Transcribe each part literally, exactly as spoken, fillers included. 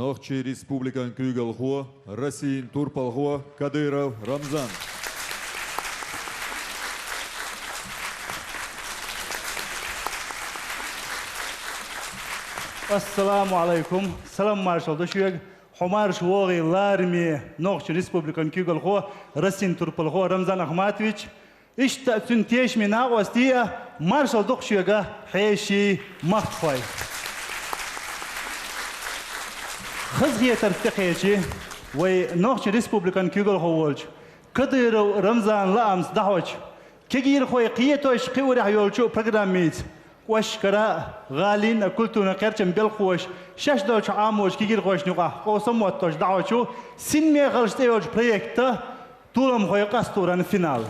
Нохчийн Республикан куьйгалхо, Российн турпалхо Кадыров Рамзан. Ассаламу Ӏалайкум. Салам-маршалла ду шуьга. Хьо марша вогӀийла, лараме Нохчийн Республикан куьйгалхо, Российн турпалхо Рамзан Ахматович. Иштта цуьнан тешаме накъостий а, маршалла ду-кх шуьга, хьеший, махкахой. Хазахетарца тӀекхечи, вай Нохчийн Республикан куьйгалхо волчу Кадыров Рамзанан лаамца дӀахьочу, кегийрхой кхетош кхиорехь йолчу программица, кӀоштара а, гӀалин а культуран кхерчан белхахоша шаьш долчу Ӏамочу кегийрхошна юкъахь къовсам моттош дӀахьочу «Синмехаллаш» цӀе йолчу проектан толамхой къастаран финал.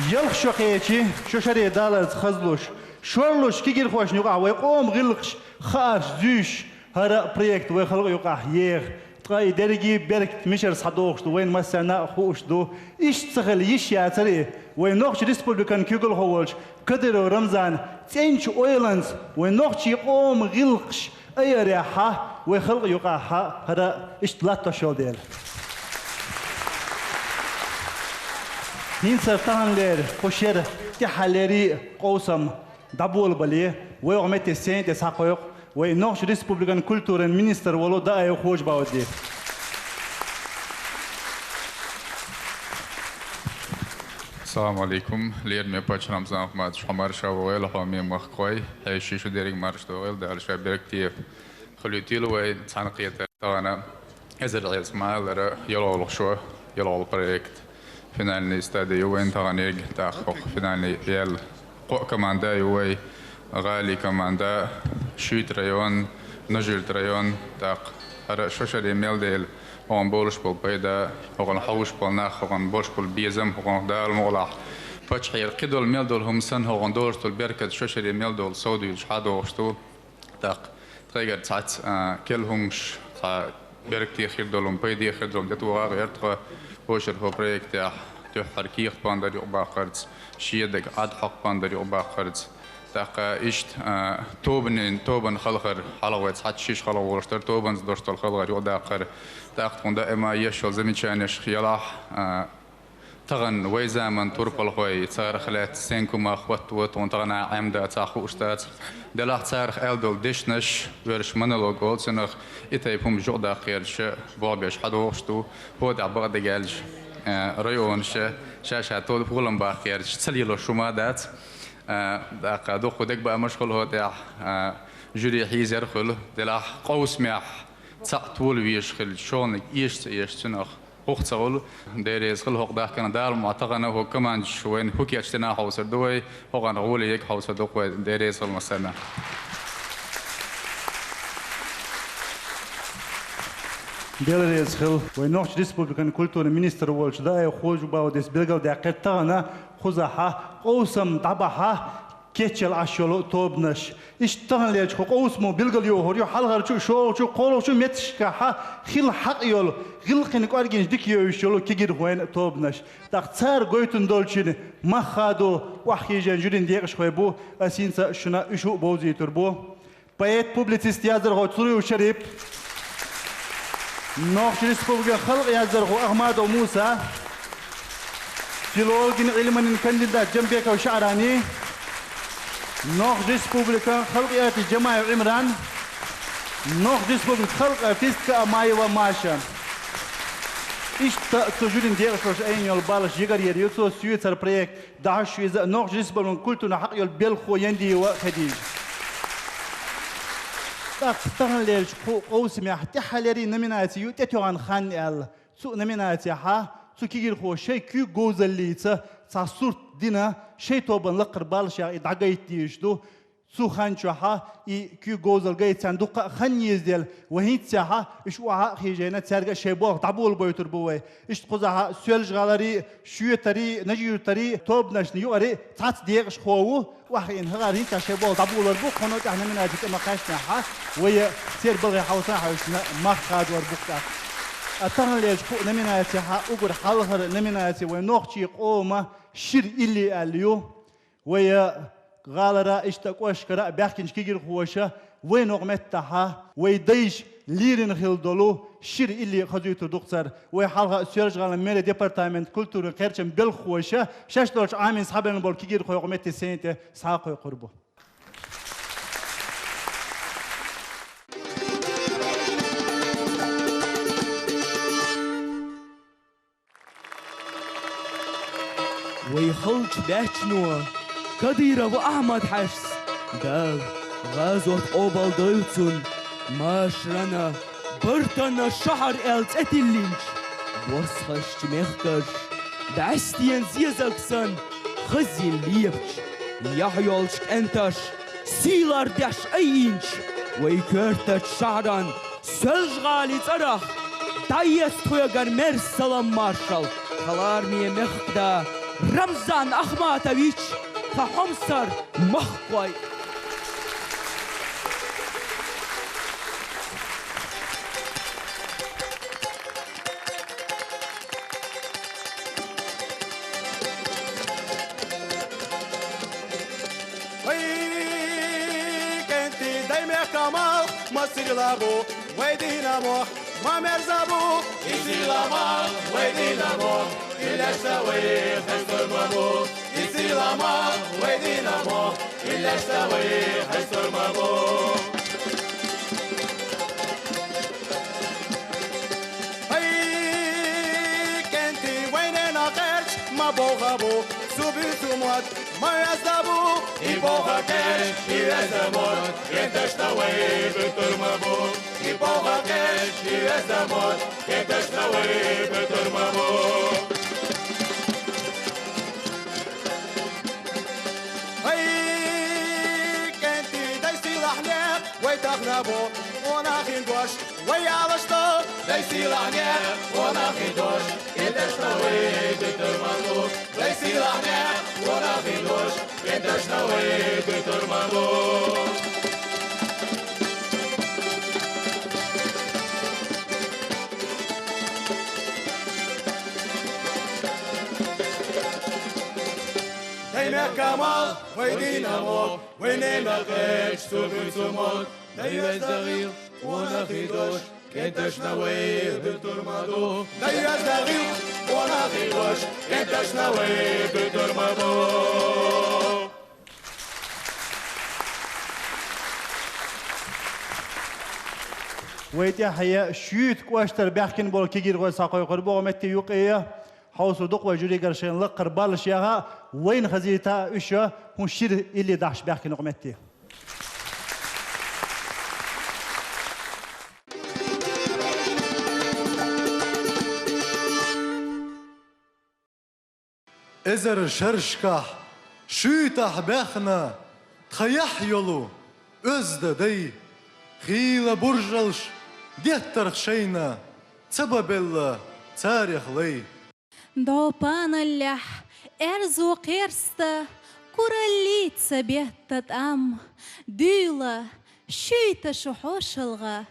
Ялх шо кхечи, шо шаре даларца хазлуш, шорлуш кегийрхошна юкъахь вай къоман гӀиллакхаш, хаарш зуьйш, хӀара проект вай халкъан юкъахь еха. Ткъа и дерриге беркат мичара схьадогӀуш ду, вайна массарна а хууш ду. Иштта ца хила йиш яцара и, вай Нохчийн Республикан куьйгалхо волчу Кадыров Рамзанан цӀеначу ойланца вай нохчийн къоман гӀиллакхаш айарехь, вай халкъан юкъахь хӀара иштта латтош йолу дела. ХӀинца таханлера кху шеран тӀаьххьара къовсам дӀаболабале, вай оха метте сцена тӀе схьакхойкху вай Нохчийн Республикан культуран министр волу Даев Хож-Баудди. Салам Ӏалайкум. Лераме паччахь Рамзан Ахматович, хьо марша вогӀийла, хьоме махкахой, хьеший, шу дерриг марша догӀийла, Дала ша беркате хуьлуьйтийла вай цхьаьнакхетар. Тахана эзар эза малара йолхалгӀа шо, йолхалгӀа проект. Финальный стадия ю вайн таханиг, тӀаккха хӀокху финальный яьлла кхо а команда ю вай, гӀалин команда, Шуьйтан район, Нажи-Юьртан район, тӀаккха хӀара шо шаре мел дела, хӀокхунна болуш болу пайда, хӀокхунна хьовсуш болу нах, хӀокхунна болуш болу безам, хӀокхунна Дала мукъалахь паччахьера кхидолу мел долу хӀума санна, хӀокхунна долуш долу беркат шо шаре мел долу совдуьйлуш хьадогӀуш ду. ТӀаккха тхайгара цхьацца, а, керла хӀумнаш, цхьа беркате хир долу хӀума, пайде хир долу хӀума тӀетоха а гӀерта тхо, хӀокху шарахь проектехь дуьххьара кехат пондар юкъабаккхарца, шедаг Ӏад хьокху пондар юкъабаккхарца. ТӀаккха иштта, а, тобанийн, тобанан халхар, хьалха вай цхьацца шиша халхаволуш дара, тобанца долуш долу халхар юкъадаккхар. ТӀаккха тхуна даима еш йолу замечанеш елахь, а, тахана вай заманан турпалхой, царах лаьцна стенга хӀума хӀоттаво, тхуна тахана Ӏемда цхьа хууш дац. Делахь царах аьлла долу дешнаш, оьрсаша монолог олу цунах, и тайпа хӀумнаш юкъадаккха гӀерташ, болх беш хьадогӀуш ду, хӀокху тӀехь бакъдерг аьлча, а, районаша ша-ша тоба гӀулам баккха гӀерташ ца лелош хӀума дац. А, тӀаккха дуккха дегабаамаш хуьлу хӀокху тӀехь, а, жюри хьийзар хуьлу, делахь къовсамехь цхьаъ тола везаш хилча, шолгӀаниг эша ца эшча, цунах хӀух ца хуьлу. Дела реза хуьлда хӀокху дахкана, Дала мукъалахь тахана хӀокху командаш вайна хӀун кечдина хьовсур ду вай, хӀокхунна гӀоле ерг хьовсур ду-кх вай, Дела реза хуьлда массарна. Дела реза хуьлда. Вай Нохчийн Республикан культуран министр волчу Даев Хож-Бауддис билгалдаьккхира тахана кхузахь къовсам дӀабахьа кечъелла Ӏаш йолу тобанаш. Иштта таханлерчу кху къовсамо билгалйохур ю хьалхарчу, шолгӀачу, кхоалгӀачу меттигашкахь хила хьакъ йолу, гӀиллакхийн кӀоргенаш дика евзаш йолу кегийрхойн тобанаш. ТӀаккха цара гойтун долчун мах хадо охьахиъна жюрин декъашхой бу, ас хӀинца шуна уьш а бовзуьйтур бу. Поэт-публицист, яздархо Цуруев Шарип, Нохчийн Республикан халкъан яздархо Ахмадов Муса, филологийн Ӏилманийн кандидат Джамбеков ШаӀрани, Нохчийн Республикан халкъан артист Джамаев Ӏимран, Нохчийн Республикан халкъан артистка Амаева Маша. Иштта цу жюрин декъашхоша айина йолу баллаш йигарйийр ю, цо соьцара проект дӀахьош ю иза, Нохчийн Республикан культуран хьакъ йолу белхахо Яндиева Хадижа. ТӀаккха таханлерчу кху къовсамехь тӀаьххьалерчу номинаци ю «ТӀетоьгӀна хан» аьлла. Цу номинацехь цу кегийрхоша шайн куьйга говзаллица цхьа сурт дина, шайн тобанан лакхара баллашехь и дӀагайта дезаш ду. Цу хан чохь и куьйга говзалла гайта царна дуккха а хан езаделла, вай хӀинццехь уьш охьа а хиъна, цаьрга а шайн болх дӀаболабойтур бу вай. Иштта кхузахь Соьлжа-ГӀаларий, Шоьтарий, Нажи-Юьртарий тобанашна юкъара цхьацца декъашхо ву, охьахиъна хӀара хӀинца шайн болх дӀаболор бу, кхунна тӀехь номинаци тӀе ма-кхаьчнехь, вай церан балхе хьовса а хьаьвсина, мах хадор бу-кх тӀаккха. Ткъа таханлерчу кху номинацехь уггар хьалхара номинаци вайн нохчийн къоман шира илли аьлла ю. Вай гӀалара, иштта кӀоштара а баьхкинчу кегийрхоша Вайна укх меттехьа вай дайша лерина хилла долу шира илли хазуьйтур ду-кх цара. Вай хьалха Соьлжа-ГӀалин мэрин департамент культурин кхерчан белхахоша шаьш долчу Ӏамийна схьабевлла болу кегийрхой укх метте сцени тӀе схьакхойкхур бу. Вай халчу баьччано Кадыров Ахьмад-Хьаьжас Дала гӀазот къобалдойла цунна, машарана Бартана шахьар аьлла цӀе тиллинчу босхачу мехкарша бӀаьстенан зезаг санна хазйина лепачу яхь йолчу кӀенташа сий лардеш айинчу вай коьртачу шахьаран Соьлжа-ГӀалин цӀарах дӀаэцна тхоьгара мерза салам-маршалла тхан лараме мехкада Рамзан Ахматович, тхан хьомсара махкахой! Вай, кӀентий дай мехкан малх, ма сирла бу вай дийнан мохк, ма мерза бу и сирла малх вай дийнан мохк, иллешца вай хестош ма бу. И сирла малх вай дийнан мохк, иллешца вай хестош ма бу. Ай, кӀентий, вай ненан кхерч ма бовха бу цу буьйцу мотт, ма оьзда бу и бовха кхерч, и оьзда мотт, кӀенташна вай буьттур ма бу. И бовха кхерч, и оьзда мотт, кӀенташна вай буьттур ма бу. Ай, кӀентий, дай сийлахь некъ вай тахана бу, къонахий дош вай ялашдо. Дай сийлахь некъ къонахий дош, кӀенташна вай буьттур ма бу. Дай сийлахь некъ къонахий дош, кӀенташна вай буьттур ма бу. Дай мехкан малх, вай дийнан мохк, вай ненан кхерч цу буьйцу мотт, дай оьзда гӀиллакх, къонахий дош, кӀенташна вай буьттур ма бу. Дай оьзда гӀиллакх, къонахий дош, кӀенташна вай буьттур ма бу. Вай тӀаьхье шуьйта кӀоштара баьхкина болу кегийрхой схьакхойкхур бу укх метте юкъе. Хьовсур ду-кх вай жюригара шайна лаккхара баллаш яха, вайна хазийта уьш хӀун шира илли дахьаш баьхкина укх метте. Эзар шерашкахь шуьйтахь баьхна тхан яхь йолу оьзда дай, хийла буржалш деттарх шайна ца бабелла царех лай. ДӀо паналлехь аьрзу кхерста кураллица бетта тӀам, дуьйла шуьйта шу хьошалгӀа,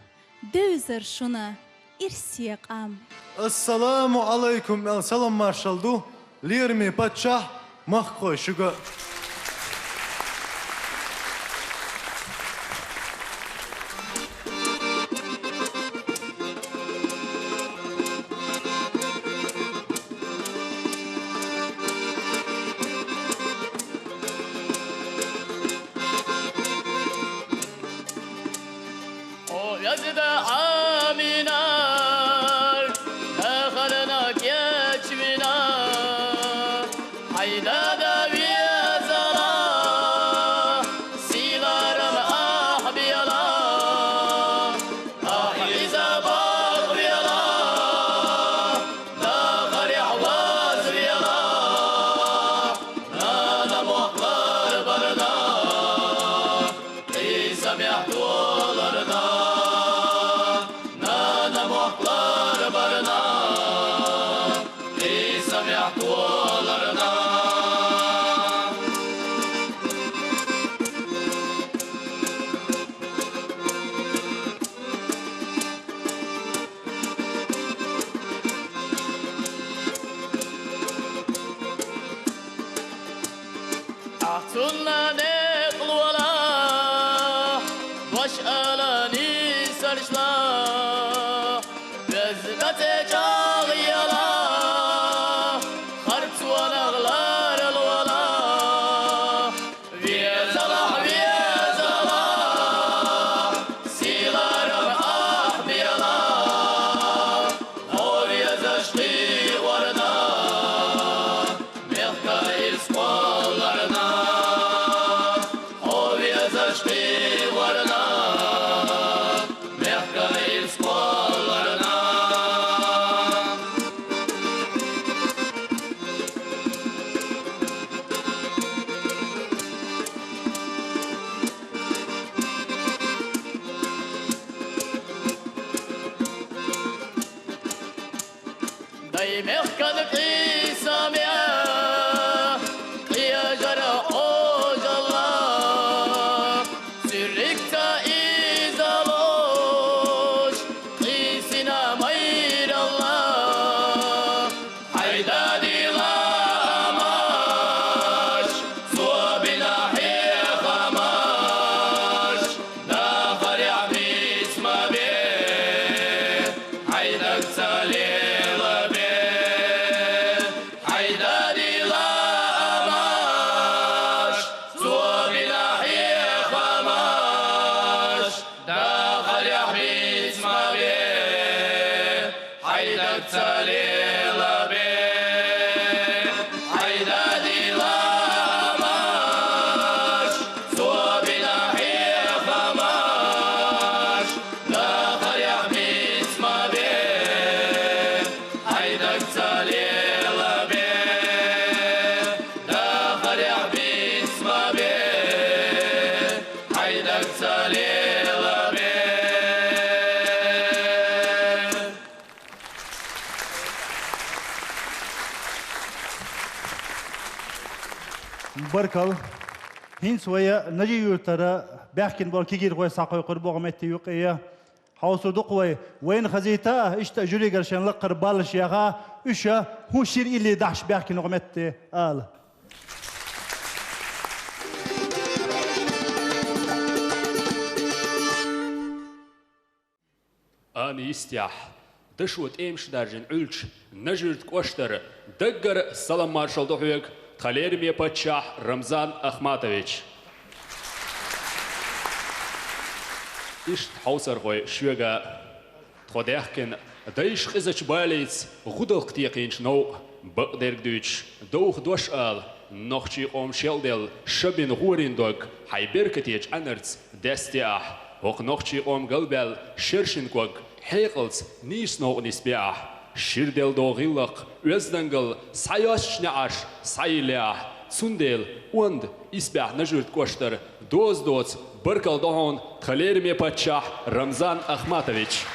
девзар шуна ирсе къам. Ассаламу Ӏалайкум аьлла салам-маршалла ду лераме паччахь, махкахой шуьга а. О, язда Аминар, дахарна кечвина, хьайдада везала, силарам ахь бела, ахь иза бахвела, дахарехь вазвела, нана мохк ларбарна. Ӏийса мехтоларна, нана мохк ларбарна, Ӏийса мехтоларна. Ахь цунна некъ лола, Ала нийсаршла, веза цӀе чӀагӀъяла, харцонах ларалвала. Везалахь, везалахь, сийлахь ахь бела, хьо везаш кхийорна, мехкан ирс кхолларна, хьо везаш кхийорна, мехкан ирс кхолларна. Дай мехкан къийса мя, къежара Ӏожалла, цуьрригца иза лош, къийсина майралла. Хьайда дила амаш, цо бина хьехамаш, дахарехь миц ма бе, хьайн дагца лела бе. Хьайда дила амаш, цо бина хьехамаш, дахарехь миц ма бе, хьайн дагца лела бе. Хьайда дила амаш, цо бина хьехамаш, дахарехь миц ма бе, хьайн дагца лела бе. Дахарехь миц ма бе, хьайн дагца лела бе. Баркалла. ХӀинца вай Нажи-Юьртара баьхкина болу кегийрхой схьакхойкхур бу оха метте юкъе. Хьовсур ду-кх вай, вайна хазийта а, иштта а жюригара шайн лакхара баллаш яха, уьш хӀун шира илли дахьаш баьхкина оха метте ала. Ана йистехь, дашо тӀемаш даржина Ӏуьллучу Нажи-Юьртан кӀоштара даггара салам-маршалла ду хьоьга, тхан лераме паччахь Рамзан Ахматович. Иштта, хьовсархой, шуьга а. Тхо даьхкина, дайша къизачу балица гӀудалкх текхийначу новкъа, бакъдерг дуьйцуш, довха дош ала, нохчийн къоман шел а делла, шабина гӀорийн дог хьайн беркатечу Ӏаьнарца десте ахь. ХӀокху нохчийн къоман галбаьлла шершина ког хьекъалца нийса новкъа нисбе ахь. Шира делла догӀу гӀиллакх, оьздангалла схьайоьссучу неӀарш схьайилле ахь. Цундела онда исбаьхьа Нажи-Юьртан кӀоштара доза доцу баркалла до хьуна, тхан лераме паччахь Рамзан Ахматович.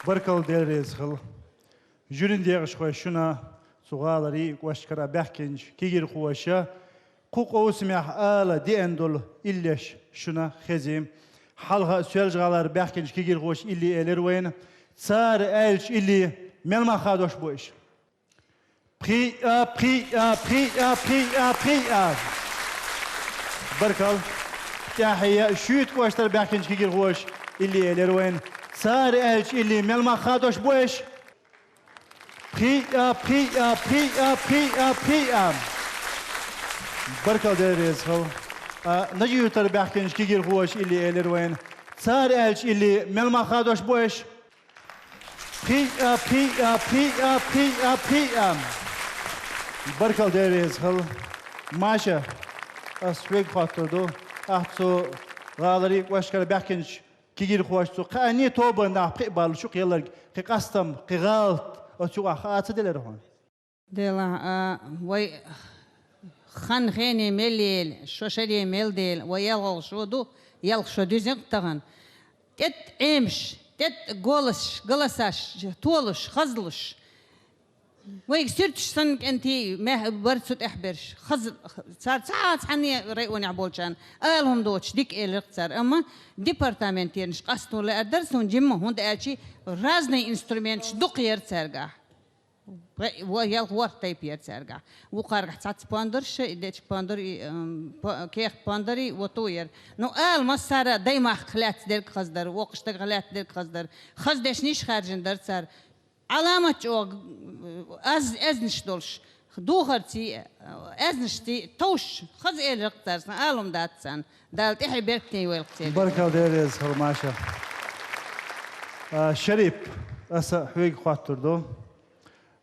Баркалла, Дела реза хила. Жюрин декъашхой, шуна, цу гӀаларий кӀоштара баьхкинчу кегийрхоша, кху къовсамехь ала деана долу иллеш шуна хезий. Хьалха Соьлжа-ГӀалара баьхкинчу кегийрхоша илли элира вайна. Цара аьллачу илли мел мах хадош бу аша? Пхиъа, пхиъа, пхиъа, пхиъа, пхиъа. Баркалла. ТӀаьхье шуьйта кӀоштара баьхкинчу кегийрхоша илли элира вайна. Цара аьллачу илли мел мах хадош бу аша? Пхиъа, пхиъа, пхиъа, пхиъа, пхиъа. Баркалла, Дела реза хила. А, Нажи-Юьртара баьхкинчу кегийрхоша илли элира вайна. Цара аьллачу илли мел мах хадош бу аша? Пхиъа, пхиъа, пхиъа, пхиъа, пхиъа. Баркалла, Дела реза хила. Маша, ас хьоьга хоттур ду. Ахь цу гӀаларий кӀоштара баьхкинчу кегийрхоша цу кхаанний тобанна нах пхиъ балла шу кхелларг, кхин къастам, кхин гӀалат оцу юкъахь хаа ца делира хьуна? Делахь, а, вай хан хене мел ели, шо шаре мел дели, вай ялхалгӀа шо ду, ялх шо дуьзна тахана. ТӀетта Ӏемаш, тӀетта голаш, галасаш, толуш, хазлуш. Вайга суьрташ санна кӀентий мехь бара цу тӀехь берш. Хаза, цара цхьа а цхьанне районехь болчарна ала хӀума доцуш дика элира цара. Амма департаментенаш къастон лаьара дара суна жимма, хӀунда аьлча разный инструменташ дукха яра цаьргахь. Ва-, ва-, ялх ворхӀ тайпа яра цаьргахь. Вукхаргахь цхьацца пондарш, и дечка пондар, и, ам, по-, кехат пондар, и вото яра. Ну, ала массара а даймахках лаьцна дерг хаза дара, воккхачу стагах лаьцна дерг хаза дара. Хаза дешнаш хаьржина дара цара. Ӏаламат чӀогӀа, аз-, аьзнаш долуш, духарций, аьзнашций товш, хаза элира цара, сан ала хӀума дац царна. Дала тӀаьхье беркате йойла церан. Баркалла, Дела реза хила, Маша. А, Шарип, аса хьоьга хоттур ду.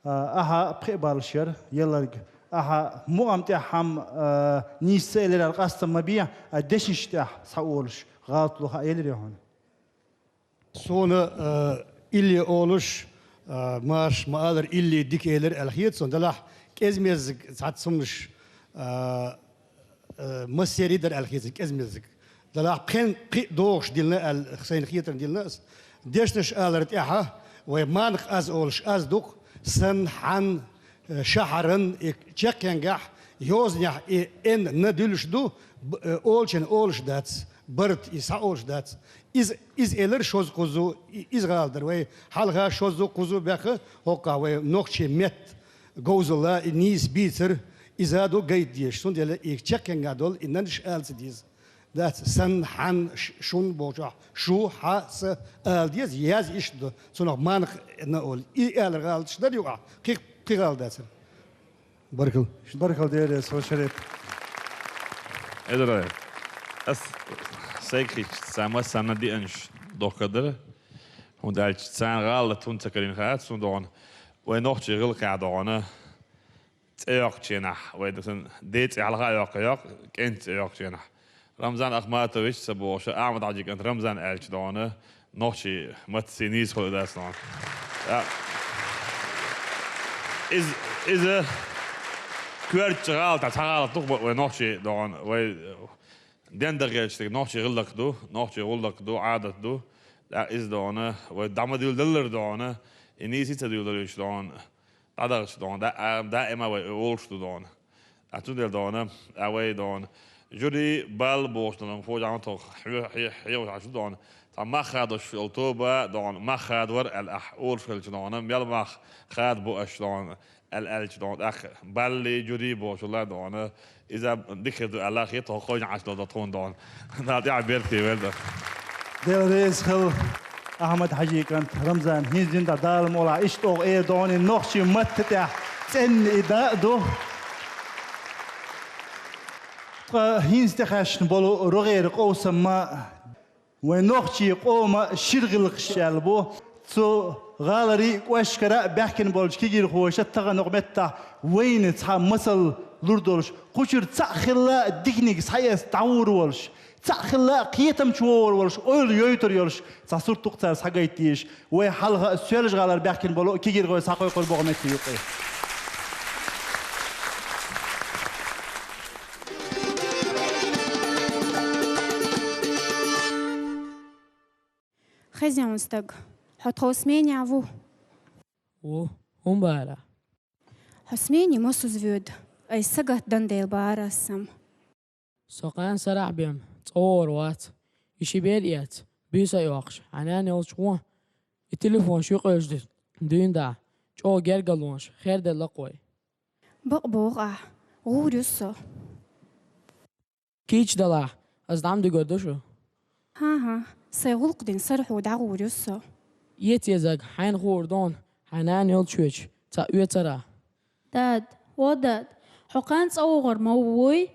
А, ахьа пхиъ баллаш яра, елларг. Ахьа мукъам тӀехь хӀама, а, нийса ца элира аьлла къастам ма бе, а дешнаш тӀехь схьаолуш, гӀалат ло хаа елира хьуна? Суна, а, илли олуш, а, Маша ма-аллара, илли дика элира аьлла хета суна, делахь кӀезмезиг цхьацца хӀуманаш, а, а, массерий дара аьлла хета суна кӀезмезиг. Делахь пхен-, пхиъ догӀуш диллина аьлла, сайна хетарна диллина ас. Дешнаш алара тӀехьа вай манкъ аз олуш аз ду-кх, сан, хьан, э, шахьаран, и чаккхенгахь, йозанехь и эн, на дуьллуш ду, б-, э, олучун олуш дац, барт и схьа олуш дац. Иза, иза элира шозза-кхузза, и-, иза гӀала дара вай. Хьалха шозза-кхузза баьхна, хӀокхахь вай нохчийн меттан говзалла, и нийса бийцар, иза ду гайта дезаш, цундела и чаккхенгахь долу и нанаш ала ца деза. Дац, сан, хьан, ш-, шун бохучохь, шу, хьа, са ала деза, яз иштта ду, цунах манкъ на олу. И аьлла гӀалаташ дара юкъахь, кхин, кхин гӀала дацара. Баркалла. Баркалла, Дела реза хила, Шарип. Эдара, ас сайга хеташ, цхьа массарна деанаш дохка дара. ХӀунда аьлча царна гӀалат хӀунда ца карийна хаьа суна догӀана. Вай нохчийн гӀиллакхехь догӀана цӀе йоккхучу хенахь, вай сан ден цӀе хьалха а йоккха йоккху, кӀентан цӀе йоккхучу хенахь. Рамзан Ахматович ца бохуш, Ахьмад-Хьаьжин кӀант Рамзан аьлча догӀана, нохчийн маттаца нийса хуьлу дац догӀана. Я. Иза, иза коьртачу гӀалатех цхьа гӀалат ду-кх вай нохчийн догӀана, вай ден дан гӀерташ дерг нохчийн гӀиллакх ду, нохчийн гӀуллакх ду, Ӏадат ду. ТӀаккха иза догӀана, вай дӀа ма дуьйладеллара догӀана, и нийса ца дуьйладелларчу догӀана. ДӀадахча догӀана, да-, а, даима вай олуш ду догӀана. А цундела догӀана, а вай догӀана. Жюри балла бохуш долу, фу жамма тох, хьоь-, хье-, хьоьгуш Ӏаш ду догӀана. Цхьа мах хадош йолу тоба догӀана, мах хадавар аьлла ахь олуш хилча догӀана, мел мах хадабо аша догӀана, аьлла аьлча догӀана, тӀаккха балли, жюри бохуш хилла догӀана. Иза дика хир ду аьлла хета, хӀокху хойна Ӏаш долу тхуна догӀана. Дала тӀаьхьа беркате вайла. Дела реза хила, Ахьмад-Хьаьжин кӀант Рамзан, хӀинца дина тӀехь Дала мукъ лахь, иштта оха эр догӀана, и нохчийн матта тӀехь цӀенна и да а ду. Ткъа хӀинца тӀехаьшна болу рогӀера къовсам ма Вайн нохчийн къоман шира гӀиллакхаш аьлла бу. Цу гӀаларийн кӀоштара баьхкина болчу кегийрхоша тахана хӀокху меттехь вайна цхьа масал лур долуш, кху чуьра цхьаъ хилла диканиг схьаэцна дӀагӀур волуш, цхьаъ хилла кхетам чу вогӀур волуш, ойла йойтур йолуш цхьа сурт ду-кх цара схьагайта дезаш. Вай хьалха Соьлжа-ГӀалара баьхкина болу кегийрхой схьакхойкхур бу хӀокху метте юкъе. Хезий хьуна стаг, Хьо тхов смене ву? Ву. ХӀун бара? Хьо смене массаза воьду? Айса сагатдан дела бара ас сам. Со кхана сарахь бен, цӀа вогӀур вац. И ши бер эца, буьйса а йоккхуш, хьайн нана йолчу вон. И телефон шуьйкъуьйлуш ди-, дуьйна дӀа, чӀогӀа гергалонаш, херделла-кх вай. Бакъ боху ахь, гӀур ю со. Кийча далахь, ас дӀа ма дуьгур ду шу. ХӀан-хӀа, сайн гӀуллакх дина сарахьо дӀагӀур ю со. Эца езарг хьайна хуур ду хьуна, хьайн нана йолчу веча, цхьаъ оьцура. Дад, о дад, хьо кхана цӀа вогӀур ма вуй?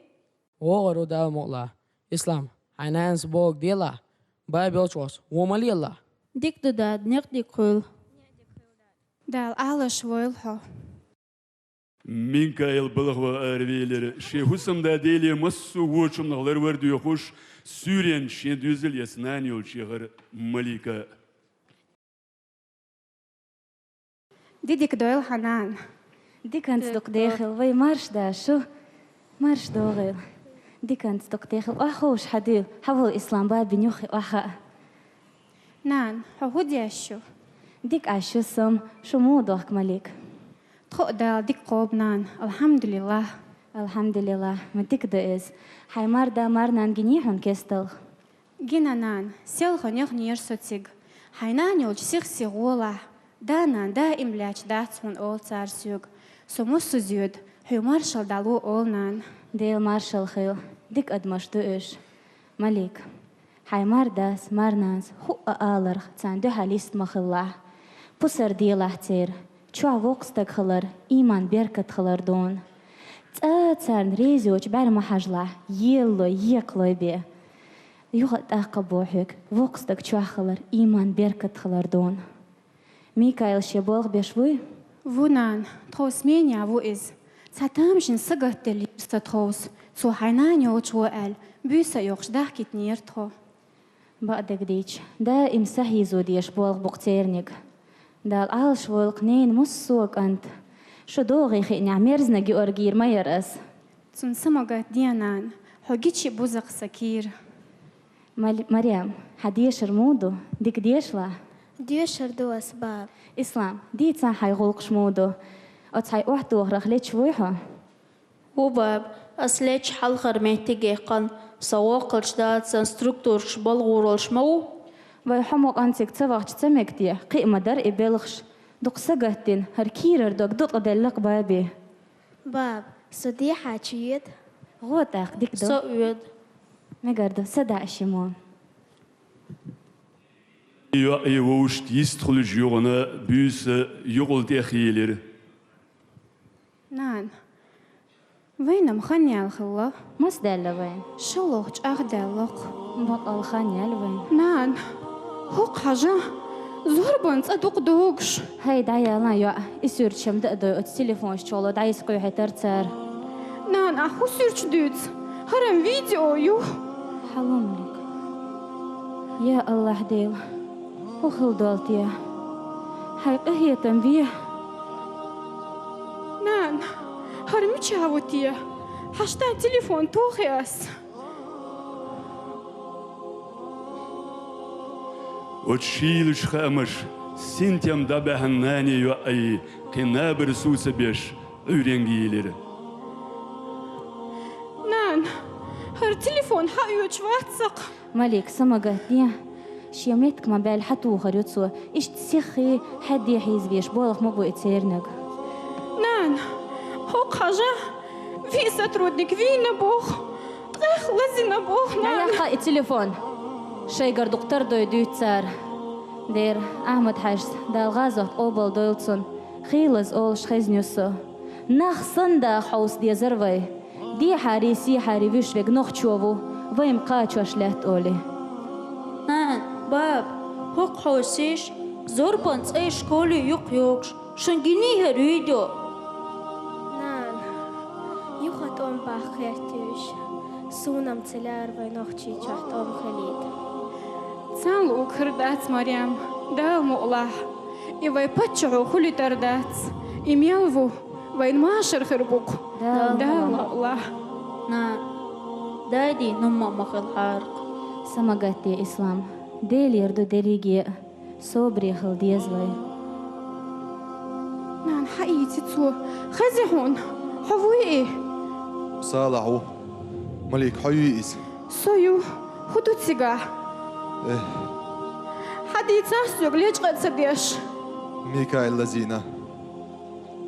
ВогӀур ву, Дала мукъ лахь. Ислам, хьайн нанас бохург делахь, баба йолчу хьо вон ма лелалахь. Дика ду, дад, некъ дика хуьлда. Дала Ӏалаш войла хьо. Микаил балха ван аравелира, шен хӀусамда Деле массо а вочунах ларвар доьхуш, суьйренна шен доьзал эцна нана йолчу яхара Малика. Ди дика дойла, хьан нана. Диканца дукха дехила, вай марша да шу. Марша догӀийла. Диканца дукха дехила, охьа ховш хьан дуьйла, хьан ву Ислам бабин юххе охьа. Нана, хьо хӀун деш ю? Дика Ӏаш ю сам, шу муха дохку, Малик? Тхо а Дала дика кхобу, нана, алхьамдулиллахӀ. АлхьамдулиллахӀ, ма дика ду иза. Хьайн марда, марнана гиний хьуна кесталгӀа? Гина, нана, селханех нера со цига. Хьайн нана йолчу сих-сиха гӀолахь. Да, нана, даим лаьтташ дац хьуна олу цара соьга. Со массаза йоьду, хьоьга маршалла дӀало олу, нана. Дела маршалла хуьлда, дика адамаш ду уьш. Малик, хьайн мардас, марнанас хӀуъа аларх царна дуьхьал йист ма хилалахь. Пусар делахь церан, чохь воккха стаг хилар, ийман беркат хилар дуна. ЦӀа царна реза йоцуш бӀаьра ма хьажалахь, елалой, екхалой бен. Юха а тӀаккха боху хьоьга, воккха стаг чохь хилар, ийман беркат хилар дуна. Микаил шен болх беш вуй? Ву, нана, тхов смене ву иза. Цхьа тамашийна сагатделла йира сан тховса, цо хьайн нана йолчу вон аьлла, буьйса а йоккхуш дахкийтинера тхо. Бакъдерг дийцича, даим сахьийзо дезаш болх бу-кх церниг. Дала Ӏалаш войла-кх ненан массо а кӀант. Шу догӀий хиънехь мерзаниг юург йийр ма яра ас. Цунна са ма гатде, нана, хьо гичи буза-кх сан кийра. Мал-, Марем, хьан дешар муха ду? Дика дешалахь? Дешар ду ас, баба. Ислам, дийцахь хьайн гӀуллакхаш муха ду? Оцу хьайн охьатохарх леташ вуй хьо? Ву, баба, ас леташ хьалхара меттиге кхана, сан воккхалчу дацан структураш балгӀур волуш ма ву. Вай хьо ма кӀант цига ца вахча ца мега те, кхиа ма дара и белхаш. Дукха сагатдина, хӀара кийрара дог дукъаделла-кх бабин. Баба, со дехьа чу йоьду? ГӀо тӀаккха, дика ду. Со оьду. Мегар ду, са даьӀа шиммо. ЙоӀ и вовшашка йистхуьлучу юкъана буьйса юкъал тӀе а хийлира. Нана, вайна-м хан яьлла хилла. Маса даьлла вайна? ШолгӀа чӀагӀ даьлла-кх. Бакъал хан яьлла вайна. Нана, хӀокху хьажа, зорбан цӀа дукха догуш. ХӀай, дӀаяла, йоӀ, и суьрташ-м даа дой оцу телефонаш чухула дӀайиса кхоьхьуьйтура цара. Нана, ахь хӀун суьрташ дуьйцу? ХӀара-м видео ю. Хьаломалик. Я АллахӀ Дела, хӀун хила долу те? Хьайн къинхетам бе. Нана, хӀара мичахь ву те? Хьаштан телефон тухий ас? Оцу шийлачу хаамаша синтем дӀабаьхьна нанеи йоӀаи кхин набарш сов ца беш, Ӏуьйренга йийлира. Нана, хӀара телефон хьаоьцуш вац-кх. Малик, са ма гатде, шен меттиг ма баьлла хьатухур ю цо, иштта сиххий хьаьдде хьийзавеш болх ма бу и церниг. Нана, хӀокху хьажа, виъ сотрудник вийна боху, ткъех лазийна боху, нана. ДӀаяккха и телефон. Шайгара дукха тардой дуьйцу цара. Дера, Ахьмад-Хьаьжас, Дала гӀазот къобалдойла цунна, хийлаза олуш хезна ю со. Нах санна даха хьовса дезара вай. Дехьарий, сехьарий вуьйш верг нохчо ву, вай-м кхачош лаьтта олий. Нана, баба, хӀокху хьовсийша, зорбан цӀа школе юкъа йогуш, шуна гиний хӀара видео? Нана, юха тӀом баккха хеттий уьш? Суна-м ца лаьара вай Нохчийчохь тӀом хилийта. Царна луург хир дац, Марем, Дала мукъалахь. И вай паччахьо хуьлуьйтур дац. И мел ву? Вайн машар хир бу-кх. Дала мукъалахь. Нана, дадин хӀумма а ма хилахьара-кх. Са ма гатде, Ислам. Делера ду дерриге а. Собаре хила деза вай. Нана, хьаийци цо. Хези хьуна? Хьо вуй и? Салахь ву. Малик, хьо юй иза? Со ю. ХӀун ду цигахь? Эх. Хьадийцахь соьга, лечкъа а ца деш. Микаил лазийна.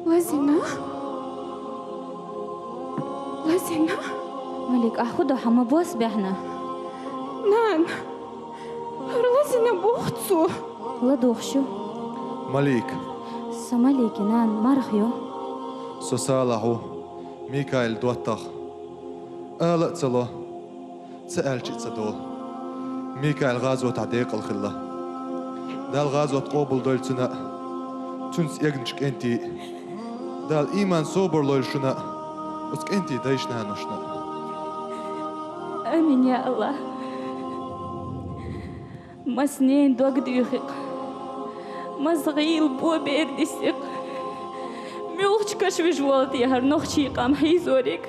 Лазийна? Лазийна? Малик, ахь хӀун до, хьан ма бос баьхьна? Нана, хӀара лазийна боху цо. ЛадугӀуш ю. Малик. Со Малик ю, нана, марха ю. Со Салахь ву, Микаил доттагӀа. Ала а ца ло. Ца аьлча а ца долу. Микаил гӀазотахь декъала хилла. Дала гӀазот къобалдойла цуьнан а, цуьнца эгначу кӀентий а. Дала ийман, собар лойла шуна а, оцу кӀентий дайшна-наношна а. Амин, я АллахӀ. Маса ненан дог дуьйхи-кх, маса гӀийла бобер диси-кх. Муьлхачу каша вижа волу те хӀара нохчийн къам хьийзориг?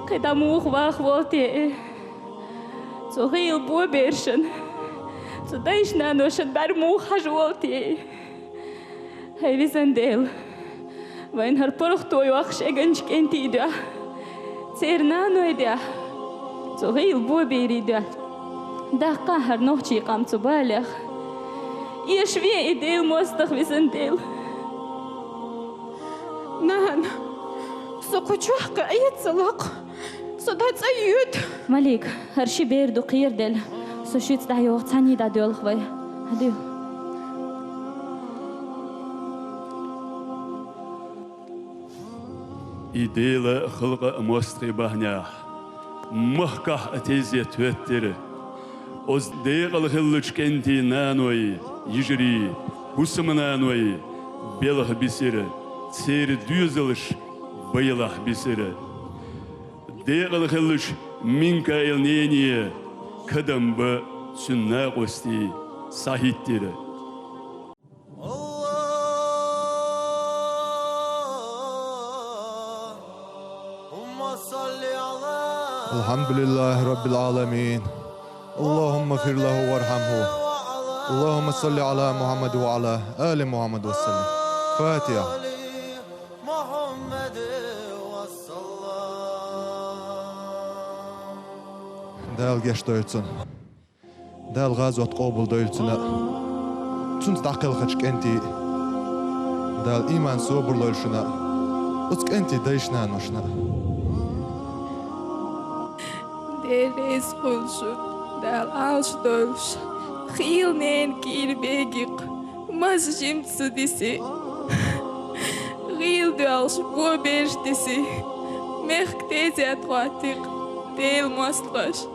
Кхин дӀа муха ваха волу те? Цу гӀийла бобершна, цу дайшна-наношна бӀаьрг муха хьажа волу те? ХӀай везан Дела, вайна хӀара паргӀато йоккхуш эгначу кӀентий дуьхьа, церан наной дуьхьа, цу гӀийла боберийн дуьхьа даккхахьара нохчийн къам цу балех. Эшаве и Делан мостагӀа, везан Дела. Нана, со кху чохь кхин Ӏеца лакха. Со дӀа цӀа йоьду. Малик, хӀара ши бер ду кхераделла. Со шуьца дӀайогӀу, цхьаьний дӀадоьлху вай. ХӀан, дуй. И Делан халкъан а, мостагӀийн бахьанехь махкахь а тезет хӀоьттира. Оцу декъала хиллачу кӀентийн наной, йижарий, хӀусамнаной белха бисира, церан доьзалш байлахь бисира. Декъала хиллачу Минкаил нене кадам бан цуьнан накъостий схьахӀиттира. الحمد لله رب العالمين. اللهم اغفر له وارحمه. اللهم صل على محمد وعلى آل محمد وسلم. فاتحة. Дала гечдойла цунна. Дала гӀазот къобалдойла цуьнан а, цуьнца дӀакхелхачу кӀентийн а. Дала ийман, собар лойла шуна а, оцу кӀентийн дайшна-наношна а. Дела реза хуьлда шуна, Дала Ӏалашдойла шу. Хийла ненан кийра бегий-кх, маса жимма ца диси. ГӀийла доьлхуш боберш диси. Мехкан тезет хӀоттий-кх Делан мостагӀаша.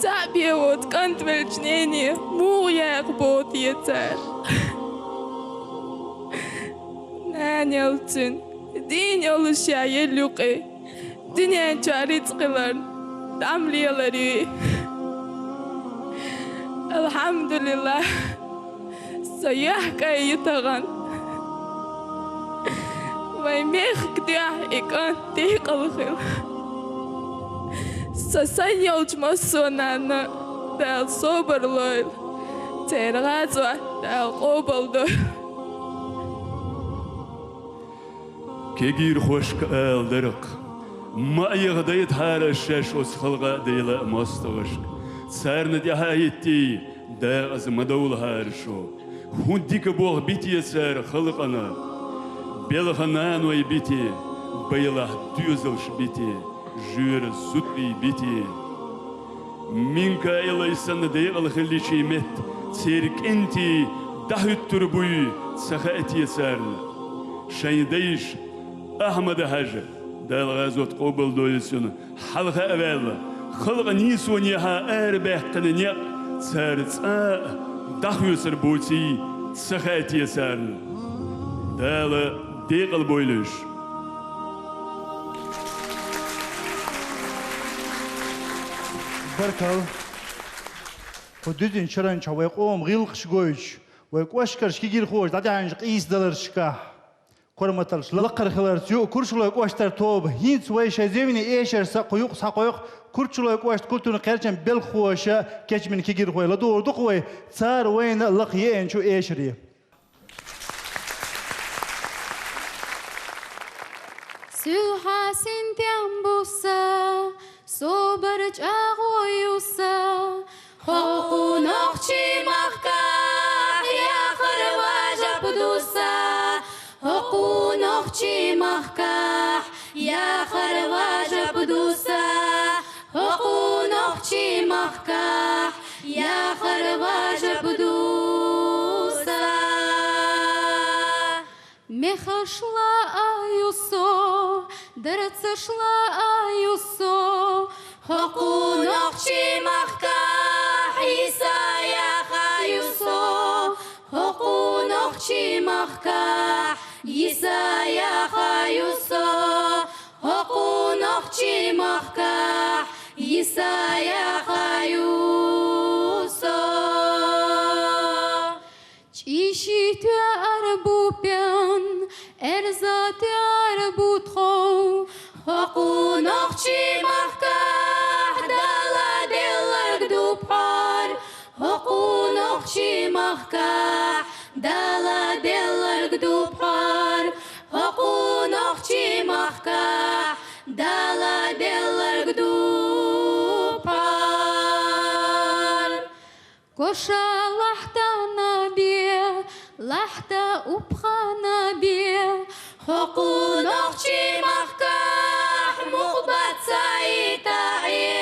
Цхьаъ бен воцу кӀант веллачу нене муха яха боху те цара? Нана елла цуьнан дийна йолуш я елла юкъе дуьнен чохь рицкъ хиларна тӀам лелар юй. АлхьамдулиллахӀ, со яхкӀай ю тахана. Вайн мехкан дуьхьа и кӀант декъала хила. Сан санна йолчу массо а нанна Дала собар лойла, церан гӀазот Дала къобалдойла. Кегийрхошка ала дара-кх, ма яха дайтахьара ас шаьш оцу халкъан а, Делан а мостагӀашка. Царна тӀаьхьа а хӀиттий, декъаза ма довлахьара шо. ХӀун дика болх би те цара халкъана? Белхан наной би те, байлахь доьзалш би те, жоьра зударий би те? Минкаилан санна декъала хиллачийн метта церан кӀентий дӀахӀуьттур буй ца хаьа те царна? Шайн дайша Ахьмад-Хьаьжа, Дала гӀазот къобалдойла цуьнан, хьалха а ваьлла, халкъан нийсонехьа арабаьккхина некъ цара цкъа а дӀахоьцур буций ца хаьа те царна? Дала декъала бойла уьш. Баркалла. Кху дуьззина шаран чохь вай къоман гӀиллакхаш гойтуш, вай кӀошкарчу кегийрхоша дӀадаьхьначу къийсадаларшкахь, Парматалш лакхара хиларца ю Курчалой кӀоштара тоба. ХӀинца вай шоай зевне эшарца кху юкъа схьакхойкху Курчалой кӀоштан культуран кхерчан белхахоша, кечбина кегийрхой. ЛадугӀур ду-кх вай цара вайна лакха еанчу эшаре. Суьлхьа синтем бу сан, собар чӀагӀо ю сан, хӀокху нохчийн махкахь яхар важа ду сан, хӀокху нохчийн махкахь яхар важа ду сан, хӀокху нохчийн махкахь яхар важа ду сан. Мехаш лаа ю со, дарцаш лаа ю со, хӀокху нохчийн махкахь йиса яха ю со, хӀокху нохчийн махкахь йиса яха ю со, хӀокху нохчийн махкахь йиса яха ю со. ЧӀиши тоьар бу пен, эрза тоьар бу тхов, хӀокху нохчийн махкахь Дала делларг ду пхьор, хӀокху нохчийн махкахь Дала делларг ду пхьор, хӀокху нохчийн махкахь Дала делларг ду пхьор. Коша лахьтана бе, лахьта упхана бе, хӀокху нохчийн махкахь мукъа бац цаита Ӏе,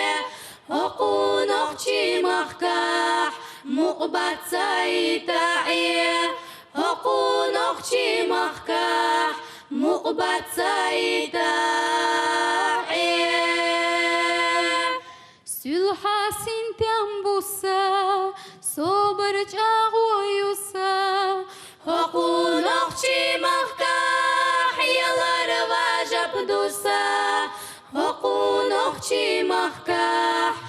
хӀокху нохчийн махкахь мукъа бац цаита Ӏе, хӀокху нохчийн махкахь мукъа бац цаита Ӏе. Суьлхьа синтем бу сан, собар чӀагӀо ю сан, хӀокху нохчийн махкахь ялар важа ду сан, хӀокху нохчийн махкахь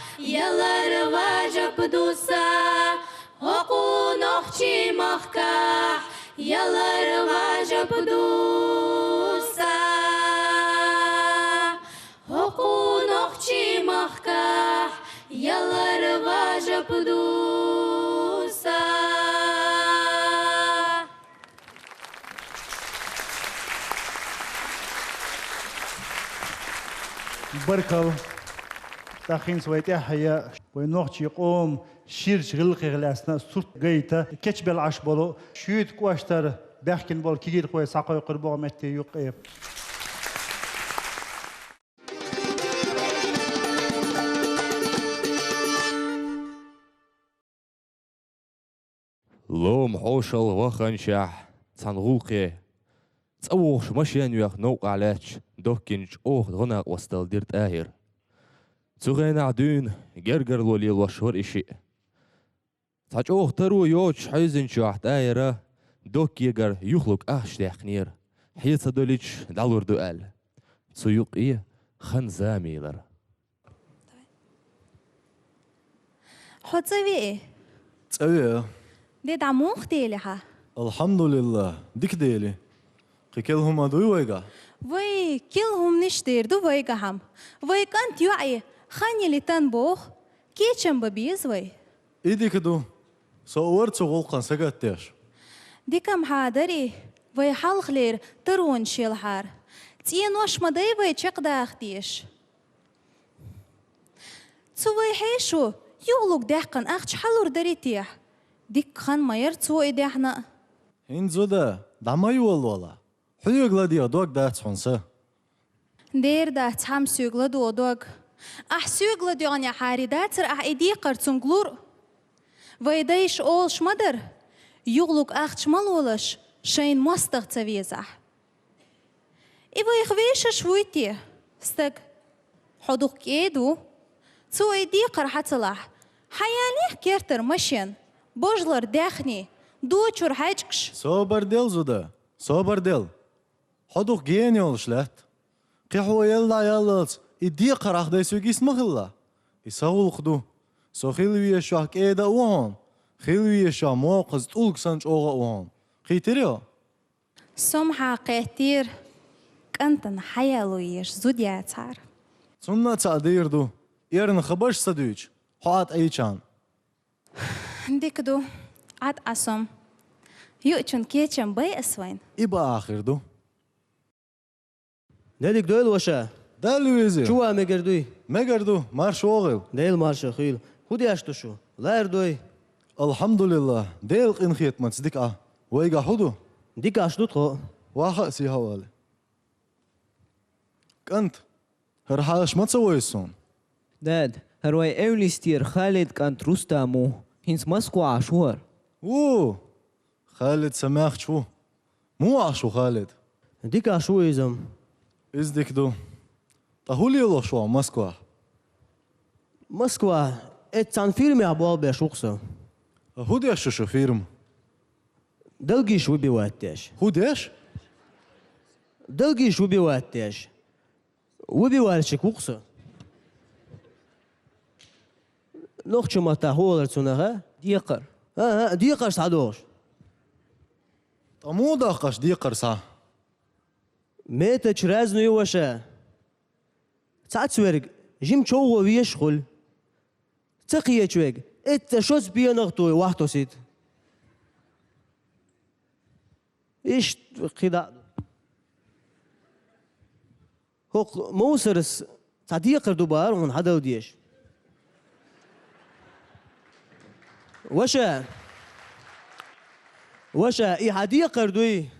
ялар важа ду сан, хӀокху нохчийн махкахь ялар важа ду сан. ХӀокху нохчийн махкахь ялар важа ду сан. Баркалла. ТӀаккха хӀинца вай тӀаьхьа я вай нохчийн къоман ширачу гӀиллакхех лаьцна сурт гайта кечбелла Ӏаш болу Шуьйта кӀоштара баьхкина болу кегийрхой схьакхойкхур боху метте юккъе. Лома хьошалгӀа ваханчохь цхьана гӀуллакхе цӀа вогӀуш машен йоьхна новкъахь лаьтташ дохкина чӀогӀа гӀо-накъосталла дира ТӀахӀира. Цу хенахь дуьйна гергарло лелош вара и шиъ. Цхьа чӀогӀа таро йоцуш хьаьвзинчохь ТӀахӀира дохкегара юхалург ахча даьккхинера, хье ца долуьйтуш дӀалур ду аьлла. Цу юккъе хан зама елира. Хьо цӀа веа? ЦӀа веа. Де дӀа муха дели хьан? Алхьамдулиллах, дика дели. Кхин керла хӀума дуй вайгахь? Вай, керла хӀуманаш дер ду вайгахь-м. Вай кӀант йоӀе хан йиллина боху, кечам бан беза вай. И дика ду. Со а вара цу гӀуллакхан сагатдеш. Дика-м хьадари, вай хьалхалера таронаш елахьара. ЦӀенош ма дай вай чекхдаха дезаш. Цу вай хьешо юхалург даьккхина ахча хьалур дарий техьа? Дикка хан ма яра цо и даьхьна а. ХӀинца, зуда, дӀа ма йолавала. Хьоьга ладегӀа дог дац хьуна сан. Дера дац хьан соьга ладогӀа дог. Ахь соьга ладоьгӀнехьара дацара ахь и декхар цунга лур а. Вай дайша олуш ма дара, юхалург ахча ма лолаш, шайна мостагӀа ца везахь. И вайх вешаш вуй те, стаг? Хьо дукха кӀеда ву. Цо и декхар хьан ца лахь, хьаялехьа кертара машен, божалара даьхний, дочура хьаьжкӀаш. Собар дел, зуда, собар дел. Хьо дукха гена йолуш лаьтта. Кхин хьо елла дӀаяллалц и декхар ахь дай соьга йист ма хилла. И сан гӀуллакх ду. Со хила везачохь кӀеда а ву хьуна, хила везачохь могӀаза тӀулг санна чӀогӀа а ву хьуна. Кхийтирий хьо? Со-м хьакхеттера, кӀантана хьаяло еш зуда яцар. Цунна а цхьаъ дийр ду, эрна хабарш ца дуьйцуш, хьо Ӏад Ӏийчарна. Дика ду, Ӏад Ӏа со-м. Юучун кечам бай ас вайна. И баа хир ду. Де дика дойла, ваша. Далла веза. Чу ван мегар дуй? Мегар ду, марша вогӀийла. Дела марша хуьйла. ХӀу деш ду шу? Лар дой? Алхьамдулиллах, Делан къинхетамца дика Ӏа. Вайгахь хӀу ду? Дика Ӏаш ду тхо. Ваха а сиха вале. КӀант, хӀара хьаша ма ца войза суна. Дад, хӀара вай эвлистера Халид кӀант Рустам ву. ХӀинца Москвахь Ӏаш ву хӀара. Ву! Халид сан маьхча ву. Муха Ӏаш ву Халид? Дика Ӏаш ву иза-м. Иза дика ду. Ткъа хӀу лелош ву хьо Москвахь? Москвахь? Эццахь цхьана фирмехь болх беш ву-кх со. ХӀу деш ю шу фирма? Долгаш выбивать деш. ХӀу деш? Долгаш выбивать деш. Выбивальщик ву-кх со. Нохчийн маттахь хӀу олура цунах, а? Декхар. ХӀан-хӀа, декхар схьадохуш. Ткъа муха дохку аш декхар схьа? Методаш разный ю, ваша. Цхьацца верг жима човхо везаш хуьлу. Ца кхеташ верг эццахь шозза пенах а тухий вахтосуьйту. Иштта кхидӀа а ду. ХӀокху Мовсарас цхьа декхар ду бахара хьуна хьадала дезаш. Ваша! Ваша, и хьан декхар дуй?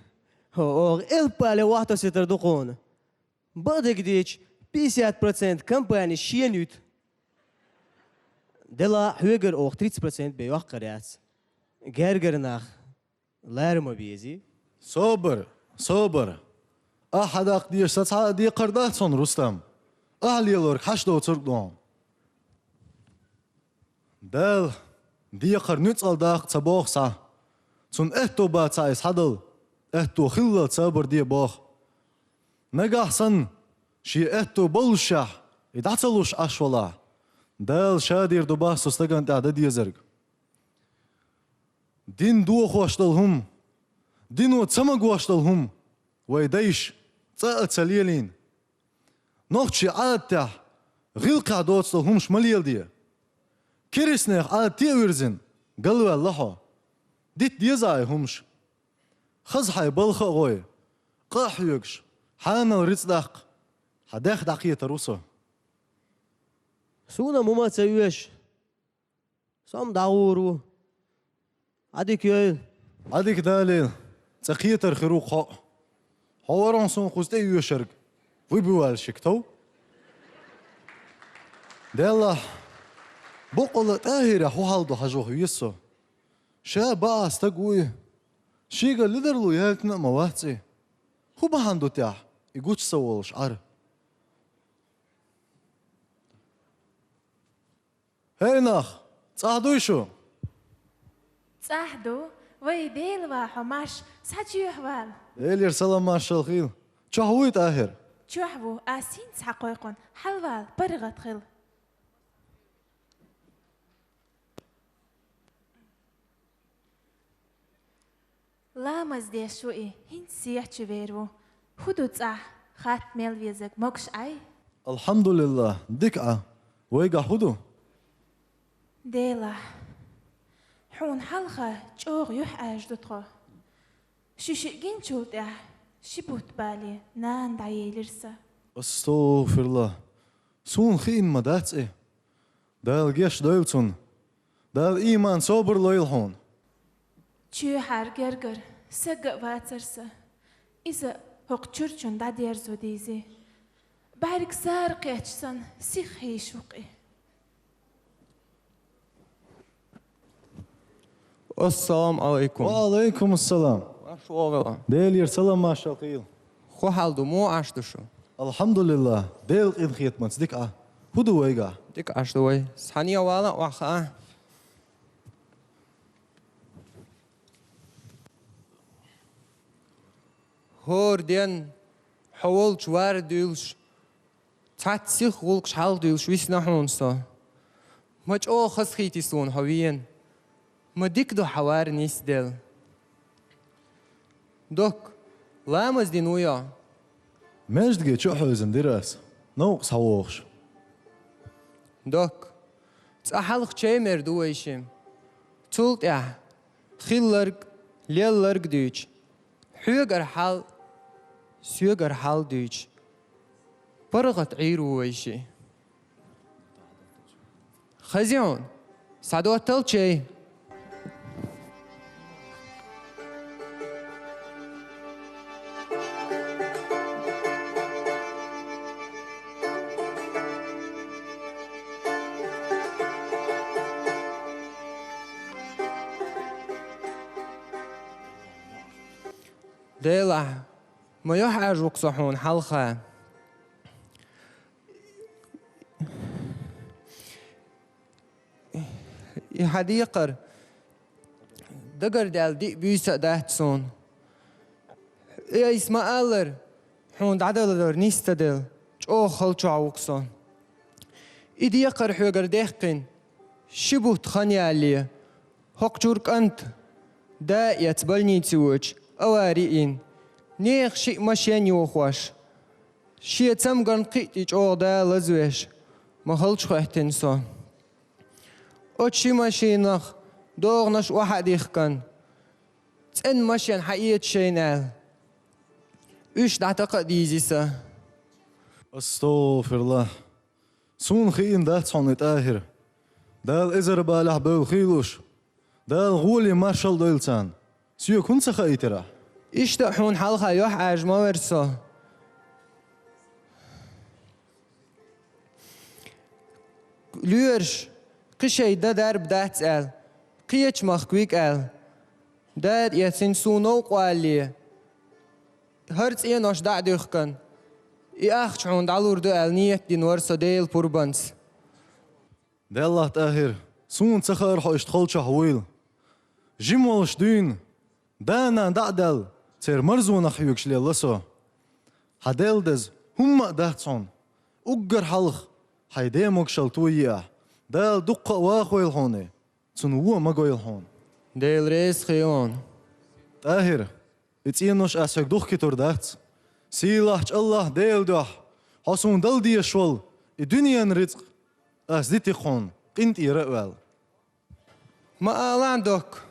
ХӀо, оха элп бале вахтосуьйтур ду хьуна. Бакъдерг дийцича, пятьдесят процент компани шена юьту. Делахь а хьоьгара оха тридцать процент бен йоккхур яц. Гергара нах лара ма безий. Собар, собар. Ахьа даккха дезаш сан цхьа а декхар дац хьуна, Рустам. Ахьа лелорг хьаша доцург ду хьуна. Дала декхар нуьцкъала даккха ца боху схьа. Цунна аьтто бацахь иза хьадала, аьтто хиллал собар де боху. Нагахь санна шен аьтто боллушехь, и дӀа ца луш Ӏаш валахь, Дала шадерг ду боху со стагана тӀехь дан дезарг. Дин дохош долу хӀума, дино ца магош долу хӀума вай дайша цкъа а ца лелийна. Нохчийн Ӏадатехь гӀиллакхехь доцу долу хӀумаш ма леладе. Керстанех Ӏадате а вирзина, галваьлла хьо. Дита деза и хӀумаш. Хаза хьайн балха а гӀой, къа а хьоьгуш, хьанал рицкъ даккха, хьан дех дӀакхетар ву со. Суна-м хӀума а ца оьшу. Со-м дӀагӀур ву. Ӏадика йойла. Ӏадика далийла. Цкъа кхетар хир ву кхоъ. Хьо вара хьуна суна кхуза тӀе а йоьшург, выбивальщик тов. Деллахь, баккъалла а ТӀахӀирехь хӀун хьал ду хьажох веза со. Ша баа стаг вуй. Шийга ледарло яьллина а ма вац и. ХӀун бахьана ду техь и гучу ца волуш Ӏар? ХӀей нах, цӀахь дуй шу? ЦӀахь ду, вай Дела ван хьо, Маш, схьа чоьхьа вала. Делера салам-маршалла хуьлда. Чохь вуй ТӀахӀир? Чохь ву, ас хӀинца схьакхойкху, хьалавала, паргӀат хила. Ламаз деш ву и, хӀинца сехьа чу вер ву. ХӀун ду цӀахь, хатта мел везарг могуш Ӏай? Алхьамдулиллах, дика Ӏа. Вайгахь хӀун ду? Делахь, хьуна хьалха чӀогӀа юьхьӀаьржа ду тхо. Шу шиъ гинчул тӀаьхьа ши бутт бале нана дӀаелира сан. АстагӀфируллах. Суна хиъна ма дац и. Дала гечдойла цунна. Дала ийман, собар лойла хьуна. Чоьхьара гергара сага а вацара сан. Иза хӀокху чурчунна дӀадерзо дийзи. БӀаьрг сара кхетча санна, сиха хьийзаш ву-кх и. Ассаламу Ӏалайкум. Ва Ӏалайкум ассалам. Марша вогӀийла. Делера салам-маршалла хуьлда. ХӀун хьал ду, муха Ӏаш ду шу? Алхьамдулиллах, Делан къинхетамца дика Ӏа. ХӀун ду вайгахь? Дика Ӏаш ду вай. Схьане а вала, охьахаа. ХӀора ден хьо волчу вар а дуьйлуш, цхьацца сиха гӀуллакхаш хьалха дуьйлуш висна хьуна со. Ма чӀогӀа хазахийтий суна хьо вена. Ма дика ду хьан вар нисделла. Докка, Ламаз дина вуй хьо? Маьждиге чу а хьевзина дира ас, новкъа схьавогӀуш. Док, цкъа хьалха чай мер ду вайшимма. Цул тӀаьхьа хилларг, лелларг дуьйцу. Хьоьгара хьал, соьгара хьал дуьйцу. ПаргӀат Ӏийр ву вайшиъ. Хезий хьуна, схьадоттал чай. Делахь, ма юхьӀаьржа ву-кх со хьуна хьалха. И хьан декхар дагардаьлла диъ буьйса а дац суна. Айса ма-аллара, хьуна дӀадалар нийса ца делла, чӀогӀа хала чохь ву-кх со. И декхар хьоьгара даьккхина ши бутт хан ялале, хӀокху чуьра кӀант да а эцна больнице воьдуш, авари йина, нехан шиъ машен йохош, шен цамгарна кхин а тӀе чӀогӀа да лазвеш, ма хала чу хӀоьттина со. Оцу ши машенах догӀанаш охьа а дихкина, цӀена машен хьаэца шайна аьлла, уьш дӀатакха а дийзи сан. АстагӀфируллахӀ. Суна хиъна дац хьуна и ТӀахӀир. Дала эзар балехь бевлла хийла уьш. Дала гӀоле маршалла дойла царна. Соьга хӀунда ца хаийтира ахь? Иштта а хьуна хьалха юхьӀаьржа ма вара со. Лоьраш, кхин шайн дан дарба дац аьлла, кхечу махка вига аьлла, дада эцна суна новкъа валале, хӀара цӀенош дӀа а дуьхкина, и ахча хьуна дӀалур ду аьлла, нийят дина вара со Делан пурбанца. Деллахь, ТӀахӀир, суна ца хаьара хьо иштта хала чохь вуйла. Жима волуш дуьйна, да-нана дӀа а даьлла, церан марзонах хьоьгуш лелла со. Хьан делла деза хӀумма а дац хьуна. Уггар хьалха хьайн ден могушалла тойе ахь. Дала дуккха а вахойла хьуна и, цунна вон ма гойла хьуна. Дела реза хуьлда хьуна. ТӀахӀир, и цӀенош ас хьоьга духкуьйтур дац. Сийлахьчу АллахӀ Делан дуьхьа, хьо суна дала дезаш волу и дуьненан рицкъ ас дити-кх хьуна, къинтӀера а ваьлла. Ма алахь, Док.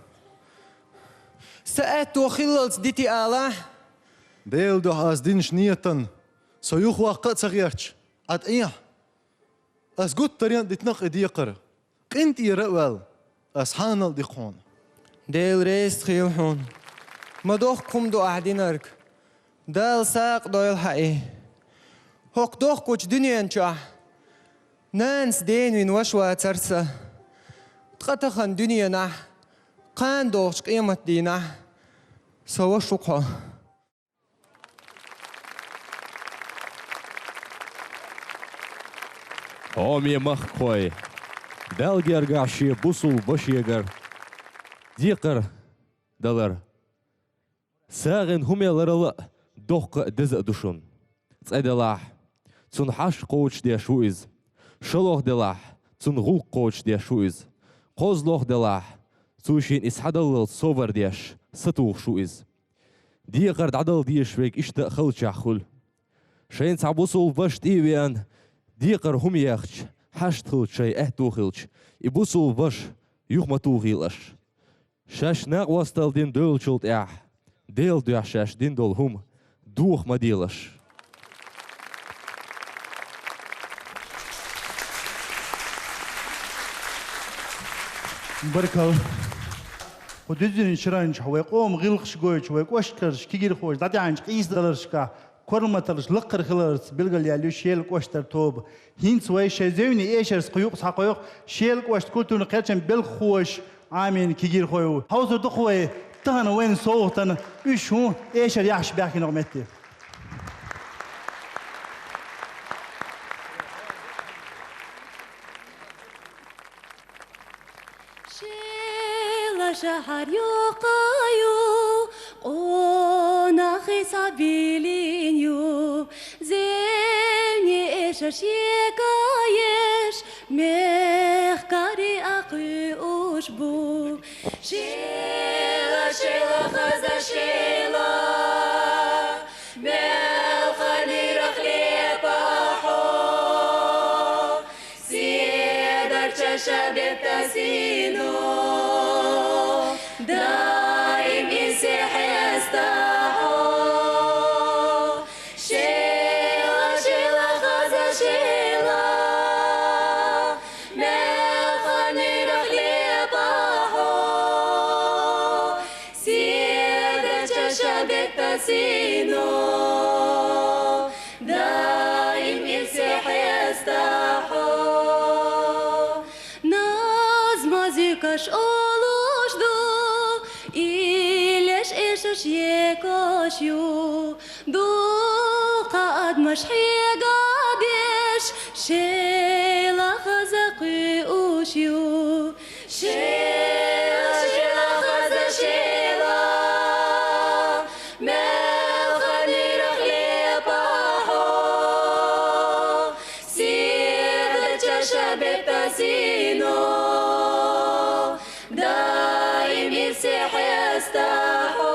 Сан аьтто хиллалц дити алахь. Делан дуьхьа ас динчу нийятан со юхаваккха а ца гӀерташ, Ӏад Ӏехьа. Ас гуттаренна а дитина-кх и декхар. КъинтӀера а ваьлла, ас хьанал а ди-кх хьуна. Дела реза хуьлда хьуна. Ма доккха хӀума ду ахь динарг. Дала сагӀа дойла хьан и. ХӀокху дохкучу дуьнен чохь нанас дена вина ваша вацара сан. Ткъа тахана дуьненахь, кхана догӀучу къематдийнахь сан ваша ву-кх хьо. Хьоме махкахой, Далла гергахь шен бусулба вашегара декхар далар сагӀина хӀума ларал а доккха а, деза а ду шуна. ЦӀе делахь, цунна хьашт кхочушдеш ву иза. ШолгӀа делахь, цунна гӀуллакх кхочушдеш ву иза. КхозлагӀа делахь, цо шена и схьадаллалц собар деш, сатухуш ву иза. Декхар дӀадала дезаш верг иштта а халчохь хуьлу. Шайна цхьа бусулба ваша тӀе а веана, декхар хӀума ехча, хьашт хилча, шайн аьтто хилча, и бусулба ваша юха ма тухийла аша. Шаьш накъосталла дина девллачул тӀаьхьа, Делан дуьхьа шаьш дина долу хӀума доха ма делаш. Баркалла. Кху дуьззинчу шарахь вай къоман гӀиллакхаш гойтуш, вай кӀоштарш, кегийрхоша дӀатаьӀначу къийсадаларшкахь, корматаллаш лакхара хиларца билгалъяьлла ю Шелан кӀоштара тоба. ХӀинца вай шайн зевне эшарца кху юкъа схьакхойкху Шелан кӀоштан культуран кхерчан белхахоша Ӏамийна кегийрхой. Хьовсур ду-кх вай тахана вайна совгӀатана, уьш хӀун эшар яхьаш баьхкина кху метте. Шела шахьар йоккха ю, къонахий схьабиллина ю, зевне эшарш егайеш, мехкарий а кхуьуш бу. Шела, шела, хаза шела. Сино, даим ирсе хьеста хьо. Шела, шела, хаза шела, мел ханирах лепа хьо. Седа чаша бетта сино, даим ирсе хьеста хьо. Назмази каш олуш ду, илеш эшаш екаш ю, дукха адамаш хьегадеш, шела хаза кхуьуш ю. Шела, шела, хаза шела, мел ханирах лепа хьо. Седа чаша бетта сино, даим ирсе хьеста хьо.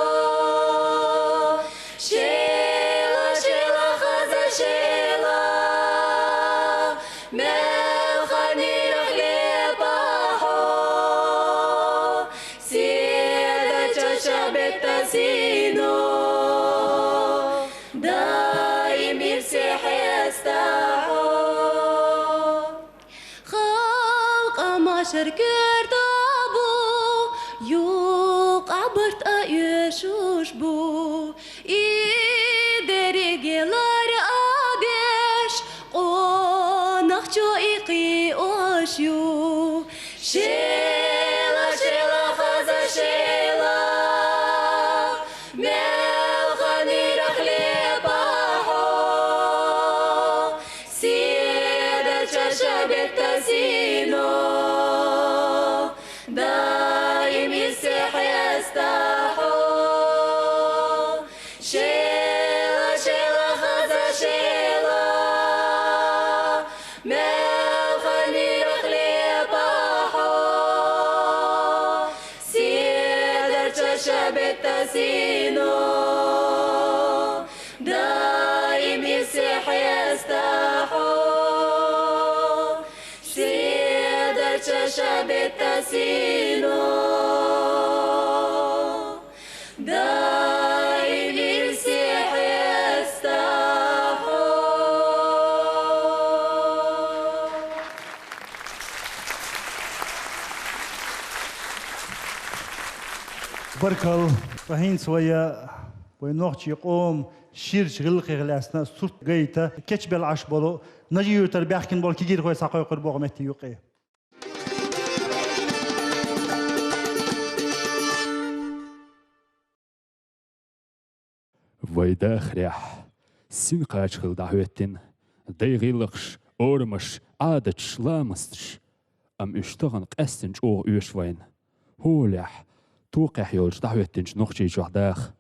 Шела, шела, хаза шела, мел ханирах лепа хьо. Седа чаша бетта сино, даим ирсе хьеста хьо. Халкъа машар керта бу, юкъа барт а оьшуш бу. И дерриге лар а деш, къонахчо и кхиош ю. Шела, шела, хаза шела, мел ханирах лепа хьо. Седа чаша бетта сино, даим ирсе хьеста хьо. Шела, шела, хаза шела, мел ханирах лепа хьо. Седа чаша бетта сино, даим ирсе хьеста хьо. Седа чаша бетта сино, даим ирсе хьеста хьо. Баркал. Ткъа хӀинца вай, вай нохчий къоман ширача гӀиллакхех лаьцна сурт гайта кечбелла Ӏаш болу, Нажи-Юьртара баьхкина болу кегийрхой схьакхойкхур боху метте юкъе. Вай дахарехь синкхача хила дӀахӀоьттина дай гӀиллакхаш, орамаш, Ӏадаташ, ламасташ. Амма уьш тахана къаьстина чӀогӀа оьшу вайна. ХӀолехь, токхехь йолчу дӀахӀоьттинчу Нохчийчохь даха.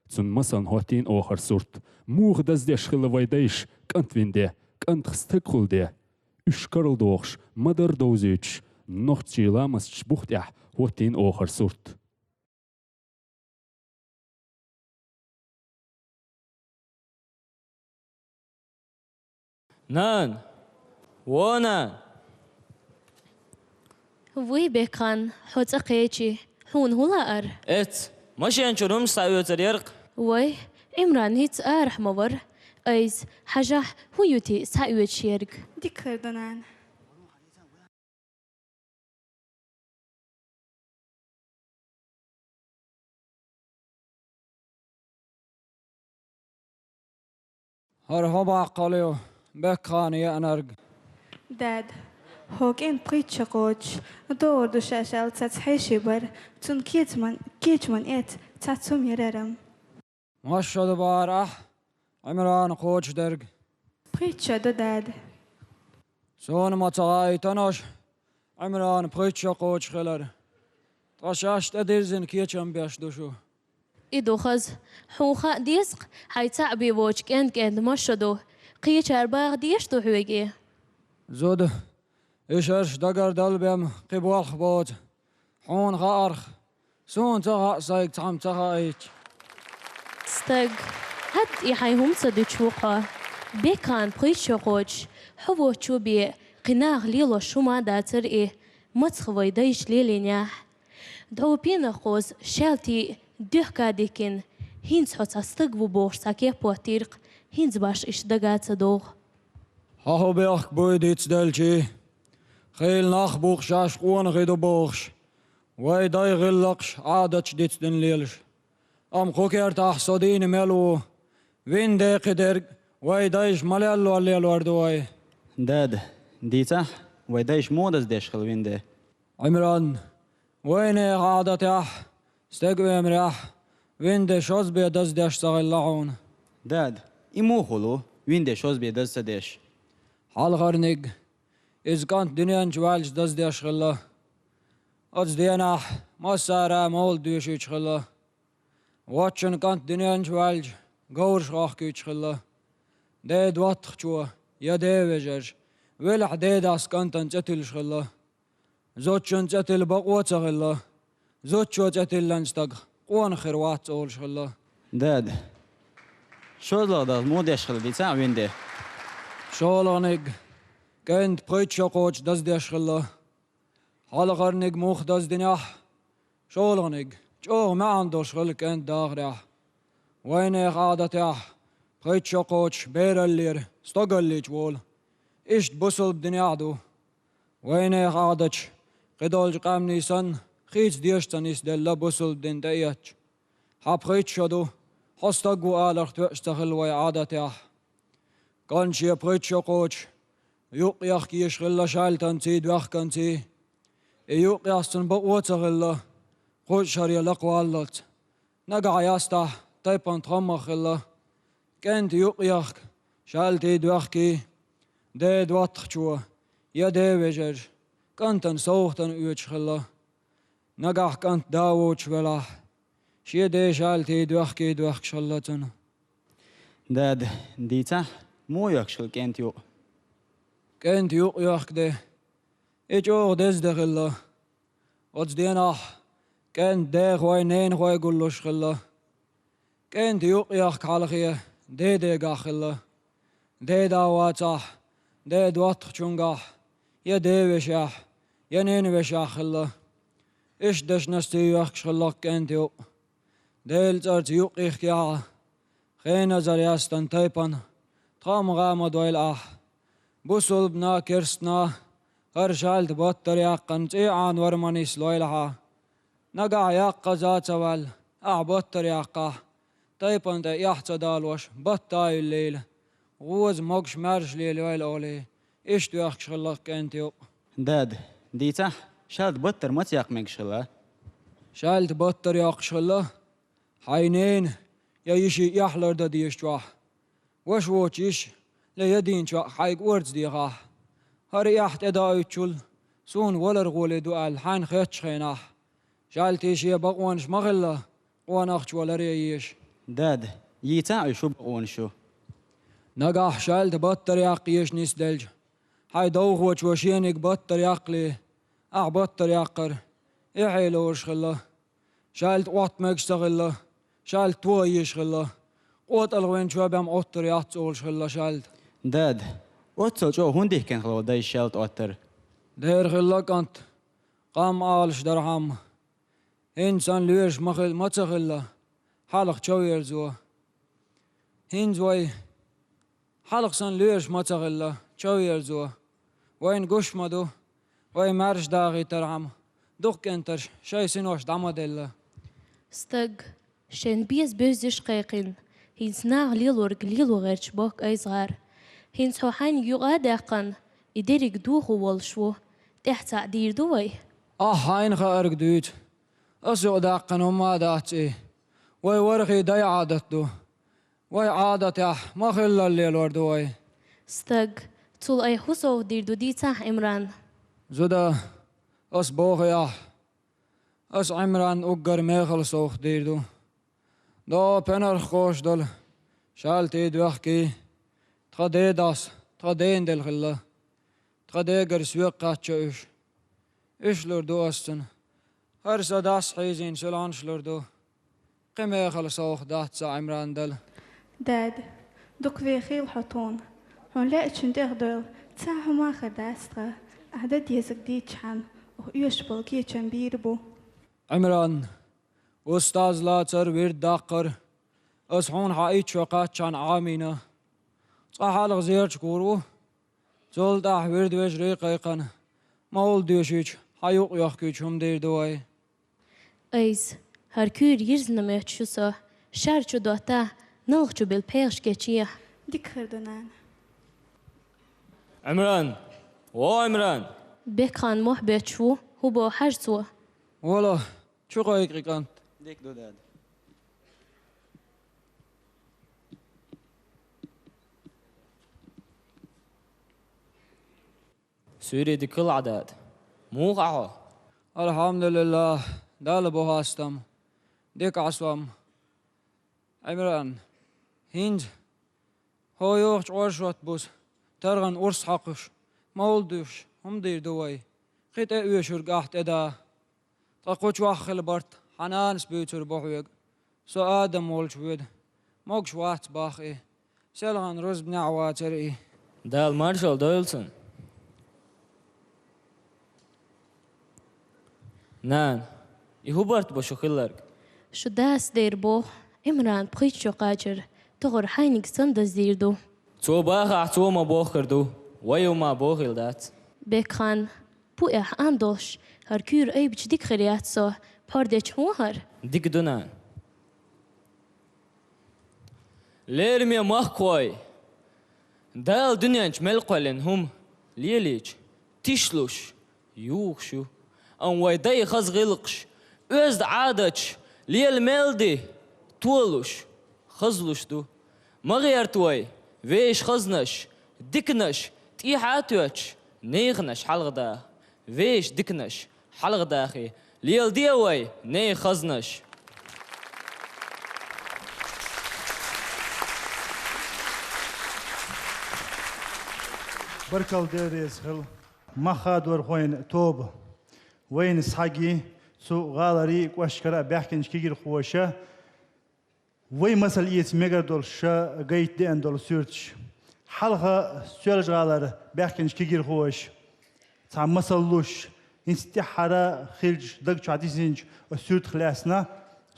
Цунна масална хӀоттийна охара сурт. Муха даздеш хилла вай дайша кӀант вина де, кӀантах стаг хуьлу де. Уьш карладохуш, ма-дарра довзуьйтуш, нохчийн ламасташ бух тӀехь хӀоттийна охара сурт. Нана! Во, нана! Вуй, Бекхан, хьо цӀа кхечи, хьуна хӀун лаара? Эц, машен чуьра хӀумнаш схьаоьцур яра-кх. Вай, Ӏимран хӀинца арахь ма вара. Айса, хьажахь, хӀун ю те схьаоьцуш ерг? Дика хир ду, нана. ХӀара хӀун баккхалла ю, Бекхана еанарг? Дада, хьо кӀен пхийтта шо кхочуш, догӀур ду ша аьлла цхьацца хьеший бара, цунна кечаман, кечаман эцна цхьацца хӀума яра-м. Масса шо ду бахара ахь Ӏимрана кхочушдерг? Пхийтта шо ду, дада. Суна ма ца хаийтина аша Ӏимрана пхийтта шо кхочуш хилар. Ткъа шаьш тӀедирзина кечам беш ду шу. И ду хаза. Хьуна хаа деза-кх, хьайн цхьаъ бен воцчу кӀен-кӀентан масса шо ду. Кхечара баха дезаш ду хьоьга и? Зуда, и шераш дагардала бен кхин болх боцу. Хьуна хаарх, суна ца хаьа сайга цхьамма ца хаийтича. Стаг, хӀаьта и хьайн хӀума ца дуьтуш ву-кх хьо. Бекхан пхийтта шо кхочуш, хьо воцчу бен кхин наха лелош хӀума а дацара и. Мацах вай дайша лелийнехь? Дов пенах кхоза шаьлтий доьхка дикина, хӀинца хьо цхьа стаг ву бохуш цхьа кеп хӀоттийра-кх, хӀинца башха иштта дага а ца догӀу. Хьан хӀун бехк буй дицделчий? Хийла нах бу-кх шаьш къонахий ду бохуш, вай дай гӀиллакхаш, Ӏадаташ дицдина лелаш. Амма кху кертахь со дийна мел ву, вина де кхидерг вай дайша ма леллор лелор ду вай. Дада, дийцахь, вай дайша муха даздеш хилла вина де? Ӏимран, вайнехан Ӏадатехь, стеган оьмарехь, вина де шозбе даздеш ца хилла хьуна. Дада, и муха хуьлу, вина де шозбе даз ца деш? Хьалхарниг, иза кӀант дуьнен чу ваьлча даздеш хилла. Оцу денахь массара а мовлад доьшуьйтуш хилла. Воччун кӀант дуьнен чу ваьлча, говраш хохкуьйтуш хилла. Ден доттагӀчо я ден вежарша, велахь, ден дас кӀантана цӀе туьллуш хилла. Зудчун цӀе тилла бакъо а ца хилла. Зудчо цӀе тиллина стаг къонах хир вац олуш хилла. Дада, шозлагӀа даз муха деш хилла дийцахь вина де? ШолгӀаниг, кӀентан пхийтта шо кхочуш даздеш хилла. Хьалхарниг муха даздинехь, шолгӀаниг чӀогӀа маьӀна долуш хилла кӀентан дахарехь. Вайнехан Ӏадатехь пхийтта шо кхочуш бераллера стогаллича волу. Иштта бусалба динехь а ду. Вайнехан Ӏадаташ кхидолчу къаьмнийн санна хийца дезаш ца нисделла бусалба дин тӀеэцча. Хьан пхийтта шо ду, хьо стаг ву аларх тоьуш ца хилла вай Ӏадатехь. КӀант шен пхийтта шо кхочуш юкъ яхка езаш хилла шаьлтанций, доьхканций. И юкъ ясцун бакъо а ца хилла, кхузткъа шаре лакхаваллалц. Нагахь ястахь, тайпана тхоммах хилла. КӀентан юкъ яхка, шаьлтий, доьхкий, ден доттагӀчо я ден вежарша кӀантана совгӀатана оьцуш хилла. Нагахь кӀант да воцуш велахь, шен ден шаьлтий, доьхкий доьхкуш хилла цунна. Дада, дийцахь, муха йоьхкуш хилла кӀентан юкъ? КӀентан юкъ йоьхку де, и чӀогӀа деза де хилла. Оцу денахь кӀентан дехой, ненахой гуллуш хилла. КӀентан юкъ яхка хьалхе ден дегахь хилла. Ден да вацахь, ден доттагӀчуьнгахь, я ден вешехь, я ненан вешехь хилла. Иштта дешнашций йоьхкуш хилла-кх кӀентан юкъ. Делан цӀарца юкъ йихкехь а, хеназар яьстина тайпана тхо-м гӀа ма дойла ахь. Бусалбана, керстана хӀара шаьлта баттара яьккхина цӀий Ӏанор ма нислойла хьан. Нагахь яккхаза а ца ваьлла, ахь баттара яккхахь, тайпана тӀе эхь ца далош, батта а юьллийла, гӀоза, могуш, маьрша лелайойла олий, иштта йоьхкуш хилла-кх кӀентан юкъ. Дада, дийцахь, шаьлта баттара маца яккха мегаш хилла? Шаьлта баттара йоккхуш хилла, хьайн ненан я йишин эхь лардан дезачохь. Ваша воцу йиша я ядийна чоа хьайга орца дехахь, хӀара эхь тӀедоуьйтучул суна валар гӀоле ду аьлла хьайна хеттачу хенахь, шаьлтий шен бакъонаш ма хилла къонахчо ларъян езаш. Дада, йийцахь уьш, хӀун бакъонаш ю? Нагахь шаьлта баттара яккха езаш нисделча, хьайн довхочо шениг баттара яккхале, ахь баттара яккхар эхье лоруш хилла. Шаьлта Ӏотта мегаш ца хилла, шаьлта тоха езаш хилла. КъотӀалгӀа вина чоь бен Ӏоттар яц олуш хилла шаьлта. Дада, оццул чӀогӀа хӀунда дихкина хилла вай дайша шаьлта Ӏоттар? Дера хилла кӀант, къам Ӏалаш дархьама. ХӀинца санна лоьраш ма хил-, ма ца хилла, хьалха чов ерзо. ХӀинца вай хьалха санна лоьраш ма ца хилла, чов ерзо. Вайна гуш ма ду, вай маьрша дахийтархьама, дукха кӀентарш шайн синош дӀа ма делла. Стаг, шен беза бевзаш кхайкхина, хӀинца наха лелорг лело гӀерташ бохку айса гӀар. ХӀинца хьо хьайниг юкъа а даьккхина, и дерриг дохо волуш ву. ТӀехь цхьаъ дийр ду вай? Ахь хьайна хаарг дуьйцу. Ас юкъадаьккхина хӀумма а дац и. Вай ворхӀе дай Ӏадат ду. Вай Ӏадатехь ма-хиллара лелор ду вай. Стаг, цул айхьа хӀун совгӀат дийр ду дийцахь, Ӏимран? Зуда, ас боху ахь, ас Ӏимранна уггар мехала совгӀат дийр ду. ДогӀу пенарх кхош долу шаьлтий, доьхкий, тхан ден дас тхан дена делла хилла. Тхан дегара соьга кхаьчча уьш. Уьш лур ду ас цунна. ХӀара сан дас хьийзийна сийлахьаш лур ду. Кхин мехала совгӀат дац сан Ӏимранна дала. Дада, дукха вехийла хьо тхуна. Хьуна лаьачун тӀех дойла цхьа хӀума а хир дац тхан, ахь дан дезарг дийцчахьана, Оьшуш болу кечам бийр бу. Ӏимран, устаз лацар, вирд даккхар, ас хьуна хьан итт шо кхаччахьана Ӏамийна. Цкъа хьалха зерачу гур ву. Цул тӀаьхьа вирд вежарий кхайкхина, мовлид доьшуьйтуш, хьан юкъ йохкуьйтуш хӀума дийр ду вай. Айса, хӀара куьйра йирзина моьттуш ю со, шар чу доттахь, налха чу билла пхьегӀаш кечъехьа. Дика хир ду, нана. Ӏимран! Во Ӏимран! Бекхан мохь бетташ ву, хӀун боху хьажа цо? Вало, чу кхайкхи, кӀант. Дика ду, дада. Суьйре дика хила, Ӏа дада. Муха Ӏа хьо? Алхьамдулиллах, Далла бу хастам. Дика Ӏа сом. Ӏимран, хӀинца хьо йохучу Ӏоршот буса, таргӀан урс хьокхуш, мовлид дуьйцуш, хӀума дийр ду вай. Кхин тӀе оьшург ахь тӀеда. Ткъа кху чохь хила барт хьан нанас буьйцур бу хьоьга. Со адам волчу воьду. Могуш вац боху и. Селхана рузбанехь вацара и. Дала маршалла дойла цунна. Нана, и хӀун барт бу шу хилларг? Шу дас дер боху, Ӏимран пхийтта шо кхачар, тохара хьайниг санна даздийр ду. Цо бахахь, цо ма бохкар ду, вай ма бохийла дац. Бекхан, пу эхь ан долуш, хӀара куьйра айбича дика хир яц со, пхьор дечу хьуна хӀара? Дика ду, нана. Лераме махкахой! Дала дуьнен чу мел кхоьллина хӀума лелийча, тишлуш, юхуш ю. Амма вай дай хаза гӀиллакхаш, оьзда Ӏадаташ лела мел ди, толуш, хазлуш ду. Ма гӀерта вай, вешан хазнаш, диканаш тӀехьа а тоьттуш, неханаш хьалха даха. Вешан диканаш хьалха дахий, леладе вай нехан хазнаш. Баркалла, Дела реза хила. Мах хадорхойн тоба. Вайна схьаги, цу гӀаларий, кӀоштара а баьхкинчу кегирхоша, вай масал эца мегар долуш ша гайта деана долу суьрташ. Хьалха Соьлжа-ГӀалара баьхкинчу кегирхоша цхьа масал луш, хӀинца тӀаьххьара хилча даг чохь дисинчу оцу суьртах лаьцна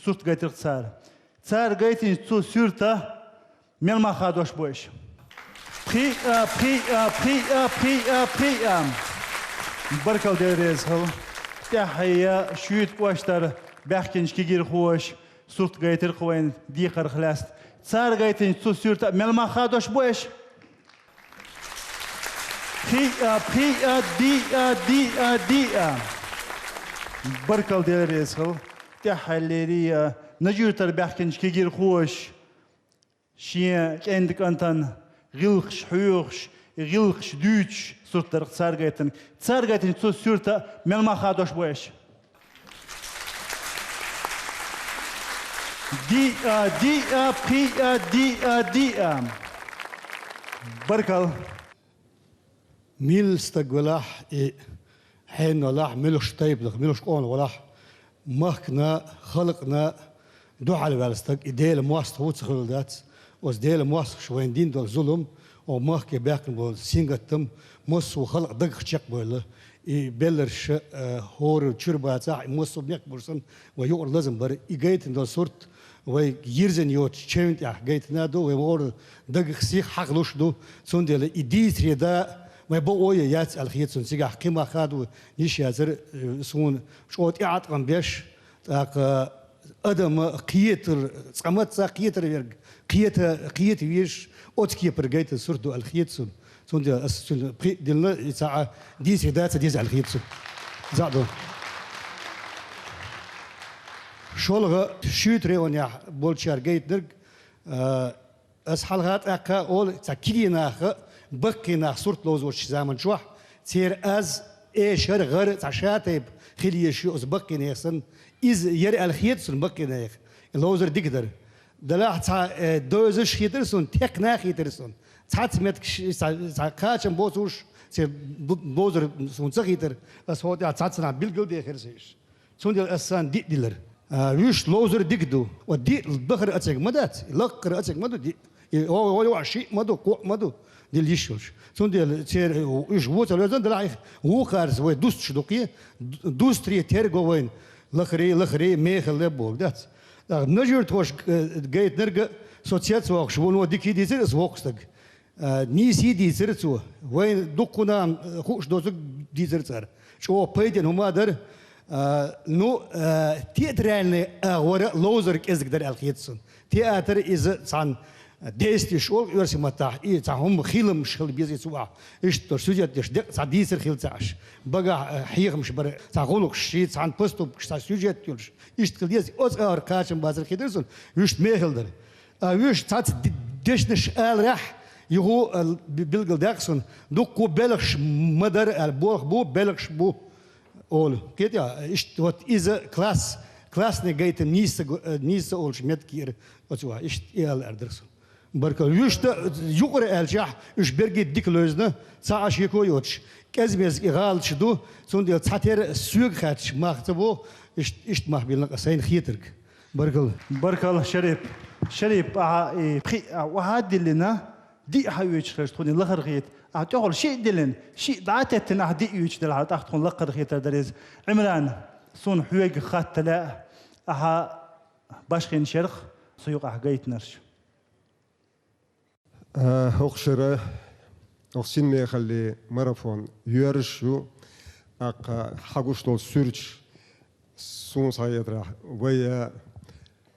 сурт гайтира цара. Цара гайтинчу цу суьрта мел мах хадош бу аша? Пхиъ а, пхиъ а, пхиъ а, пхиъ а, пхиъ а. Баркалла, Дела реза хила. ТӀаьххье шуьйта кӀоштара баьхкинчу кегирхоша сурт гайтира-кх вайна декхарх лаьцна. Цара гайтинчу цу суьрта мел мах хадош бу аша? Пхиъ а, пхиъ а, диъ а, диъ а, диъ а. Баркалла, Дела реза хила. ТӀаьххьара леррина Нажи-Юьртара баьхкинчу кегирхоша шен кӀентан-кӀантан гӀиллакхаш хьоьхуш, гӀиллакхаш дуьйцуш сурт дара-кх цара гайтина. Цара гайтинчу цу суьрта мел мах хадош бу аша? Диъ а, диъ а, пхиъ а, диъ а, диъ а. Баркалла. Мила стаг велахь, и хьенан велахь, муьлхачу тайпанах, муьлхачу къомах велахь, махкана, халкъана дуьхьал ваьлла стаг, и Делан мостагӀа ву ца хуьлуш дац. Оцу Делан мостагӀаша вайна дина долу зулам, оха махке баьккхина болу сингаттам массо а халкъан дагах чекхбевлла. И белларш, э, хӀора чуьра бацахь, и массо а мехкан берш санна, вай юкъара лазам бара. И гайтина долу сурт вай йирзина йоцучу чевнна тӀехь гайтина а ду, вай хӀора дагах, сиха хьахалуш а ду. Цундела и дийцаре да, вай бакъо а яц аьлла хета суна цигахь, кхин мах хадо йиш яцара, э, суна чӀогӀа тӀеӀаткъам беш, тӀаккха адам кхетар, цкъа мацца кхетар верг, кхета, кхета везаш, оцу кепара гайтина сурт ду аьлла хета суна. Цундела ас цуьнан пхиъ дилла, и цхьа а дийцаре дац, ца деза аьлла хета суна. ЗӀа ду. ШолгӀа, шуьйта районехь болчара гайтинарг, а, ас хьалха а тӀаккха а олу, цхьа кегий нах а, баккхий нах сурт ловзочу заман чохь, церан аз, эшар, гӀар цхьа шатайпа хила езаш ю оцу баккхий нехан санна. Иза яра аьлла хета суна баккхий нехан. И ловзар дика дара. Делахь цхьа, э, дозаш хетара суна, текхна а хетара суна. Цхьацца меттигаш, цхьа, цхьа кхачам боцуш, церан бу-, бозар суна ца хетара, ас хӀокху тӀехь цхьацца нах билгал дехира сан уьш. Цундела ас санна диъ дилира. А, вуьшта ловзар дика ду, ва диъ дахар оцциг ма дац, и лакхара оцциг ма ду диъ. И о, о, о, шиъ ма ду, кхоъ ма ду. Дилла йиш йолуш. Цундела церан уьш вон ца лоьзна делахь, вукхарца вай дусташ ду-кх, д-, дустаре терго вайна, лахаре, лахаре, мехала бохург дац. ТӀаккха нажуьртахошка, э, гайтинарг а со цец воккхуш, вуно дика дийцира аса воккха стаг. А, нийса дийцира цо. Вайна дуккха а, а, хууш доцург дийцира цара. ЧӀогӀа пайденна хӀума а дара. А, ну, а, театральный агӀор а ловзар кӀезиг дара аьлла хета суна. Театр иза цхьана действующий олу оьрсийн маттахь, и цхьа хӀума хиламаш хила беза цу ахь. Иштта долуш сюжет деш, декъа цхьа дийцар хила ца Ӏаш. Багахь, а, хьехамаш бара, цхьа гӀуллакхаш, шен цхьана поступкаш, цхьа сюжет йолуш. Иштта хила деза, оцу агӀор кхачам бацар хетара суна, вуьшта мехала дара. А вуьш цхьацца д-, дешнаш аларехь, юха а би-, билгалдаьккхи суна, дуккха белхаш ма дара аьлла, болх бу, белхаш бу олу. Кхетий, иштта вот иза класс, классный гайтам нийса го-, э, нийса олуш меттиг яра оцу ван. Иштта и аьлла аьрдара суна. Баркалла. Вуьшта юкъара аьлчахь, уьш берриге дика лоьзна, цхьа а шеко йоцуш, кӀезмеза и гӀалаташ ду, цундела цхьатерра соьга хаьтташ мах ца боху, иштта, иштта мах биллина къа сайна хетарг. Баркалла. Баркалла, Шарип. Шарип, ахьа и пхиъ а охьа а диллина, диъ хьан оьцуш хилча тхуна лахара хета. Ахьа тӀехула шиъ а диллина, шиъ дӀа а теттина, ахьа диъ оьцуш делахьара, тӀаккха тхуна лакхара хетар дара иза. Ӏимран, суна хьоьга хатта лаьа, ахьа башхин шерх, со юкъахь гайтинарш. А, хӀокху шера, хӀокху синмехаллин марафон йоьрзуш ю, тӀаккха хьан гуш долу суьрташ, суна схьахетарехь, вай, а,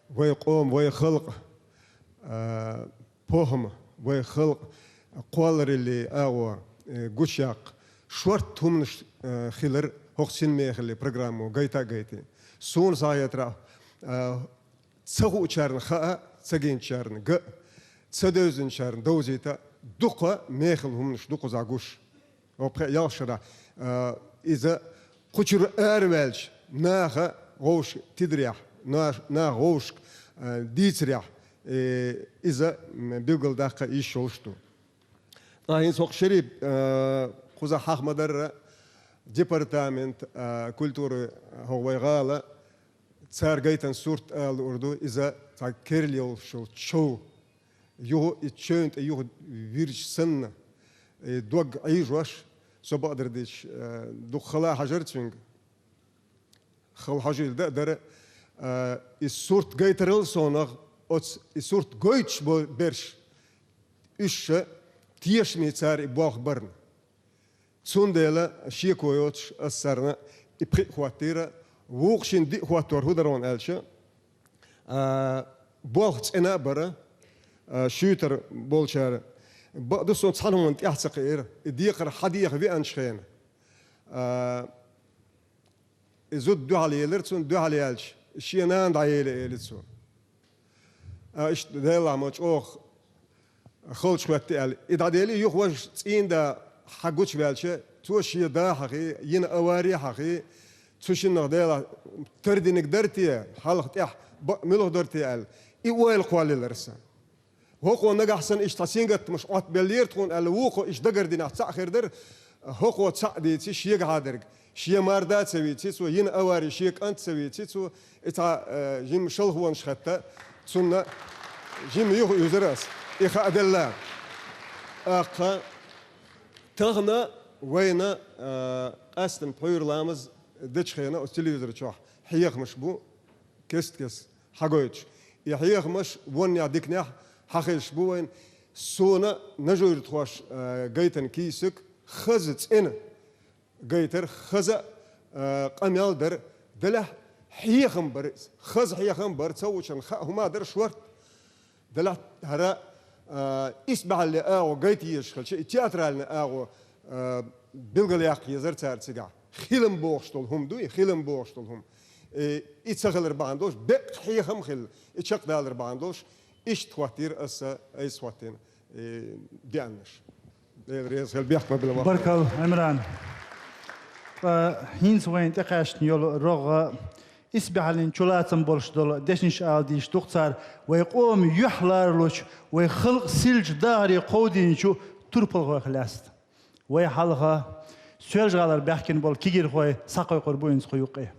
вай къоман, вай халкъан, а, похӀма, вай халкъан кхоллараллин агӀо, э, гучуяккха шортта хӀуманаш, э, хилира хӀокху синмехаллин программо гайта а гайтина. Суна схьахетарехь, а, ца хуучарна хаа, ца гинчарна ган, ца девзинчарна довзийта, дукха мехала хӀуманаш ду кхузахь гуш. ХӀокху пхеа-ялх шарахь, а, иза кху чуьра араваьлча, наха вовшашка тидарехь, нах-, наха вовшашка, а, дийцарехь, э, иза, м, билгалдаккха йиш йолуш ду. Ткъа хӀинца хӀокху шерийн, а, кхузахь хьаха ма-дарра, департамент, а, культуры хӀокху вай гӀала, цара гайтина сурт ала луур ду, иза цхьа керла йолуш йолу чов. Юха и чевнна тӀе юха вирзича санна, и дог Ӏийжош, со бакъдерг дийцича, э, дукха хала хьажара цуьнга. Хала хьожийла дан а дара, э, и сурт гайтарал совнах, оцу и сурт гойтуш бо-, берш, уьш ша тешаме цара и болх барна. Цундела шеко йоцуш ас царна и пхиъ хӀоттийра, вукху шина диъ хӀоттор хӀун дара хьуна аьлча, а, болх цӀена а бара, а, шуьйтур болчара. Бакъду, суна цхьана хӀуманна тӀаьхьа ца кхиира, и декхар хьан деха веанчу хенахь. А, И зуда дуьхьал елира цунна, дуьхьал яьлча, шен нана дӀаели, эли цо. А, иштта Делахь ма чӀогӀа халчу хӀоьттира аьлла. И дӀадели, юха важа цӀийнда хьан гучуваьлча, цо шен да хьахий, йина авари хьахий, цу шиннах Делахь тардиниг дара те, хьалха тӀехь бакъ муьлха дара те аьлла. И ойла кхоллаелира сан. ХӀокхо нагахь санна иштта цхьа сингаттамаш Ӏоттабеллера тхуна аьлла, вукхо иштта дагардинехь цхьаъ хир дара, хӀокхо цхьаъ дийци шегахьа дерг. Шен мар да а ца вийци цо, йина авари шен кӀант а ца вийци цо, и цхьа, э, жимма шалха вонаш хетта, цунна жимма юха уьйзира ас. И хаа делла. ТӀаккха тахана вайна, э, къаьсттина пхьуьйра ламаз дечу хенахь оцу телевизор чохь хьехамаш бу, кест-кеста хьагойтуш. И хьехамаш воннехь-диканехь хьахезаш бу вайна. Суна нажуьйтахоша, э, гайтина кийсиг хаза цӀена гайтара, хаза, э, къамел дара. Делахь хьехам бара иза. Хаза хьехам бара, ца хуучарна хаа хӀума дара шортта. Делахь хӀара, а, исбаьхьаллин агӀо гайта езаш хилча, и театральный агӀо, а, билгалъяккха езара цара цигахь. Хилам бохуш долу хӀума дуй, хилам бохуш долу хӀума. Э, и ца хилар бахьана долуш, беккъа хьехам а хилла, и чекхдалар бахьана долуш, иштта хӀоттийра аса, айса хӀоттийна, э, деаннаш. Дела реза хила, бехк ма билла ваха. Баркалла, Ӏимран. Ткъа хӀинца вайна тӀекхаьчна йолу рогӀа исбаьхьаллин чулацам болуш долу дешнаш ала дийш ду-кх цара вай къоман юьхь ларалучу, вай халкъ силчу дахаре кховдийначу турпалхойх лаьцна. Вай хьалха Соьлжа-ГӀалара баьхкина болу кегийрхой схьакхойкхур бу хӀинца кху юккъе.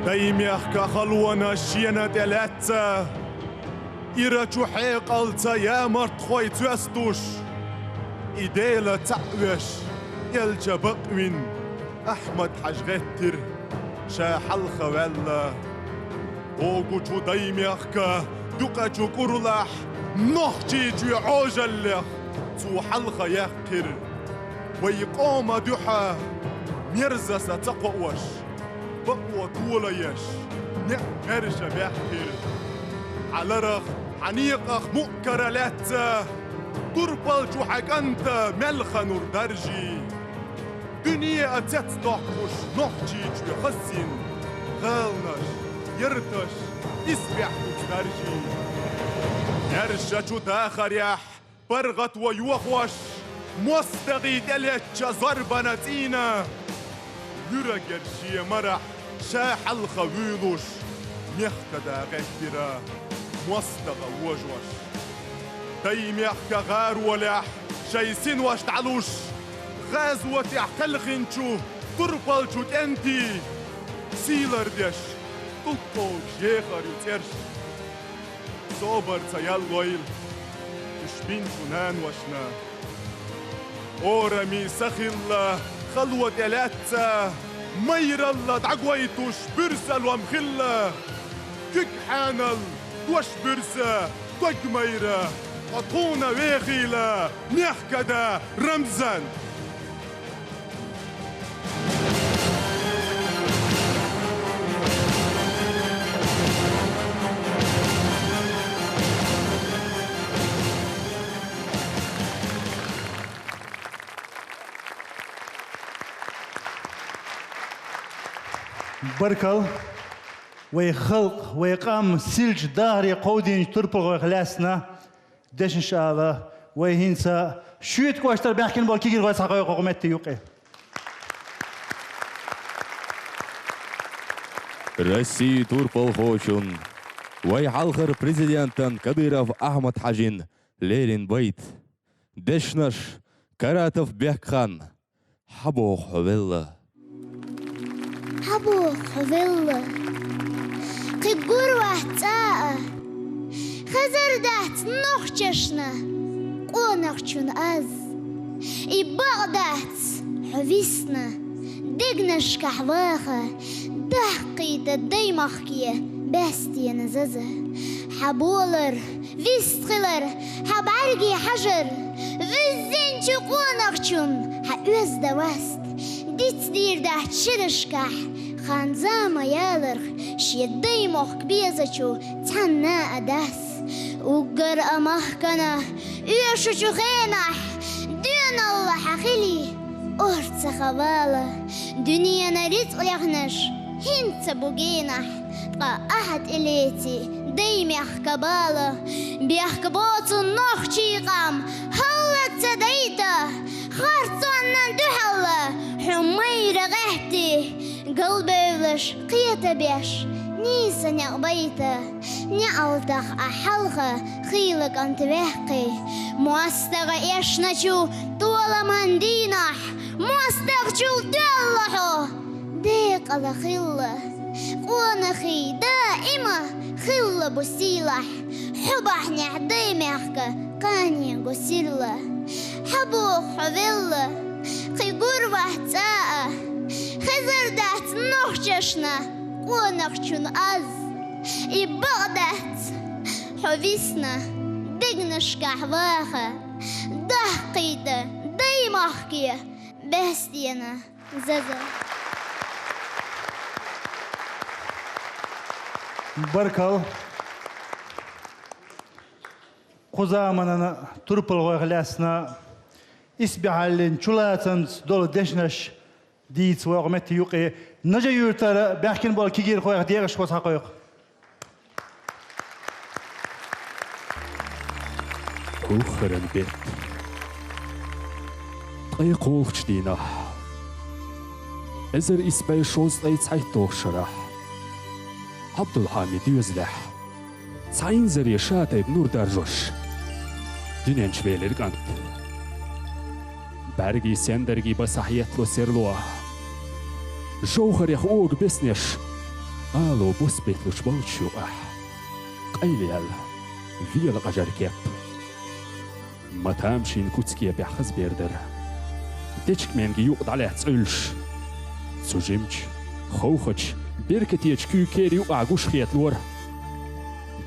Даймехка халонаш шена тӀе лаьцна, ирачу хьекъалца ямартхой цоьстуш, и Дела цхьаъ веш, элча бакъвина Ахьмад-Хьажа гӀеттира, ша хьалха ваьлла. Богучу Даймехка дукъачу кӀурлахь Нохчийчоь Ӏожаллех цо хьалха яьккхира. Вай къома дуьхьа мерза са ца кхоош, бакъо тола еш, некъ маьрша баьхкира. Хьан ларах, хьан некъах мукъ кара лаьцна, турпалчу хьан кӀанта мел ха нур даржий. Дуьне а цецдоккхуш Нохчийчоь хазйина гӀаланаш, ярташ, исбаьхьуьйту даржий. Маьршачу дахарехь паргӀато йохош, мостагӀий тӀелетта зорбана цӀийна, луьрагара шен марахь ша хьалха вуьйлуш, мехкада гӀеттира мостагӀа вожош. Даймехка гӀаролехь шайн синош дӀалуш, гӀазотехь кхелхинчу турпалчу тӀентий сий лардеш, тӀулг кховдаш ехар ю цӀераш. Собар ца яллойла уьш бинчу наношна. Орами са хилла хало тӀе лаьцна, майралла дӀагойтуш буьрса лом хилла. Куьг хьанал, дош буьрса, дог майра, ткъа тхуна вехийла мехкада Рамзан. Баркал. Вай халкъ, вай къам силча дахаре кховдийначу турпалхойх лаьцна дешнаш ала вай хӀинца Шуьйта кӀоштара баьхкина болу кегийрхой схьакхойкху хӀокху метте юкъе. Российн турпалхочун, вай хьалхара президентан Кадыров Ахьмад-Хьажин леррина байт. Дешнаш: Каратов Бекхан, «Хьан боху хьо велла?» Хьан боху хьо велла? Кхин гур вац цӀа а, хезар дац нохчашна къонахчун аз. И бакъ дац хьо висна, дегнашкахь ваха, дахкийта Даймахке баьстенан заза. Хьан болар вист хилар, хьан бӀаьрге хьажар вуьззинчу къонахчун хьан оьзда васт. Дицдийр дац шерашкахь хан-зама яларх шен Даймохк безачу цхьанна а дас. Уггар а махкана оьшучу хенахь доьналла хьан хили орцаха вала. Дуьненан рицкъ лехнаш хӀинца бу генахь, ткъа ахьа тӀелеций Даймехка бала. Бехк боцу нохчийн къам хӀаллак ца дайта, харцонна дуьхьал хьо майра гӀаьттий, галбевллаш кхетабеш нийса некъ байта. НеӀалтах ахь хьалха хийла кӀант ваьккхи, мостагӀа эшначу толаман дийнахь мостагӀчул тоьлла хьо декъала хилла. Къонахий даима хилла бу сийлахь, хьо бахьанехь Даймехка кхане го сирла. Хьан боху хьо велла? Кхин гур вац цӀа а, хезар дац нохчашна къонахчун аз. И бакъ дац хьо висна, дегнашкахь ваха, дахкийта Даймахке баьстенан заза. Баркал. Кху заманан турпалхойх лаьцна исбаьхьаллин чулацамца долу дешнаш дийца вай хӀокху метте юкъе. Нажи-Юьртара баьхкина болу кегийрхойх декъашхо схьакхойкху. Кухаран бетт. Ткъе кхоалгӀачу дийнахь, эзар исс бӀе шовзткъе цхьайтталгӀачу шарахь, Ӏабдулхьамид доьзалехь, цхьа инзаре ша тайпа нур даржош, дуьнен чу велира кӀант. БӀаьргийн сендергийн басахь еттало серло, жовхарех ога беснеш, Ало бос бетталуш болчу юкъахь къайлаяьлла, вела къажар кеп. Ма тамашийна куц кепехь хаза бер дара. Дечиг-менга юкъа дӀалаьцна Ӏуьллуш, цу жимачу, ховхачу, беркатечу куьйга кера юкъахь гуш хеталора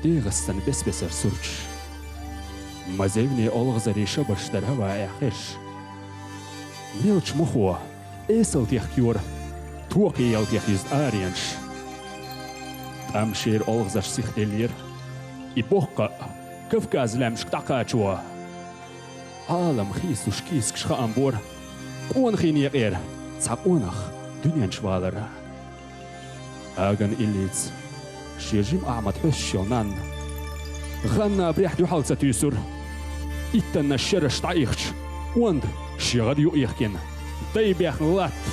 дегӀастанан бес-бесара сурташ. Ма зевне олхазарийн шабаш дара хӀаваэхь хезаш. Мелча мохо эсала техка йора, токхе ял техъюьзу аренаш. ТӀамашера олхазарш сиха деллера. И боккха а, Кавказ лаьмнашка дӀакхачо. Ӏалам хийцалуш кийсакаш хаам бора, къонахий некъера цхьа къонах дуьнен чу валар. Аган Иллица шен жима Ахьмад хьоьстуш йолу нанна гӀан набрехь дуьхьал ца туьйсура. Иттаннаш шераш дӀаихча, онда шен гӀада юкъа йихкина, дай бехна латта,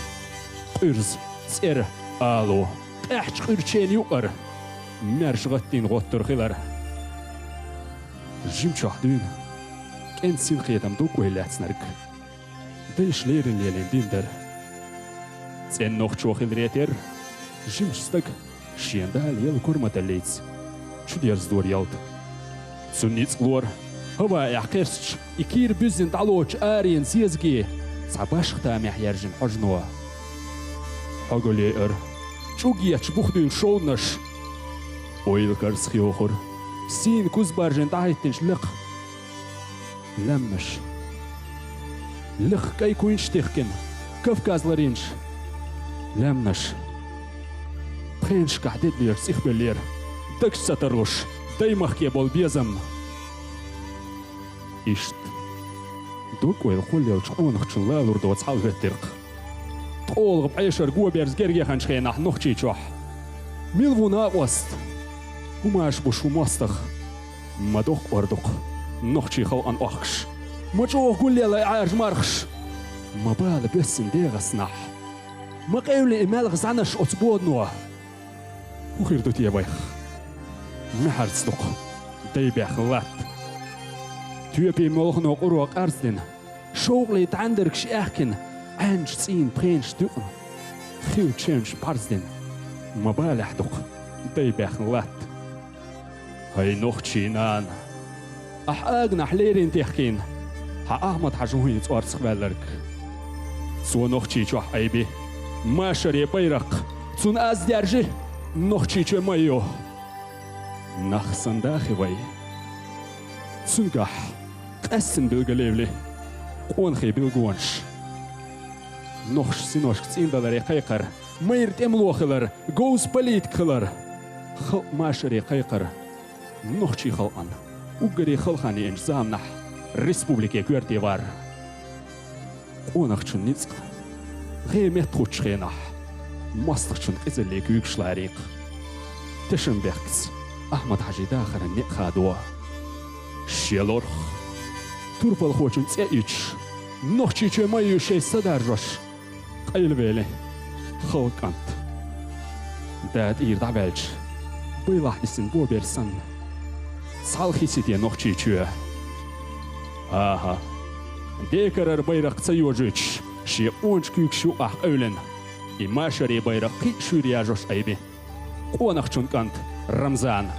къуьрза, цӀера, ало, къаьхьачу къуьрченан юкъара маьрша гӀаттийна гӀоттур хилар. Жимчохь дуьйна кӀентан синкхетам дог-ойла лаьцнарг дайша леррина лелийна дин дара. ЦӀена нохчо хиларе терра, жимачу стага шен дала елла корматаллица чудерзадора ялта. Цу ницкъ лора хӀаваэхь кхерстачу и кийра буьззина дӀалоцучу аренан зезаге цхьа башха тамехь яьржина хьожано. Хьогалла еара чӀуг етташ бухдуьйлу шовданаш. Ойла карзахйохура сийна куз баржина дӀахӀиттинчу лекха лаьмнаш. Лекха кӀайн куьйнаш тихкина, Кавказ ларйинчу лаьмнаш. Пхенашкахь дедалера цӀихбеллера, дагчу ца тарлуш, даймахке болу безам. Иштта, дог-ойла кхоллаеллачу къонахчун лалур доцу хьал хӀоьттира-кх. ТкъолгӀа бӀешара го берза герга яханчу хенахь Нохчийчохь мила ву накъост? ХӀумаш бу шун мостагӀа? Ма доккха ор ду-кх нохчийн халкъана охкуш, ма чӀогӀа гулъелла Ӏаьржа мархаш, ма бала боьссина дегӀастанахь, ма къевлина и маьлха зӀаьнаш оцу бодано. ХӀун хир ду те вайх? Маьхьарца ду-кх дай бехна латта. Тоьпийн молхано къуро къарздина, шовкъале дӀаьндергаш аьхкина, Ӏаьнчу цӀийнан пхенаш дуькъна, хилла чевнаш бӀарздина, ма балехь ду-кх дай бехна латта. ХӀай нохчийн нана, ахь аганахь леррина техкийна хьан Ахьмад-Хьаьжа хӀун хӀинца орцах ваьлларг? Цо Нохчийчохь айби машаре байракх, цунна аз даьржи Нохчийчоь майо. Нах санна дахи вай? Цуьнгахь къаьстина билгалевли къонахий билгонаш. Нохчийн синошка цӀийндаларе кхайкхар, майра тӀемало хилар, говза политик хилар, халкъ машаре кхайкхар, нохчийн халкъана уггаре халханна еанчу заманахь республике коьрте вар. Къонахчун ницкъ гӀе меттахӀуттучу хенахь, мостагӀчун къизалле куьйгаш ларийкх. Тешнабехкаца Ахьмад-Хьаьжин дахаран некъ хадо. Шен лорах турпалхочун цӀе а итуш, Нохчийчоь майо шайн са даржош, къайлавели халкъан кӀант. Да тӀера дӀаваьлча, байлахь дисина бобер санна, цхьалха хӀисте Нохчийчоь. ХӀан-хӀа, декарара байракх ца йожуьйтуш, шен къоначу куьйгаш юкъахь къевлина, и машаре байракх кхин а шуьйра яжош айби къонахчун кӀант Рамзана.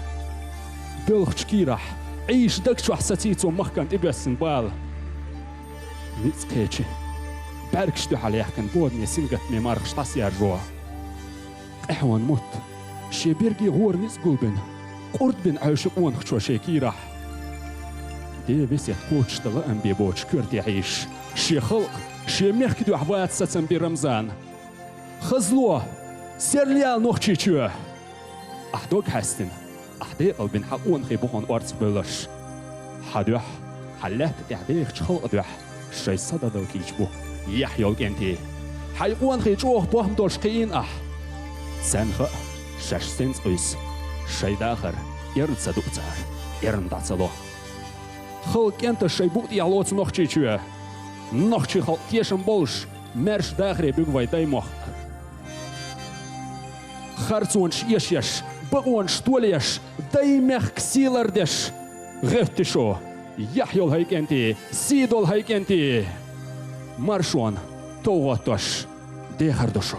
Боьлхучу кийрахь, Ӏийша даг чохь сацийцо махкана тӀебоьссина бала. Ницкъ кхечи, бӀаьргаш дуьхьал яьхкина бодане сингаттаме мархаш дӀасаяржо. Къаьхьонан мутт шен берге гӀора ницкъ гулбина, къурд бина Ӏаьвши къонахчо шен кийрахь. Ден весет кхочушдан лаам бен боцуш коьрте хьийзаш, шен халкъ, шен мехкан дуьхьа ваца сацам бина Рамзана. Хазло, серла яла Нохчийчоь! Ахь дог хьаьстина, ахь декъалбина хьан къонахий бухана орцах бевлларш. Хьан дуьхьа, хьан лаьтта тӀехь дехачу халкъан дуьхьа шайн са дӀадала кийча бу яхь йолу кӀентий. Хьайн къонахий чӀогӀа похӀма долуш кхиийна ахь. Царна хаьа, шаьш сенца къуьйсу, шайн дахар эрна ца дуу цара, эрна дӀа ца ло. Халкъан кӀенташ шайн букъа тӀехь лоцу Нохчийчоь. Нохчийн халкъ тешам болуш, маьрша дахаре буьгу вайн даймохк. Харцонаш эшъеш, бакъонаш толъеш, даймехкан сий лардеш, гӀевтти шу, яхь йолу хӀай кӀентий, сий долу хӀай кӀентий! Маршонан тов гӀоттош дехар ду шу.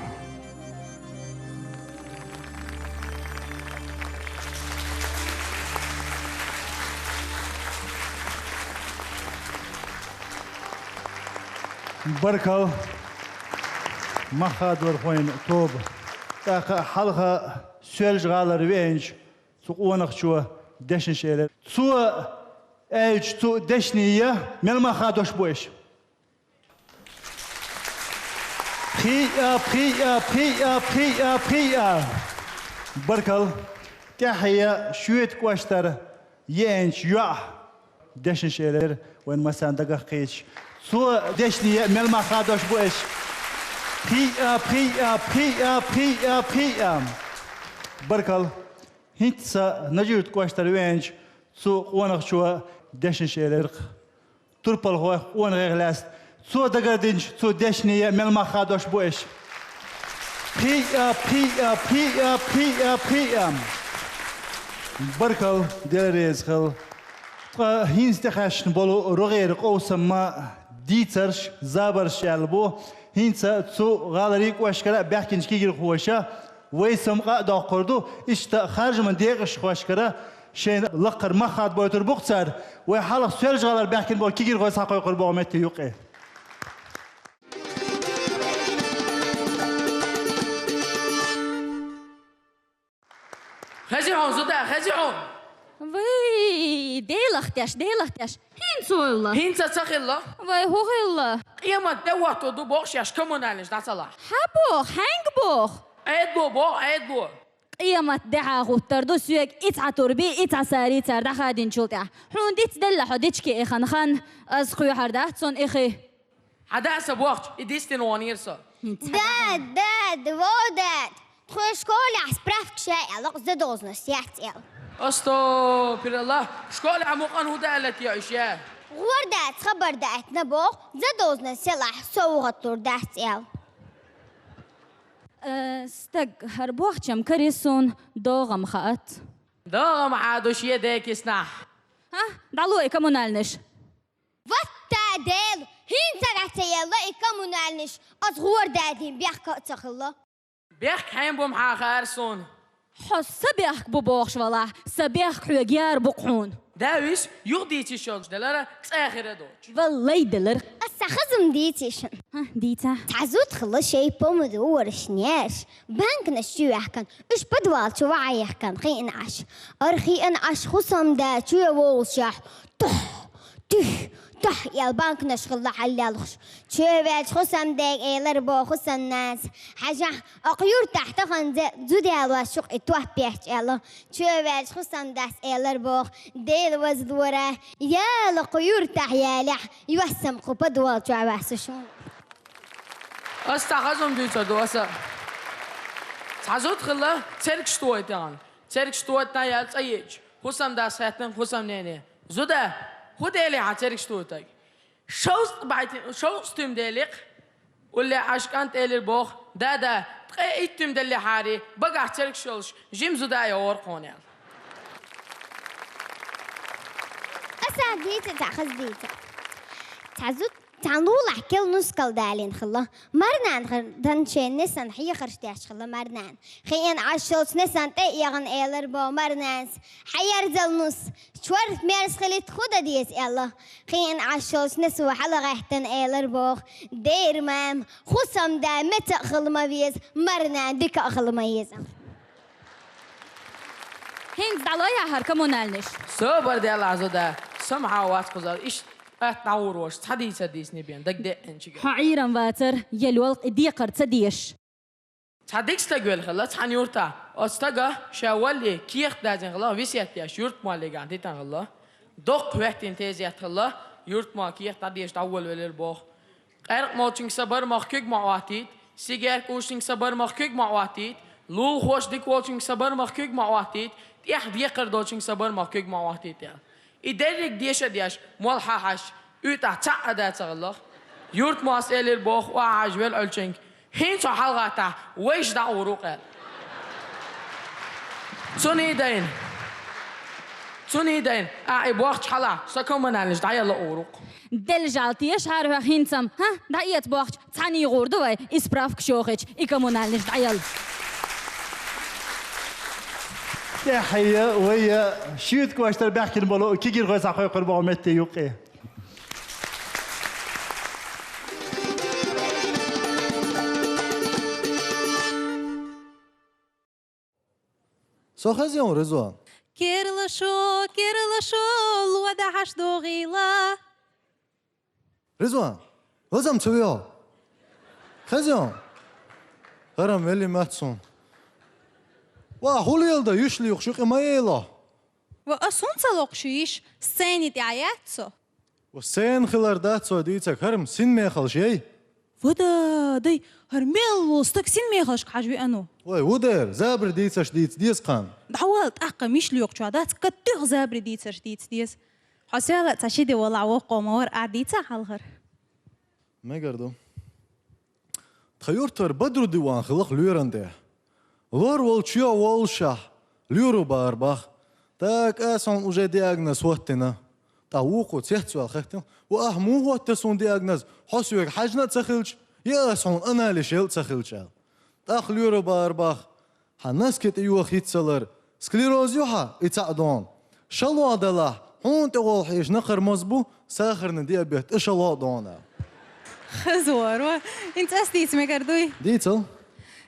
Баркал. Мах хадор хойн тоба. ТӀаккха хьалха Соьлжа-ГӀалара веанчу цу къонахчо дешнаш элира. Цо аьлча цу дешнийн мел мах хадош бу аша? Пхиъ а, пхиъ а, пхиъ а, пхиъ а, пхиъ а. Баркал. ТӀаьхье шоьтан кӀоштара еанчу йоӀа дешнаш элира, вайн массарна дагах кхеташ. Цо дешнийн мел мах хадош бу аша? Пхиъ а, пхиъ а, пхиъ а, пхиъ а, пхиъ а. Баркал. ХӀинца Нажи-Юьртан кӀоштара веанчу цу къонахчо дешнаш элира-кх. Турпалхойх, къонахех лаьцна. Цо дагардинчу цу дешнийн мел мах хадош бу аша? Пхиъ а, пхиъ а, пхиъ а, пхиъ а, пхиъ а. Баркал, Дела реза хила. Ткъа хӀинца тӀекхаьчна болу рогӀера къовсаман дийцарш, забарш аьлла бу. ХӀинца цу гӀаларийн кӀоштара баьхкинчу кегирхоша вай самукъа а доккхур ду, иштта харжаман декъашхошкара шайна лакхара мах хадабойтур бу-кх цара, вай хьалха Соьлжа-ГӀалара баьхкина болу кегирхой схьакхойкхур боху метте юкъе. Хези хьуна, зуда, хези хьуна! Вай, Делах теш, Делах теш. ХӀинца хӀу хилла? ХӀинца ца хилла? Вай, хӀу хилла? Къемат де хӀоттор ду боху шаьш, коммунальныш дӀа ца лахь. Хьан боху, хьаьнга боху? Ӏедало боху, Ӏедало. Къемат де хьан хӀуттур ду соьга и цхьа турби, и цхьа сари цара дӀахадинчул тӀаьхьа. Хьуна диц делла хьо дечке и хан хан, ас кхоьхьар дац цунна и хи. Хьан да сан бохча, и дистина вонийра со. Дад, дад, вов дад, тхоьга школехь справка ша аьлла-кх, задолженность яц аьлла. Астагфируллах, школехь мукъана хӀун даьлла те уьш я? ГӀор дац хабар даийтина боху, задолженность елахь, со вугӀаттур дац аьлла. Э, стаг, хӀара бохчам карий суна догӀам хаат. ДогӀам хьан ду шен декиснахь? ХӀа, дӀало и коммунальныш. Вот та Дела, хӀинца а ца елла и коммунальныш, ас гӀор дадийна бехк а ца хилла. Бехк хьайн бу-м хьан хаьара суна? Хьо сан бехк бу бохуш валахь, сан бехк хьоьга яр бу-кх хьуна. Да вис, юха дийциш йолчу делара цӀа хир а доцуш. Валлай делар. Ас сан хазам дийций шуна. ХӀа, дийца. Цхьа зуда хилла шайн помидораш, неш, банканаш чу ваьхкина, уьш подвал чу ваха яхкина хиъна Ӏаш. Ара хиъна Ӏаш хӀусамда чу вогӀушехь, тох, туьх, тох, аьлла банканаш хилла хьаллелхаш. Чу ваьлча хӀусамдега элар боху хӀусамнанас: «Хьажахь, оха юртахь тахана зе зуда ялош ю-кх и топ бехча», аьлла. Чу ваьлча хӀусамдас элар боху: «Дела вазлора, яла кху юртахь ялехь, йоссам кху подвал чохь ваьссаш ву». Ас цхьа хазам дуьйцур ду аса. Цхьа зуда хилла цергаш тойтахана. Цергаш тойтана яьлла цӀа еъча, хӀусамдас хаьттина хӀусамнене: «Зуда, хӀун дели хьан цергаш тойтаг?» «Шовзткъа байтина, шовзткъа туьма дели-кх». Улле Ӏаш кӀант элира боху: «Да, да, ткъе итт туьма деллехьара, багахь цергаш йолуш, жима зуда а йогӀур-кх хьуна», аьлла. Аса дийца цхьа хаза дийца. Цхьа зуда цхьана лулахь кел нускал далийна хилла. Марнана дан шен несан хьехарш деш хилла марнана. Хиъна Ӏаш йолчу несан тӀе а эгӀна элар боху марнанас: «Хьан ярзал нус, чорх мерза хилийта хӀун дан деза?» аьлла. Хиъна Ӏаш йолчу несо хьалагӀаьттина элар боху: «Дера мама, хӀусамда меца а хила ма веза, марнана дика а хила ма еза». ХӀинца дӀало яхьара коммунальныш. Собар делахь, зуда, самхьа вац кхузара, иштта атта дӀагӀур ваша, цхьа дийца дийцина бен, дагадеъна чигара. Хьо Ӏийрам вацар, я лоьлкъ и декхар ца деш. Цхьа дика стаг велла хилла цхьана юртахь. Оцу стага ша валле кехат дазина хилла, весет деш, юртмаллигахь дитина хилла. Доккха хӀоьттина тезет хилла, юртмал кехат дӀадеша дӀаволавелира боху. Къаьркъа молчуьнга сан бармах куьг ма Ӏоттийта, сигар кхуьучуьнга сан бармах куьг ма Ӏоттийта, лулахоша дика волчуьнга сан бармах куьг ма Ӏоттийта, тӀех декхар долчуьнга сан бармах куьг ма Ӏоттийта аьлла. И дерриг деша а деш, молла хьахьаьжча, уьйтӀахь цхьаъ а дацахилла. Юртмаллас элира боху охьахьаьжча велла Ӏуьллучуьнга: «ХӀинца хьо хьалгӀаттахь, вайша дӀагӀур ву-кх», аьлла. Цунна а дайна, цунна а дайна, ахь и бохча хьалахь, сан коммунальныш дӀаелла а гӀур ву-кх. Делла жӀаьла тешахьара хьох хӀинца-м, хӀа, дӀаэца бохча, цхьаьна а гӀур ду вай, и справка шохича, и коммунальныш дӀаелла. ТӀаьхье вай шуьйта кӀоштара баьхкина болу кегирхой схьакхойкхур боху метте юккъе. Со хеза йоах, Ризван? Керлашо, керлашо, лода хьаш догӀийла. Ризван, лазам ца вео? Хеза йоах? ХӀарам велли мац сун. Ва, хулиялда йиш лийхуш юкъе ма ело. Ва, а сун ца локхуш йиш, сцени тӀе яц со. Ва сцена хилар дац цо дийцаг, хӀара-м син мехалш яй. Ва да, дай, хӀара мел волу стаг син мехалшка хьажа веану? Вай, ву дера, забаре дийцаш дийца деза кхана. ДӀавала тӀаккха миш лоькхучохь дац, каттуьйхьа забаре дийцаш дийца деза. Хьо села а цхьа ши де валахь воккхо ма вара, ахь дийца хьалхара? Мегар ду. Тхан юьртара Бадрудиван хиларх лоьран тӀе. Лор волчу йо воллушехь, лоьро бахара бах. Так ас хьуна уже диагноз хӀоттина. ТӀаккха вукхо цецваьлла хаьттина: «Ва ахь муха хӀоттира суна диагноз, хьо соьга хьаьжна а ца хилча, я ас хьуна анализ елла а ца хилча?» аьлла. ТӀаккха лоьро бахара бах: «Хьан носки тӀе йоха хӀинццалара, склероз ю хьан, и цхьаъ дона. ШолгӀа делахь, хьуна тӀехула хьийзаш накхара моза бу, сахарный диабет, и шолгӀа а дона». Хазоро. ХӀинца ас дийца мегар дуй? Дийцал.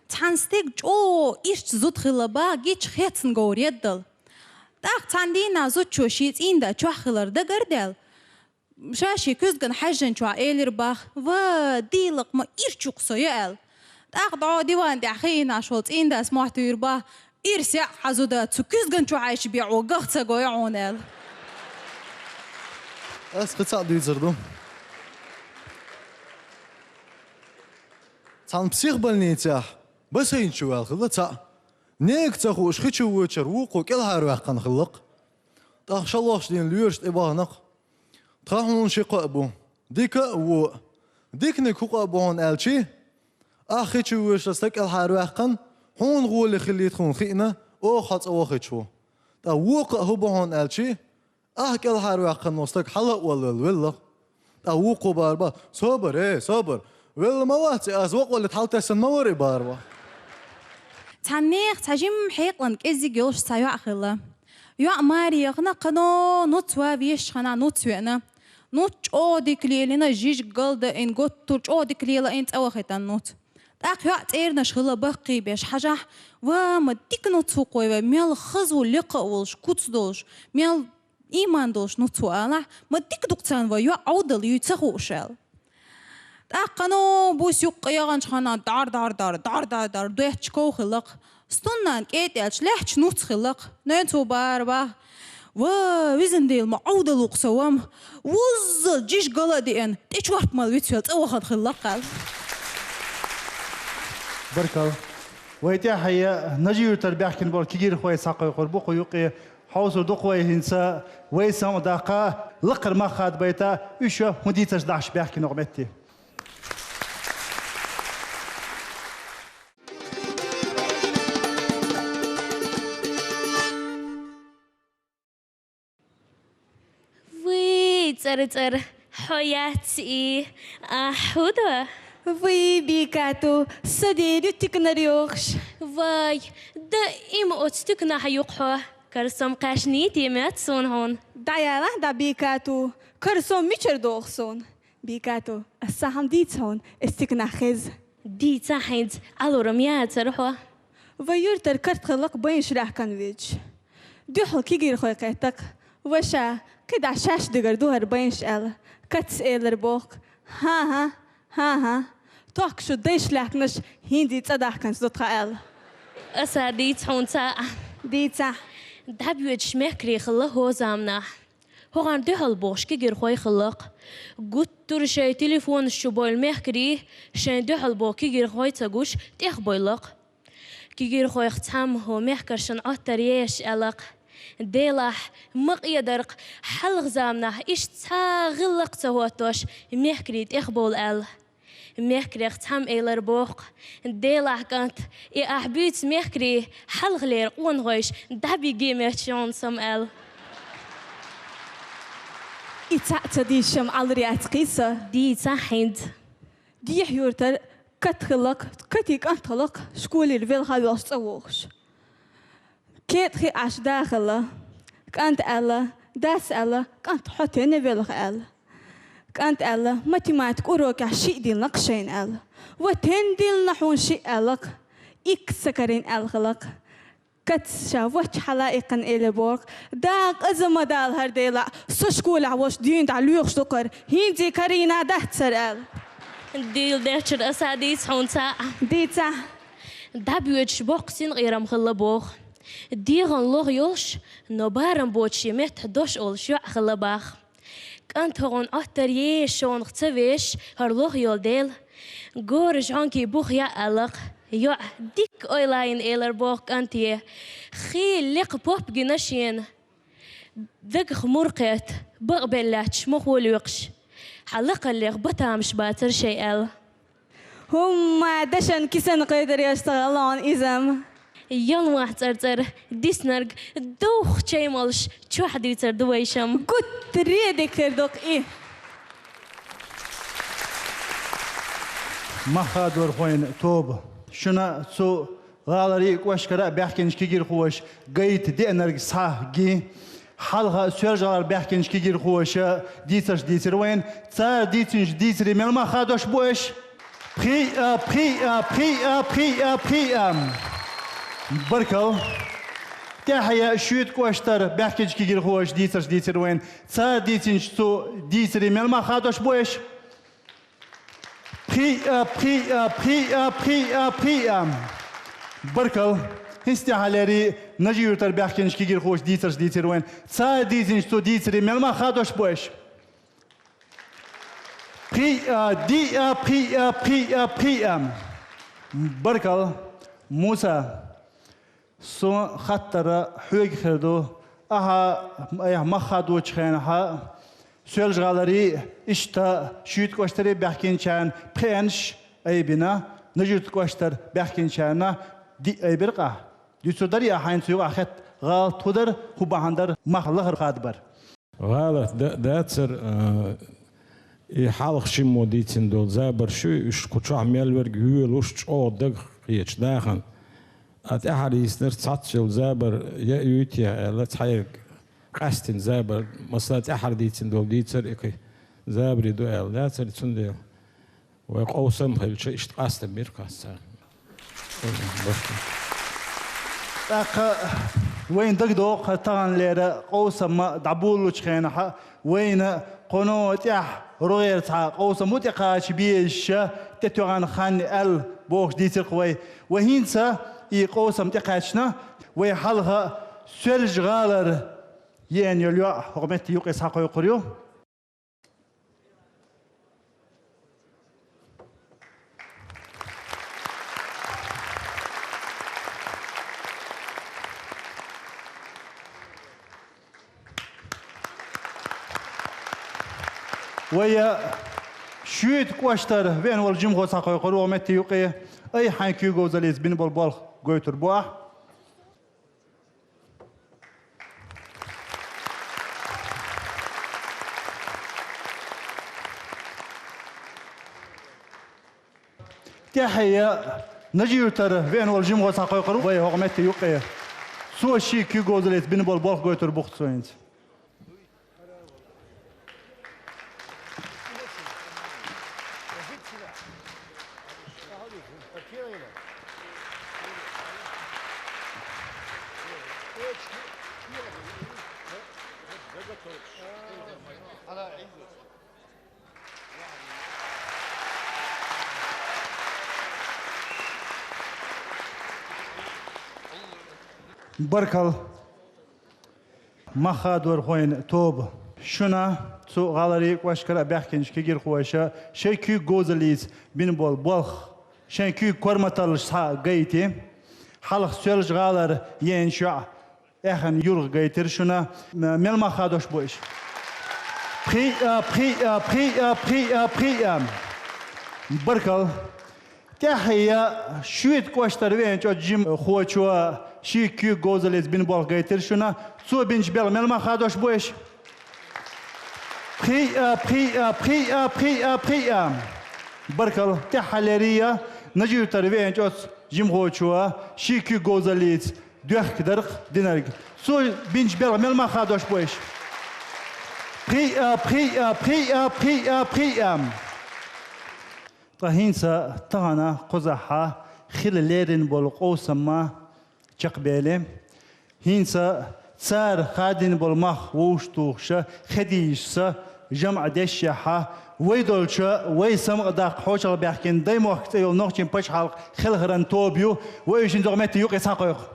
Цхьана стеган чӀогӀа ирча зуда хилла бах, гича хецна говр еддал. ТӀаккха цхьана дийнахь зудчо шен цӀийнда чохь хилар дагардаьлла, ша шен куьзгана хьаьжжинчохь элира бах: «Ва, дийлакх, ма ирча ю-кх со», — аьлла. ТӀаккха дӀо диван тӀехь хиъна волу цӀийндас мохь туьйра бах: «Ирс яа хьан зуда, цу куьзгана чу хьаьжча бен гах ца гой хьуна», — аьлла. Ас кхин цхьаъ дуьйцур ду. Цхьана психбольницехь бассейн чу ваьлла хилла цхьаъ. Нега ца хууш хи чу воьдучуьра вукхо кӀелхьарваьккхина хилла-кх. ТӀаккха шолгӀачу дийнахь лоьраш тӀебахана-кх. Тхан хьуна ши кхаъ бу. Дика а, вон а. Диканиг хӀун къа а бу хьуна аьлчи, ахь хи чу воьдуш стаг кӀелхьарваьккхина, хьуна гӀоли хилийта хьуна хиъна, оха хьо цӀа вахийташ ву. Ткъа вон кхаъ хӀун бу хьуна аьлчи, ахь кӀелхьарваьккхина волу стаг хьала а валлал велла-кх. Ткъа вукхо бара бах: «Собар, э, собар! Велла ма вац и, ас вакъалла тӀе хьалатесна ма вара и», — бара бах. Цхьана нехан цхьа жимма хьекъалан кӀеззиг йолуш цхьа йоӀ хилла. ЙоӀ маре яхана, кхано нуц ван вешаш хана нуц веана. Нуц чӀогӀа дика лелийна, жижиг галдаийна, готтур чӀогӀа дика лелийна, цӀа вахийтина нуц. ТӀаккха йоӀ цӀернаш хилла баккхий беш хьажахь: «Ва, ма дика нуц ву-кх вай, мел хаза ву, лекха а волуш, куц долуш, мел ийман долуш нуц ву», — алахь, «ма дика ду-кх царна вай, йоӀ Ӏовдал юй ца хууш», — аьлла. ТӀаккха кхано бус юккъе яханчу хана дар-дар-дар, дар-дар-дар доьттуш ков хилла-кх. Стуннан кӀетӀелча лаьтташ нуц хилла-кх. Ненан цо бара бах: «Ва, везан Дела, ма Ӏовдал ву-кх со, ва, вуззал жижиг гала а деана, тӀе чорпа мала вицвелла цӀа вахана хилла-кх», — аьлла. Баркалла. Вай тӀаьхье Нажи-Юьртара баьхкина болу кегийрхой схьакхойкхур бу кху юккъе. Хьовсур ду-кх вай хӀинца, вай самукъадаккха, лакхара мах хадабайта, уьш хӀун дийцарш дахьаш баьхкина оха метте. Вуй, цӀар-цӀар, хьо яц и, ахь хӀун до? Вуй, Бикату, со дийр ю тиканара йохуш. Вай, даима оцу тиканахь ю-кх хьо. Карсом кхаьчна нийте моьтту суна хьуна. ДӀаялахь дӀа, Бикату, карсом мичара доху суна? Бикату, ас цхьа хӀума дийца хьуна, ас тиканахь хеза. Дийца хӀинца, Ӏалурам яцара хьо. Вай юьртара карт хилла-кх байнаш лаьхкина воьдуш. Дуьхьал кегийрхой кхетта-кх: «Ваша, кхидӀа шаьш дигар ду хӀара байнаш?» — аьлла. Катас элира боху-кх: «ХӀан-хӀа, хӀан-хӀа. Тохка шун дайша лаьхкинарш хӀинца цӀа дахканца ду тхан», — аьлла. Аса дийца хьуна цхьаъ. Дийцахь. ДӀабоьдуш мехкарий хилла хӀокху заманахь. ХӀокхарна дуьхьал бохуш кегийрхой хилла-кх. Гуттара шайн телефонаш чу бевлла мехкарий шайна дуьхьал боху кегийрхой ца гуш, тӀехбевлла-кх. Кегийрхойх цхьамма хӀокху мехкаршна Ӏоттар еш аьлла-кх: «Делахь, ма къедар-кх, хьалха заманахь иштта цхьа гӀиллакх а ца хӀоттош мехкарий тӀехбовла», — аьлла. Мехкарех цхьамма элира боху-кх: «Делахь, кӀант, и ахь буьйцу мехкарий хьалхалера къонахойш дӀабигге моьттуш ю хьуна со-м», — аьлла. И цхьаъ ца дийцича-м Ӏалур яц-кх и со. Дийцахь хӀинца. Дехьа-Юьртара Кат хилла-кх, Катин кӀант хилла-кх, школера велха а воьлхуш цӀа вогӀуш. КетӀа хи Ӏаш да хилла. КӀанта аьлла, дас аьлла: «КӀант, хьо тенна велха?» — аьлла. КӀанта аьлла: «Математика урокехь шиъ диллина-кх шайна», — аьлла. «Ва тенна диллина хьуна шиъ?» — аьлла-кх. «Икс ца карийна», — аьлла хилла-кх. Дац ша вочча хьалаиккхина элира боху. Да, къа ма дала хӀара дела, со школехь волуш дуьйна тӀехь лоьхуш ду-кх хӀара, хӀинца Карина дац хӀара аьлла. Дийла дечуьра аса а дийца хьуна цхьаъ. Дийца. ДӀабоьдуш боккха синкъерам хилла боху. ДегӀан лоха йолуш, но барам боцуш и меттахь дош олуш йоӀ хилла боху. КӀант, хӀокхунна Ӏоттар еш, шонах ца веш, хӀара лоха йолу дела. Гора жӀонкий бух яа аьлла-кх, йоӀ дикка ойла йина элира боху кӀанте. Хи лекха поп гина шена. Дагах мур кхетта, бакъбелла лаьтташ мохо лоькхуш, хьан лакхаллех батамаш бацара шайн аьлла. ХӀумма дашан кисана кхетар еш ца гӀалон иза-м. Ялмахь цӀарцӀара диснарг довха чай молуш чохь дийцар ду вайшимма. Гуттар а дика хир ду-кх и. Мах хадорхойн тоба. Шуна цу гӀаларийн кӀоштара а баьхкинчу кегирхоша гайта деанарг схьа гин. Хьалха Соьлжа-ГӀалара баьхкинчу кегирхоша дийцарш дийцира вайна. Цара дийцинчу дийцаре мел мах хадош бу аша? Пхиъ а, пхиъ а, пхиъ а, пхиъ а, пхиъ а. Баркалла. ТӀаьхье шуьйта кӀоштара баьхкинчу кегирхоша дийцарш дийцира вайна. Цара дийцинчу цу дийцаре мел мах хадош бу аша? Пхиъ а, пхиъ а, пхиъ а, пхиъ а, пхиъ а. Баркалла. ХӀинца тӀаьхьа леррина Нажи-Юьртара баьхкинчу кегирхоша дийцарш дийцира вайна. Цара дийцинчу цу дийцаре мел мах хадош бу аша? Пхиъ а, диъ а, пхиъ а, пхиъ а, пхиъ а. Баркалла. Муса. Сан хаттар хьоьга хир ду, ахьа айхьа мах хадочу хенахь, Соьлжа-ГӀаларий, иштта шуьйта кӀоштарий баьхкинчарна пхиъанаш айбина, Нажи-Юьртара кӀоштара баьхкинчарна диъ айбира-кх ахь. Дуьйцур дарий ахь хьайна цу юкъахь хетта гӀалат хӀун дара, хӀун бахьана дара мах лахара хадабар? ГӀалат да-, дацара, а, и хьалха шиммо дийцина долу забарш ю, уьш кху чохь мел верг воьлуш чӀогӀа дагах кхеташ дахана. А тӀаьхьара йийцинарш цхьацца йолу забар я юй те аьлла, цхьаерг къаьстина забар, масала, тӀаьхьара дийцина долу дийцар и кхин забаре ду аьлла дацара, цундела. Вай къовсам хилча, иштта къастам бира кхаьчча. ТӀаккха вайна дагадогӀу, таханлера къовсам дӀаболалучу хенахь, вайна кхуьнан тӀехь рогӀера цхьа къовсам ву тӀекхача безаш, тӀетоьхна хан аьлла бохуш дийцира-кх вай. Вай хӀинца и къовсам тӀекхаьчна, вай хьалха Соьлжа-ГӀалара еана йолу йоӀ хӀокху метте юкъе схьакхойкхур ю. Вай шуьйта кӀоштара веана волу жимахо схьакхойкхур ву хӀокху метте юкъе. Айхьа хьайн куьйга говзаллица бина болу болх гойтур бу ахь. ТӀаьхье Нажи-Юьртара веана волу жимахо схьакхойкхур ву вай хӀокху метте юкъе. Цо шен куьйга говзаллица бина болу болх гойтур бу-кх цо хӀинца. Баркалла. Мах хадорхойн тоба. Шуна цу гӀаларийн кӀоштара а баьхкинчу кегирхоша шайн куьйга говзаллица бина болу болх, шайн куьйга корматаллаш схьа гайти. Хьалха Соьлжа-ГӀалара еанчу йоӀ Эхана юргӀа гайтира шуна, м-, мел мах хадош бу иша? Пхиъ а, пхиъ а, пхиъ а, пхиъ а, пхиъ а. Баркалла. ТӀаьхье шуьйта кӀоштара веанчу оцу жимхочо ший куьйга говзаллица бина болх гайтира шуна. Цо бинчу белхан мел мах хадош бу иша? Пхиъ а, пхиъ а, пхиъ а, пхиъ а, пхиъ а. Баркалла. ТӀаьххьалерий а Нажи-Юьртара веанчу оцу жимхочо ший куьйга говзаллица доьхка дара-кх динарг. Цо бинчу белхан мел мах хадош бу иша? Пхиъ а, пхиъ а, пхиъ а, пхиъ а, пхиъ а. Ткъа хӀинца тахана кхузахь хила леррина болу къовсам ма, чакхбаьле. ХӀинца цар хадийна болу мах вовшахтухуш, хедийша, жамӀ дешшехьа, вай долча, вай самукъадаккха хьошалгӀа баьхкина Даймохк цӀе йолу нохчийн пачхьалкх хелхаран тоба ю, вай уьш шина догӀу метте юкъе схьакхойкху.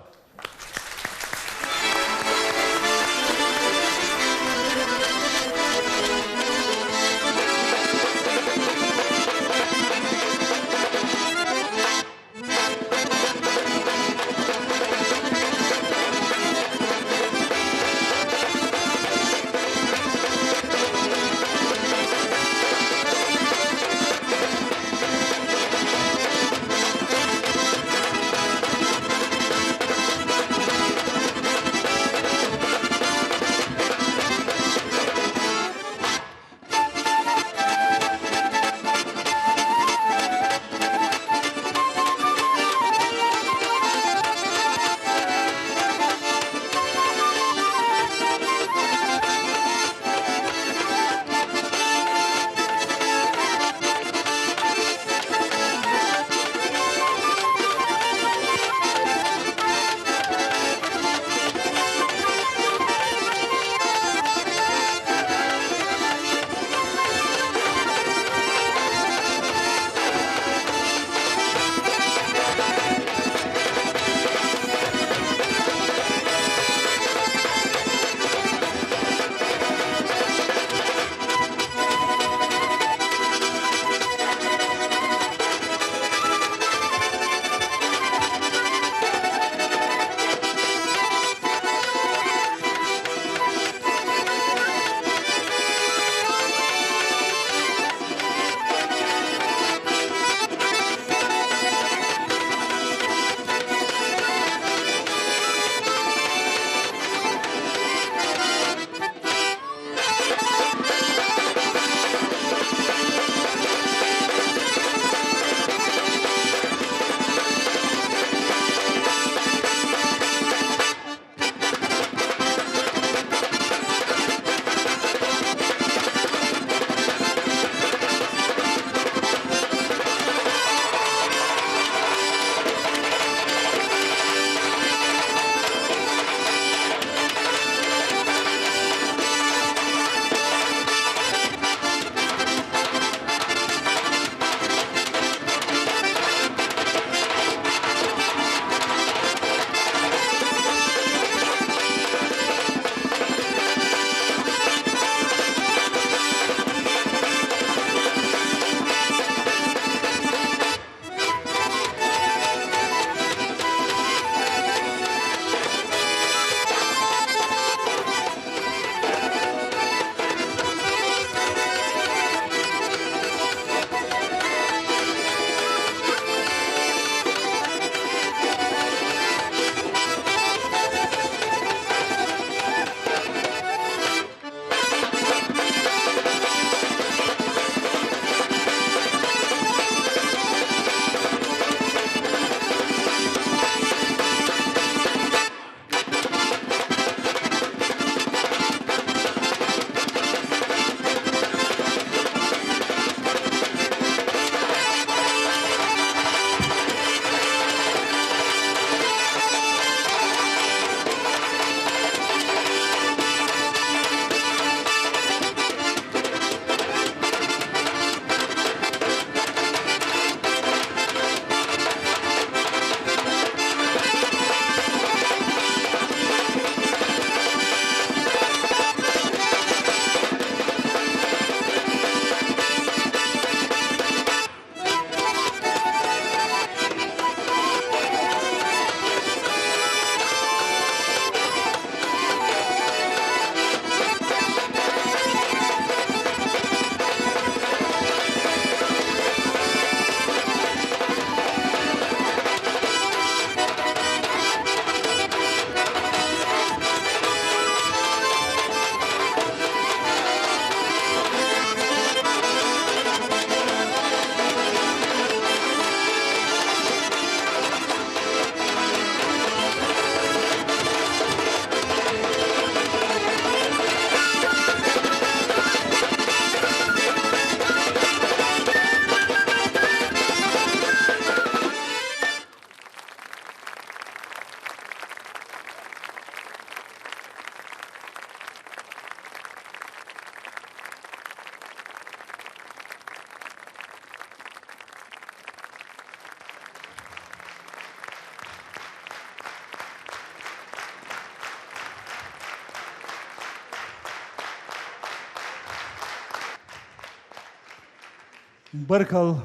Баркал,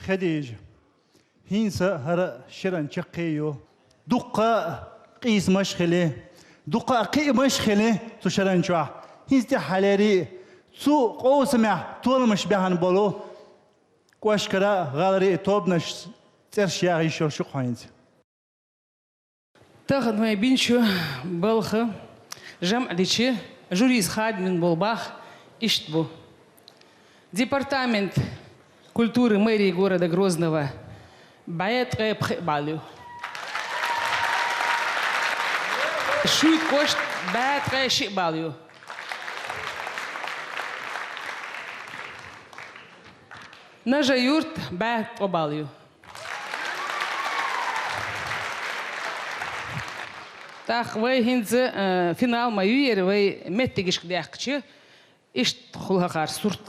Хадижа. ХӀинца хӀара шеран чаккхе ю. Дуккха а къийсамаш хили, дуккха а кхиамаш хили цу шеран чохь. ХӀинца тӀеххьалери цу къовсамехь толамаш баьхна болу кӀошкара гӀалари тобанаш цӀерш яха йиш йолуш ю хьо хӀинца. Тахана вай бинчу балха жамӀ дичи жюрис хадаман болу бах иштта бу. Департамент культуры мэрии города Грозного бӀе ткъе пхи балл ю. Шуьйта кӀошт бӀе ткъе шиъ балл ю. Нажа-Юрт бӀе ткъо балл ю. ТӀаккха вай хӀинца, э, финал ма ю яра, вай меттигашка даьккхича, иштта хуьлу хӀокхара сурт.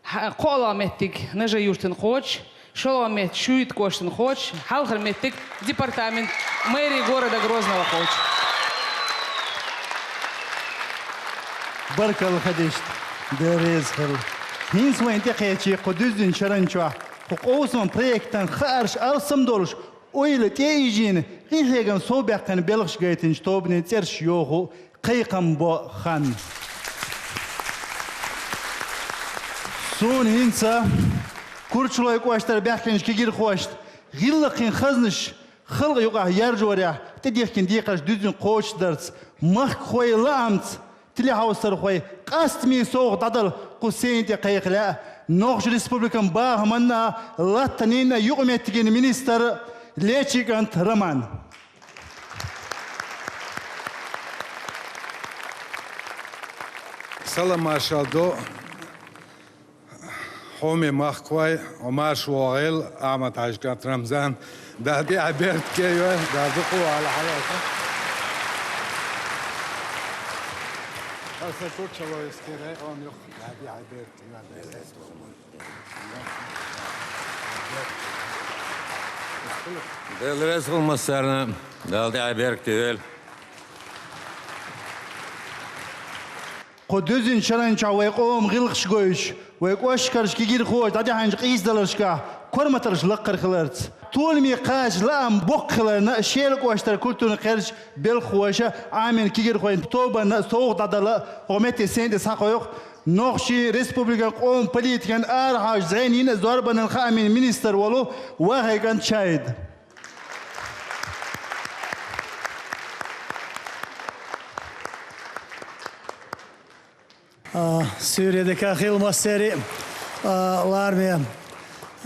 Хьа-, кхоалгӀа меттиг Нажа-Юртана кхочуш, шолгӀа меттиг Шуьйта кӀоштана кхочуш, хьалхара меттиг департамент мэрии города Грозного кхочуш. Баркалла, Хадижа, Дела реза хила. ХӀинца вайна тӀекхечи кху дуьззина шеран чохь, кху къовсаман проектан хаарш алсам долуш, ойла тӀе а йижийна, къинхьегам совбаьккхина белхаш гайтинчу тобанийн цӀерш йоху кхайкхам бо хан. Суна хӀинца Курчалойн кӀоштара баьхкинчу кегирхошна гӀиллакхийн хазнаш халкъан юкъахь яржорехь тӀедихкина декхарш дуьззина кхочушдарца, махкахойн лаамца телехьовсархой къастаме совгӀат дӀадала кху сцени тӀе кхайкха лаьа Нохчийн Республикан бахаман а, латтанийн а юкъаметтиган министр Лечин кӀант Роман. Салам маршалла ду. Хьоме махкахой, хьо марша вогӀийла, Ахьмад-Хьаьжин кӀант Рамзан, Дала тӀаьхье беркате йойла, Дала дукха вала хьалаца. Аса Курчалойский район юха, Дала тӀаьхье беркате йойла. Дела реза хуьлда массарна, Дала тӀаьхье беркате йойла. Кху дуьззина шеран чохь вай къоман гӀиллакхаш гойтуш, вай кӀошкарчу кегирхоша дӀадаьхьначу къийсадаларшкахь корматаллаш лакхара хиларца, толаме кхача лаам боккха хиларна, Шелан кӀоштара культуран кхерчу белхахоша Ӏамийна кегирхойн тобанна совгӀат дӀадала хӀокху метте сцени тӀе схьакхойкху Нохчийн Республикан къоман политикан, арахьарчу зӀенийн а зорбанан хаамийн министр волу Вахайн кӀант Чаид. А, суьйре дика хила массеран а, лараме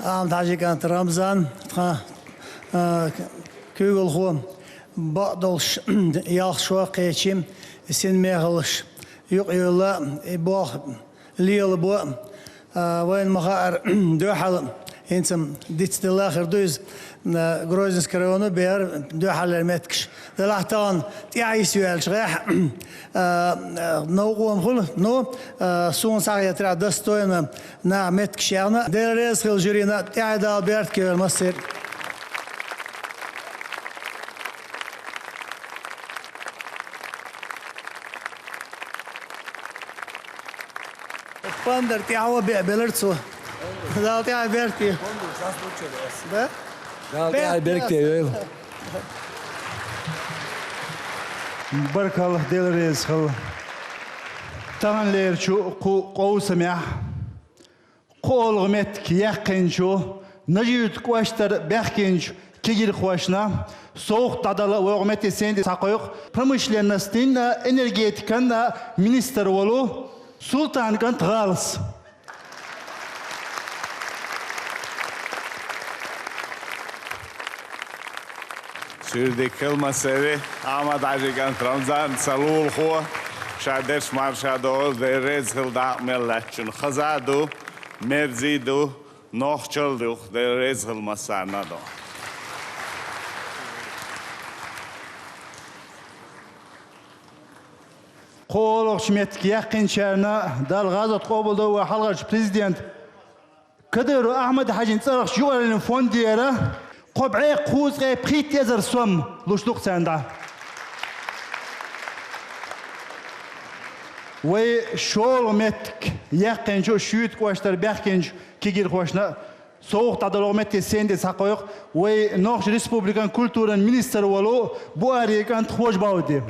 Ахьмад-Хьаьжин кӀант Рамзан, тхан, а, куьйгалхо, бакъдолуш ялх шо кхечи, синмехаллаш юкъайовла, и болх лелабо. А, вайна ма-хаъара, дуьхьал хӀинца дицделла хир ду иза, а, Грозненский районо бер дуьхьаллера меттигаш. Делахь тахана тӀаьхьа йисвеллачу гӀехь, а, новкъа ма хуьлу, ну, а, суна схьахетарехь достойно наха меттигаш яьхна. Дела реза хила жюрина, тӀаьхье Дала беркате йойла массеран. Пандар тӀаьхьо беа белира цо. Дала тӀаьхье беркате. Да? Дала тӀаьхье беркате йойла. Баркалла, Дела реза хила. Таханлерчу кху къовсамехь кхоалгӀа меттиг яьккхинчу, Нажи-Юьртан кӀоштара баьхкинчу кегирхошна совгӀат дӀадала вай хӀокху метте сцени тӀе схьакхойкху промышленностан а, энергетикан а министр волу Султан кӀант ГӀалас. Суьйре дика хила массеран, Ахьмад-Хьаьжин кӀант Рамзан, сан лулахо, ша дерш марша догӀийла, Дела реза хила, дакъа мел лаьттачунна хаза а ду, мерза а ду, нохчалла а ду, Дела реза хила массарна а ду. КхоалгӀачу меттиг яьккхинчарна Далла гӀазот къобалдойла вайн хьалхарчу президент Кадыров Ахьмад-Хьаьжин цӀарах юкъараллин фондера кхо бӀе кхузткъе пхийтта эзар сом луш ду-кх царна дӀа. Вай шолгӀа меттиг Яьккхинчу шуьйта кӀоштара баьхкинчу кегийрхошна совгӀат дӀадолу метте сендис хьакхойкху вай Нохчийн Республикан культуран министр волу Буари кӀант Хож-Бауди.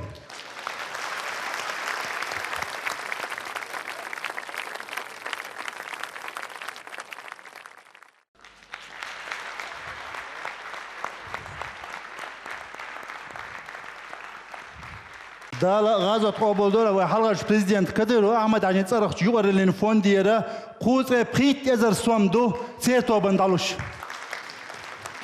Дала гӀазот къобалдора вай хьалхарчу президент Кадыров Ахьмад-Хьаьжин цӀарахчу юкъараллин фондера кхузткъе пхийтта эзар сом ду церан тобанна дӀалуш.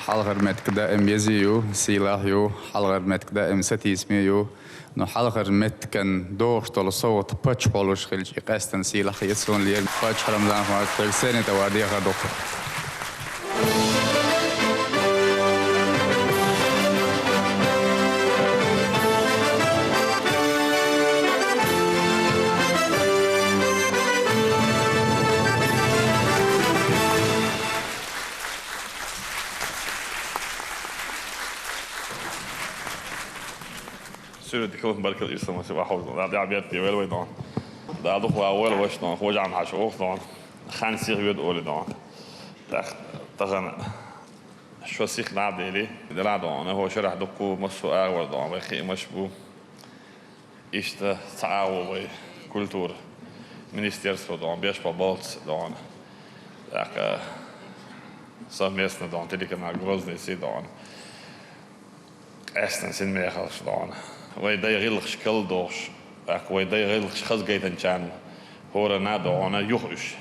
Хьалхара меттиг даим еза ю, сийлахь ю, хьалхара меттиг даим сатийсаме ю. Ну, хьалхара меттиган дохуш долу совгӀат паччахьо луш хилча, и къаьстина сийлахь хета суна лерина. Паччахь Рамзан-Хьаьжа, тхоьга сенна тӀе ван дехар ду-кх. Суьртехь баркалла, ирсамаси вахьуз, Дала тӀаьхьа бертте вели вай дон. Дала дукха ван войла ваша дон, хожа Ӏамхьаш оха дон. Хан сиха веда оли дон. Тах-, тахана шо сиха наб дели, дела дон, хӀо шарахь дуккху массо а агӀор дон, вай хиъмаш бу. Иштта цхьа агӀо вай культура министерство дон, беш по болц дон. ТӀаккха совместно дон, телеканал Грозный си дон. Къаьстина синмехалш дона. Вай дай гӀиллакхаш калдохуш, тӀаккха вай дай гӀиллакхаш хаза гайтанчарна хӀоранна а дона юха уьш.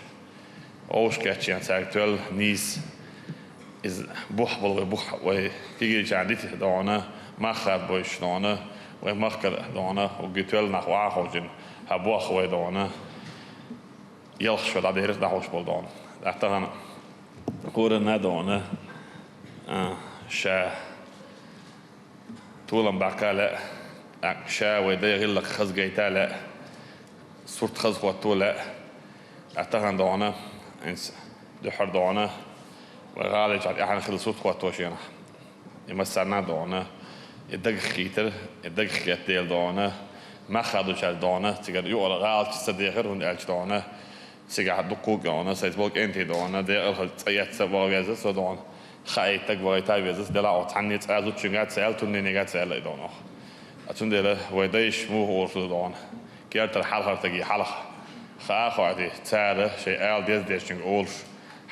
Вовшахкхетча цаьрга тоьлла нийса. Иза бух болу вай бух, вай кегийчарна дита дона, мах хадабойш дона, вай махкара дона, угги тоьлла нах вахьа ховшина, хьан бох вай дона. Ялх шо дӀадерриг дӀахьуш болу дона. ТӀаккха тахана хӀоранна а дона, а, ша толам баккха а лаьа, тӀаккха ша вай дай гӀиллакх хаза гайта а лаьа, сурт хаза хӀотто а лаьа. ТӀаккха тахана дона, хӀинца дуьххьара дона, вай гӀалачохь тӀаьхьана хилла сурт хӀотто шенахь. И массарна а дона, и дагах хийтира, и дагах хетта дела дона, мах хадучаьрца дона, цигара юкъара гӀалаташ ца дехира, хӀунда аьлча дона, цигахь дуккху а кӀона, сайца болу кӀентий дона, декъала хаза цӀа эцна а ваха веза со дона, хаийта стаг вахийта а веза, делахь оха цхьанне цкъа а зудчуьнга а ца аьлла, тунненега а ца аьлла и дона оха. А цундела вай дайша муха олуш ду дона, кертара хьалхара стаге хьалха хаа а хоуьйтий, цара шайн ала деза дезачуьнга олуш,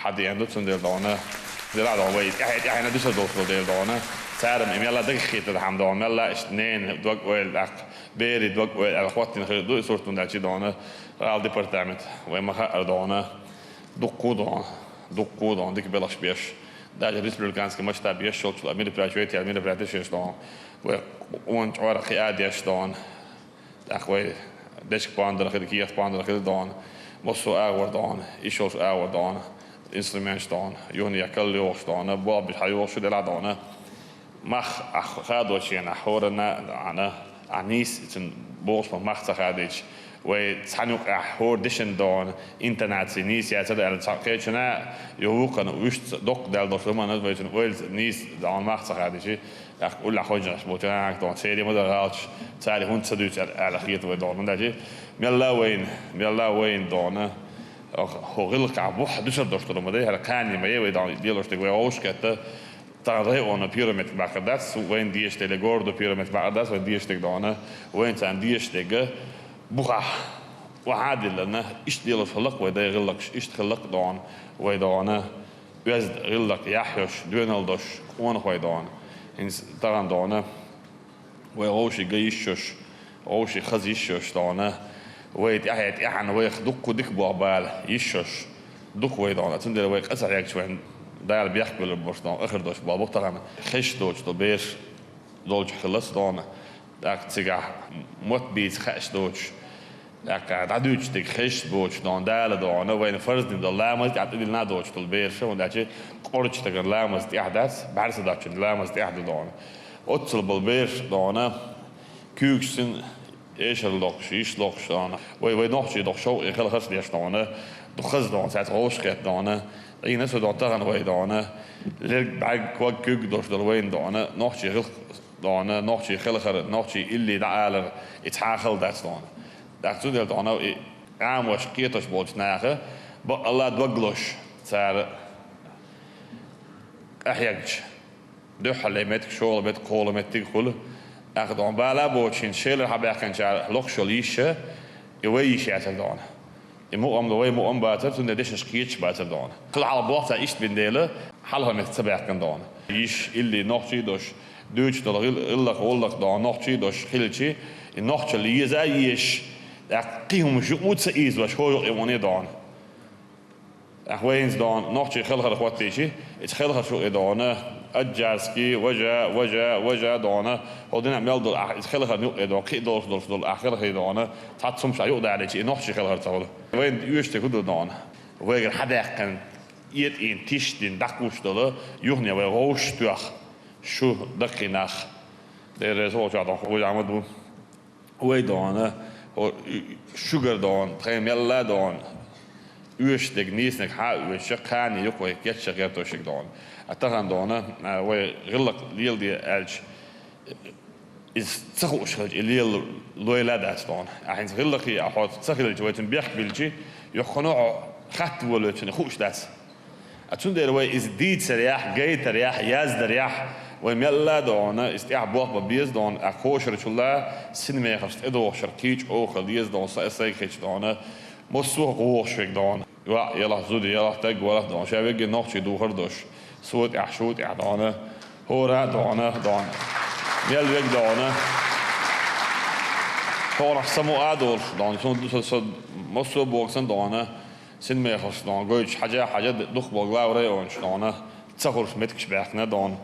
хьан деана ду, цундела дона, дела а дона, вай тӀаьхье-тӀаьхьенна дуьсур долуш долу дела дона, цара-м и мелла дагах хетар хьама дона, мелла иштта ненан дог-ойла, тӀаккха берийн дог-ойла аьлла хӀоттийна хир ду и сурт, хӀунда аьлча дона, гӀала департамент вай ма хаара дона, дуккху а дона, дуккху а дона, дика белхаш беш, даже республиканский масштаб еш йолчул а мероприятие вайтаял мероприятие еш дона, вай къона чкъор кхиа а деш дона. ТӀаккха вай дечка пондар хила, кехат пондар хила дона, массо а агӀор дона, иш йолуш агӀор дона, инструменташ дона, юханехьа калла йохуш дона, болх беш хьан йохуш шу делахь дона. Мах ахь хадочу хенахь хӀоранна а дона, ахь нийса цуьнан бохуш болу мах ца хадийча, вай цхьана юкъахь хӀора дешан дона, интонаций нийса яц аьлла, цхьа кхечунна а, юха вукхана вуьшца доккха даьлла долуш хӀуманна вай цуьнан ойла нийса дона мах ца хадийча, тӀаккха уллехь хӀожжанаш болчу нахана дона, церан ма дара гӀалаташ, цара хӀунда ца дуьйцу аьлла, аьлла хета вай дона. ХӀунда аьлча мелла а вайна, мелла а вайна дона, хӀо гӀиллакхехь бух дуьсур долуш долу ма дай, хӀара кхане ма е вай дона, лелош дерг вай вовшахкхетта, тахана районан первый меттиг баккхар дац, вайна дезаш дерг, городо первый меттиг баккхар дац, вайна дезаш дерг дона, вайна царна дезаш дерг бухахь охьа а диллина, иштта лелош хилла-кх вай дай гӀиллакхаш, иштта хилла-кх дона, вай дона, оьзда гӀиллакх яхь йолуш, доьналла долуш къонахой дона. ХӀинца тахана дона, вай вовшийн ган йиш йолуш, вовшийн хаза йиш йолуш дона, вай тӀаьхье-тӀаьхьенна вайх дуккха дика болх бала йиш йолуш ду-кх вай дона. Цундела вай къа ца хьегча вайн Дала бехк белур болуш дона, ахар долуш болх бу-кх тахана. Хезаш доцуш долу бераш долчух хилла-кх дона, тӀаккха цигахь мотт бийца хууш доцуш, тӀаккха дӀадуьйцуш дерг хезаш боцуш дона, Дала дона, вайна фарз дина долу ламаз тӀехь тӀедиллина а доцуш долу бераш, хӀунда аьлча къорачу стагана ламаз тӀехь дац, бӀаьрса доцчунна ламаз тӀехь ду дона. Оццул болу бераш дона, куьйгаш син эшар лохуш, йиш лохуш дона. Вай, вай нохчий доху шовкъе хелхарш деш дона, ду хаза дона, цаьрца вовшахкхетта дона. Ӏийна со дона тахана вай дона, лерг бӀаьрг ког куьг долуш долу вайна дона, нохчий гӀиллакх дона, нохчий хелхар, нохчий илли дӀаалар, и цхьа а хала дац дона. ТӀаккха цундела дона и Ӏамош, кхеташ болчу наха бакъалла дог лозуш, цара къахьегча, дуьххьарле меттиг, шолгӀа меттиг, кхоалгӀа меттиг хуьлу. ТӀаккха дона бала боцуш, хӀинца шелара хьабаьхкинчара лохуш йолу йиша, и вай йиша яцара дона. И мукъам ду, вай мукъам бацара, цундела дешнаш кхеташ бацара дона. Хьалха болх цара иштта бина дела, хьалха меттиг ца баьхкина дона. Йиш илли нохчий а долуш, дуьйцуш долу гӀил-, гӀиллакх-гӀуллакх дона нохчий а долуш хилчи, и нохчалла еза а езаш, тӀаккха кхин хӀуманаш юкъа ца ийзош, хӀо юкъа юкъане дона. ТӀаккха вайнца дона нохчий хелхар хӀоттийчи, иза хелхарш юкъа дона, аджарский, важа, важа, важа дона, хӀо дина мел долу ахь иза хелхарна юкъа дона, кхин а долуш долуш долу ахь хелхар дона, цхьацца хӀумнаш юкъа далийчи, и нохчий хелхар ца хуьлу. Вайна оьшург хӀун ду дона? Вайгара хьадаьккхина, этӀийна, тишдина, дӀакхуссуш долу, юхане вай вовшах тоьхна шу даккхий нах. Дера реза волчохь дона, вай а ма ду. Вай дона, хӀо, шуьгара дона, тхайн мелла а дона, оьшуш дерг, нийса дерг хьа а оьшуш, кхане юкъа вай кечъян гӀерташ дерг дона. А тахана дона, а, вай гӀиллакх леладе аьлча, иза ца хууш хилча, и лела лойла а дац дона. А хӀинца гӀиллакхе а хьо ца хилча, вай цунна бехк билличи, юххе хьо хатта волавелчунна хууш дац. А цундела вай иза дийцарехь, гайтарехь, яздарехь, вай мелла а дона, иза тӀехь болх бан беза дона, а кхошарчулла, синмехаршна тӀедогӀуш хилча, кхин а чӀогӀа хила деза дона, са а сайга хилча дона, массо а вогӀуш верг дона. ЙоӀ ялахь, зуда ялахь, стаг валахь дона, ша верг а нохчий духар долуш, со тӀехь, шу тӀехь дона, хӀора а дона, дона. Мел верг дона. Хьо нах самукъа а долуш дона, со, со, со массо а боху сан дона. Синмехаллаш дона, гойтуш хьажа, хьажа, дукхахболу глава районаш дона, ца хуьлуш меттигаш баьхкина дона.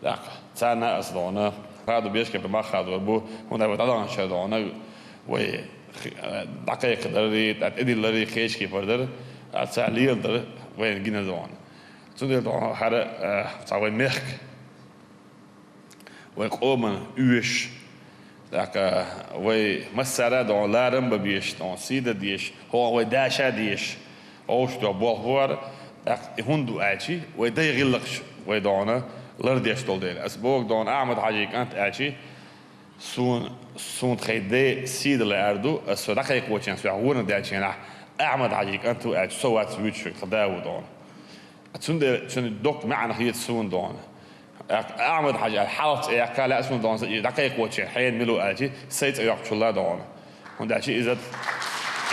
ТӀаккха царна а аса дона, хадо бешкепа мах хадор бу, хӀунда аьлча вай дӀадаханчара дона, вай хи-, дӀакхайкхадарий, тӀе-, тӀедилларий кхечу кепара дара, а цара леладар вайна гина дона. Цундела дона хӀара, а, цхьа вай мехка. Вай къоман оьшуш, тӀаккха вай массара а дона ларам бан безаш, дона сий дан дезаш, хӀокху вай даша а дезаш, вовшахтоьхна болх бу хӀара, тӀаккха и хӀунда ду аьлчи, вай дай гӀиллакхаш вай дона лардеш долу дела. Ас боху дона Ахьмад-Хьаьжин кӀант аьлчи, суна, суна тхайн ден сий дан лаьара ду, ас со дӀакхайкхочехь, со гӀоьнах даьллачехь, Ахьмад-Хьаьжин кӀант ву аьлча, со вац вуьйцуш верг, тхан да ву дона. Цундела цуьнан доккха маьӀна хета суна дона. Ахьмад-Хьаьжа аьлла хьалха цӀе яккха лаьа суна дона, и дӀакхайкхочехь хьенан мила ву аьлчи, сайн цӀе йоккхучулла дона. ХӀунда аьлча иза,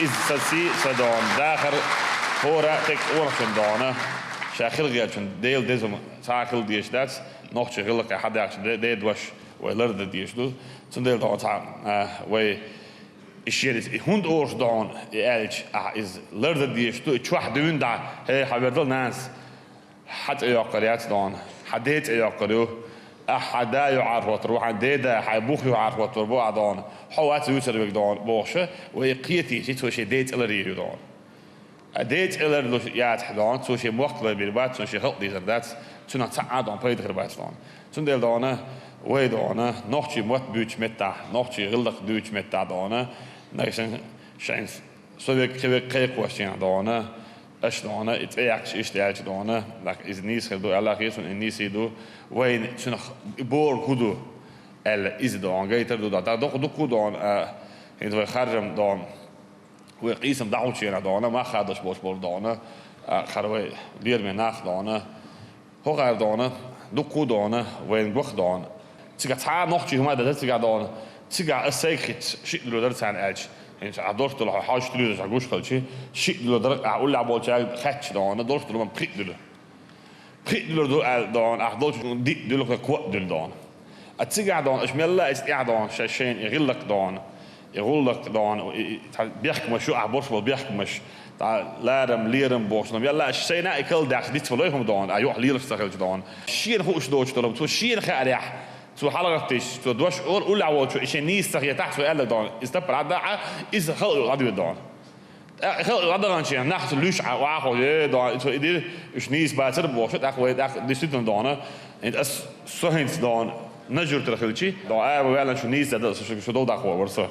иза сан сий а, сан дона дахар, хӀора а тӀе къонахчун дона, ша хила гӀертачун Делан деза хӀума цхьа а хила дезаш дац, нохчийн гӀиллакхе хьадаьхча де-, ден дош вай лардан дезаш ду. Цундела дона цхьа, а, вай И шена иза, и хӀунда олуш ду хьуна, и аьлча, ахьа иза лардан дезаш ду, и чохь дуьйна дӀа, хӀей, хьан вердал нанас, хьан цӀе йоккхур яц дона, хьан ден цӀе йоккхур ю, ахьа хьан да юьхьӀаьрхӀоттур ву, хьан ден да, хьан бух юьхьӀаьрхӀоттур бу ахьа дона, хьо вац вуьйцур верг дона, бохуша, вай и кхетийча, цо шен ден цӀе ларйийр ю дона. А ден цӀе ларлуш яцахь дона, цо шен мохк ларбийр бац, цо шен халкъ дийзар дац, цунах цхьа а дона пайда хир бац дона. Цундела дона, вай дона, нохчий мотт буьйцучу меттахь, нохчий гӀиллакх дуьйцучу меттахь дона, нагахь санна шайн со верг, кхин верг кхайкхочехь дона, аша дона, и цӀе яьккхича иштта аьлча дона, нах иза нийса хир ду аьлла, хета суна и нийса ду, вайна цунах и бохург хӀун ду аьлла, иза дона, гайтар ду дона. ДӀа дукха, дукха дона, а, хӀинца вай харжам дона. Вай къийсам дӀахьучу хенахь дона, мах хадош болуш болу дона, а, хӀара вай лераме нах дона. ХӀокхара дона, дуккха а дона, вайна гох дона. Цигахь цхьа а нохчий хӀума а даза цигахь дона. Цигахь ас сайга хеташ шиъ дуьллур дара царна аьлча. ХӀинца ахь долуш долу хьо хьовш телевизорчохь гуш хилчи, шиъ дуьллур дара ахь уллехь болчаьрга хаьттича дона, долуш долу хӀума пхиъ дуьллу. Пхиъ дуьллур ду аьлла дона, ахь долчу дитт дуьллу, кхин кхоъ дуьллу дона. А цигахь дона, аша мелла а иза тӀехь дона, шайн шайна и гӀиллакх дона, и гӀуллакх дона, и, и, цхьа бехкамаш ю, ахь борш болу бехкамаш, цхьа ларам, лерам бохуш дона. Мелла а аша шайна а и кал даьхча диц валой хӀума дона, а юкъахь лелаш ца хилча дона. Шена хууш доцуш долу, цо шена хаарехь, цо хьалагӀаттийча, цо дош олу уллехь волчо, и шен нийса ца хетахь, цо аьлла дона, иза таппар Ӏадда а, иза хала а Ӏадвир дона. ТӀаккха хала а дӀадаханчийн нах цу луьйш Ӏа, охьахо, е, дона, и цо и дира, уьш нийса бацара бохуша, тӀаккха вай тӀаккха действительно дона, хӀинца ас со хӀинца дона, нажуртара хилчи, дона, ара ма ваьллан шу нийса даьда, шу, шу дов дӀахо вара со.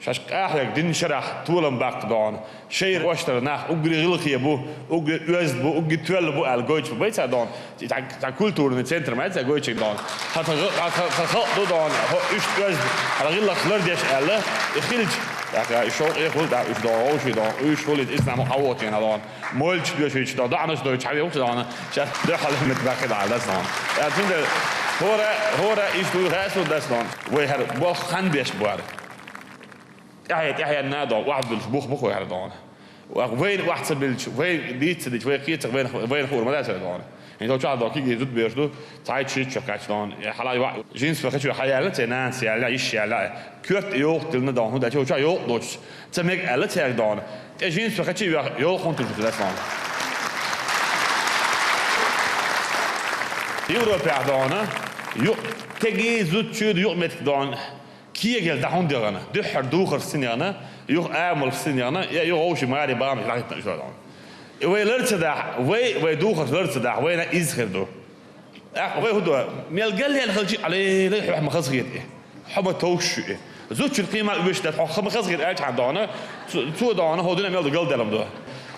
Шаьш къахьега динан шарахь толам баккха дона, шайра кӀоштара нах уггаре гӀиллакхе бу, уггаре оьзда бу, уггаре тоьлла бу аьлла гойтуш бу байца дона. И цхьа, цхьа культурный центр ма ца гойтуш дона. Хьан тхан гӀа-, хьан, хьан, хьан халкъ ду дона, хьо уьш оьзда, хьан гӀиллакх лардеш аьлла, и хилча. ТӀаккха уьш шовкъе хуьлу, тӀаккха уьш догӀу, вовший догӀу, уьш хуьлийта, иза нах мукъа хьавоьттина догӀу, молча доьшуьйтуш догӀу, даьӀнаш дойтуш хьавеъча догӀу, шаьш дуьхьал мет баккхий дӀа дац догӀу. Э, цундела хӀора, хӀора иштта вуй хаьа суна дац догӀу. Вай хӀара болх хан беш бара. ТӀаьхье, тӀаьхьенна догӀу, охьабуьллуш бух бу-кх вай хӀара догӀу. Вайна охьа ца биллича, вай дийца ца дича, вай кхетарг вайна, вайна хуур ма дац хӀара догӀу. ХӀинца чохь догӀу кхин а зуда беш ду, цхьайтта шийтта шо кхаьчча догӀу. Э, хьалай ваӀ-, жинца ваха чу хьаялла, церан нанас яьлла, йиша яьлла, коьрта йовлакх диллина догӀу, хӀунда аьлча вай чохь йовлакх доцуш ца мега аьлла цаьрга догӀу. ТӀе жинца ваха чу йоьх-, йовлакх хӀунда туьллу дас догӀу. Европехь догӀу, ю-, кегий зудчуьра юкъаметтиг догӀу. Кегал дӀа хӀунда яхана, дуьххьара духарш сина яхана, юха амалш сина яхана, я юха вовшийн маре бахамаш дӀахӀиттина уьш догӀу. И вай лар ца дахь, вай, вай духарш лар ца дахь, вайна иза хир ду. ТӀаккха вай хӀун до, мел галъяьлла хилча а, ле, ле, хьох ма хазахета и. Хьо ма товш ю и. Зудчун кхин ма оьшуш дац, хьох ма хазахета аьлча хьан догӀу, цо, цо догӀу, хӀо дуьне мел ду галдаьлла ма ду.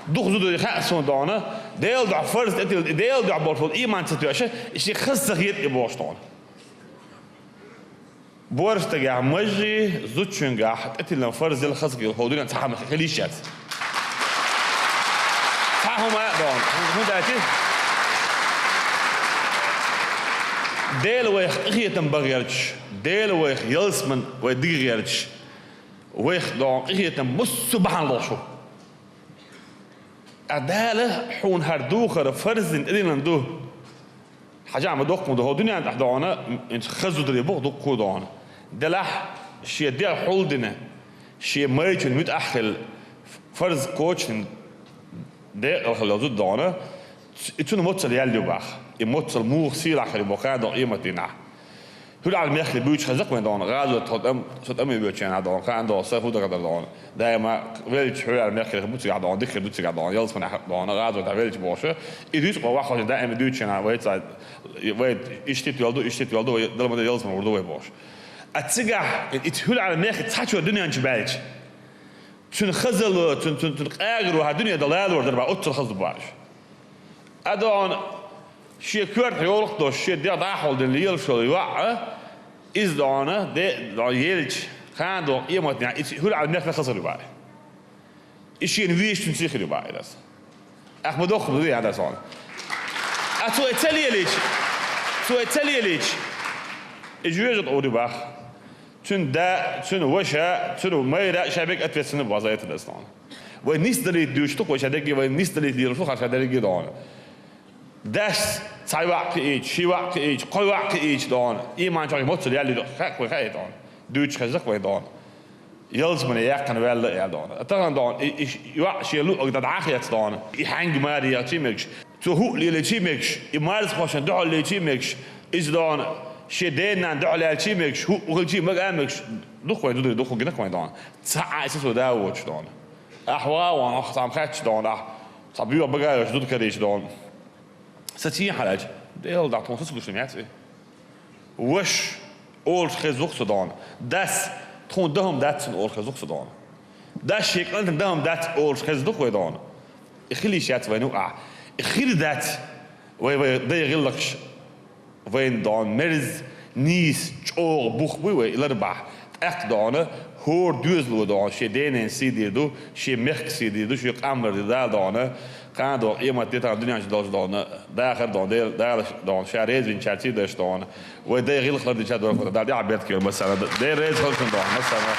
Дукха зударий хаьа суна догӀу, Делан дуьхьа фарз тӀе тилла, Делан дуьхьа болуш волу ийман ца тоьаш, и шен хазахета и бохуш догӀу. Боьрша стагехь мажий, зудчуьнгахь тӀетиллина фарз хазахета хӀо дуьнен цхьа хӀума хила йиш яц. Цхьа хӀума а догӀу, хӀунда аьлча Дела вайх къинхетам бан гӀерташ, Дела вайх ялсамани вай дига гӀерташ, вайх догӀу къинхетам массо а бахьана лохуш ву. Ткъа Дала хьуна хӀара духар фарз дина тӀедиллина ду. Хьажа ма доккха ма ду, хӀо дуьнен тӀехь догӀу, хӀинца хаза зударий бу-кх дуккха а догӀу. Делахь шен дегӀ хьулдина, шен майрачун муьтӀахь а хилла, фарз кочдина декъала хилла зуда догӀу, ц-, и цунна моцал яьлла ю боху. И моцал муха сийлахь хир ю боху кхана догӀу къематдийнахь. ХӀуьлла Ӏаьрбийн мехкахь буьйцуш хезна-кх вайн догӀу, гӀазот тхо тӀам-, со тӀаме воьдучу хенахь догӀу, кхана догӀу, сан хӀун даха дара догӀу. Даима веллачу хӀуьлла Ӏаьрбийн мехкахь бу цигахь догӀу, дика хир ду цигахь догӀу, ялсаманехь догӀу, гӀазотехь веллачу бохуш. И дуьйцу-кх вай ваххошна даима дуьйцучу хенахь, вай ца, вай иштта тӀе вала ду, иштта тӀе вала ду, вай Дала ма-дарра ялсамане гӀур ду вай бохуш. А цигахь, и, и хӀуьлла Ӏаьрбийн мехкахь цхьа чо дуьнен чу баьлча, цуьнан хазалло, цуьнан, цуьнан, цуьнан къагаро хӀара дуьне тӀе лалор дара боху, оццул хаза ду боху уьш. А догӀу, шен коьртахь йовлакх долуш, шен дегӀ дӀахьулдина лелаш йолу йоӀ, иза догӀу, де, догӀу, елча, кхана догӀу къематдийнахь, иза хӀуьлла Ӏаьрбийн мехкан хаза хир ю боху. И шена везачуьнца хир ю боху иза. Ахь ма доккха ма ду, ян дас хьуна. А цо и ца лелийча, цо и ца лелийча, и жоьжахати гӀур ю боху. Цуьнан да, цуьнан ваша, цуьнан майра ша мега ответственна бу боху за это дас хьуна. Вай нисдалийта дуьйцуш ду-кх вай ша дерриге, вай нисдалийта лелаш ду-кх хӀара ша дерриге догӀу. Дас цхьа йоӀ кхиийча, ши йоӀ кхиийча, кхо йоӀ кхиийча догӀу, ийман чохь моцал яьлла ю, хаьа-кх вай, хаьа догӀу. Дуьйцуш хезна-кх вайн догӀу. Ялсамане яьккхина ваьлла а аьлла догӀу. Тахана догӀу, и, и йоӀ шен луъург дан дӀа а хецна догӀу. И хьаьнга маре яхча а мегаш, цо хӀуъа лелийча а мегаш, и марзхошна дуьхьал лелийча а мегаш, иза догӀу, шен ден-нанна дуьхьал лелийча а мегаш, хӀуъа хилча а мага а мегаш, ду-кх вайн зударий, ду-кх гина-кх вайн догӀу. Цхьа а Ӏайса цо да а воцуш догӀу. Ахь ван ван, ахь цхьамма хаьттича догӀу, ахь цхьа боьха багаж йолуш зуда карийча догӀу. Сан цӀий хьан аьлча, Делан дуьхьа тхуна сан ца гуш ма яц и. Ваша олуш хезна ву-кх со догӀу. Дас, тхуна дан хӀума дац цунна олуш хезна ву-кх со догӀу. Дас шен кӀантана дан хӀума дац олуш хезна ду-кх вай догӀу. И хила йиш яц вайна юкъахь. И хир дац вай, вай дай гӀиллакхаш. Вайна догӀу мерза, нийса, чӀогӀа бух буй вай и лар бахь. ТӀаккха догӀу, хӀора доьзало догӀу, шен денан сий дийр ду, шен мехкан сий дийр ду, шен къам лар дийр ду Дала догӀу. Кхана догӀу, къематде тахана дуьнен чу долуш догӀу, дахар догӀу, Дела, Дала догӀу, ша реза винчаьрца даш догӀу. Вай дай гӀиллакх лардича догӀу, Дала тӀаьхьа беркате йойла массарна. Дела реза хуьлда шуна догӀу, массарна.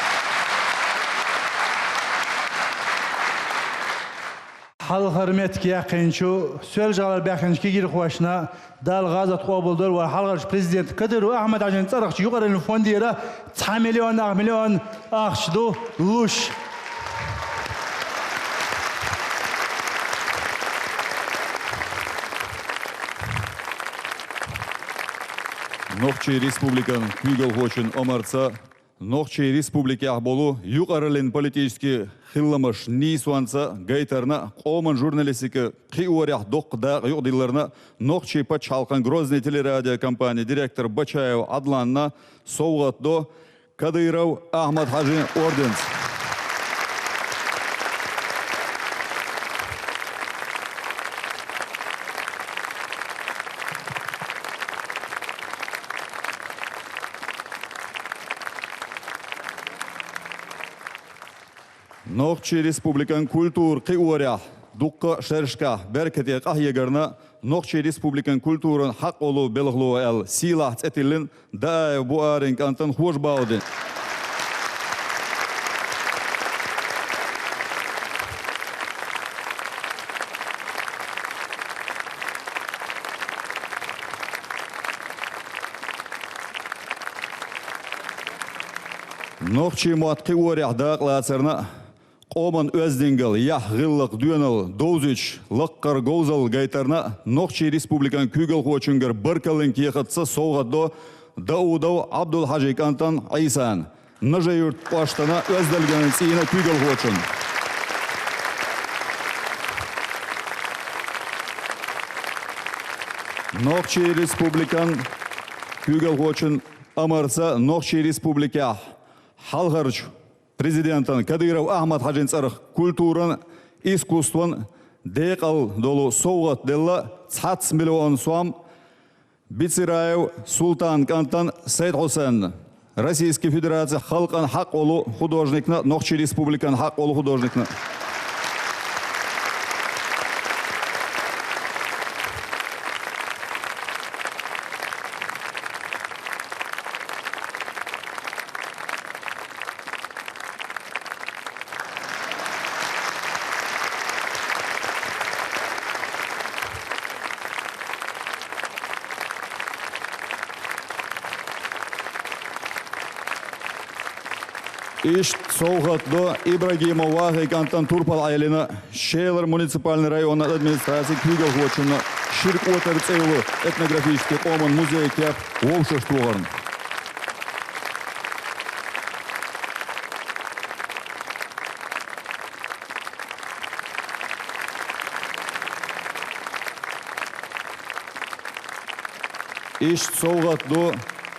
Хьалхара меттиг яьккхинчу, Соьлжа-ГӀалара баьхкинчу кегийрхошна Дала гӀазот къобалдойла вайн хьалхарчу президента Кадыров Ахьмад-Хьаьжин цӀарахчу юкъараллин фондера цхьа миллион, ах миллион ахча ду луш. Нохчийн Республикан куьйгалхочун омарца Нохчийн Республикехь болу юкъараллин политически хиламаш нийсонца гайтарна, къоман журналистика кхиорехь доккха дакъа юкъадилларна, нохчийн пачхьалкхан Грозный телерадиокомпанин директор Бачаев Ӏадланна совгӀат до Кадыров Ахьмад-Хьаьжин орденца. Нохчийн Республикан культура кхиорехь дуккха а шерашкахь беркате къахьегарна, Нохчийн Республикан культуран хьакъ олу белхало аьлла сийлахь цӀе тиллина Даев Буарин кӀантана Хожа Баудин. Нохчийн мотт кхиорехь дакъалацарна а, къоман оьздангалла, яхь, гӀиллакх, доьналла довзуьйтуш лаккхара говзалла гайтарна а Нохчийн Республикан куьйгалхочуьнгара баркаллин кехатца совгӀат до Даудов Ӏабдул-Хьажин кӀантана Ӏийсана, Нажи-Юьртан кӀоштан Оьздалган цӀийнан куьйгалхочунна. Нохчийн Республикан куьйгалхочун амарца Нохчийн Республикехь хьалхарчу президентан Кадыров Ахьмад-Хьажин цӀарах культуран, искусстван декъал долу совгӀат делла цхьацца миллион сом Бицираев Султан кӀантана Сайд-Хьусенна, Российски Федерацин халкъан хьакъ олу художникна, Нохчийн Республикан хьакъ олу художникна. Иштта совгӀат до Ибрагимов Вахин кӀантана Турпал-Ӏелина, Шелара муниципальни районан администрацин куьйгалхочунна, Шира кӀотар цӀе йолу этнографически къоман музей-керт вовшахтохарна. Иштта совгӀат до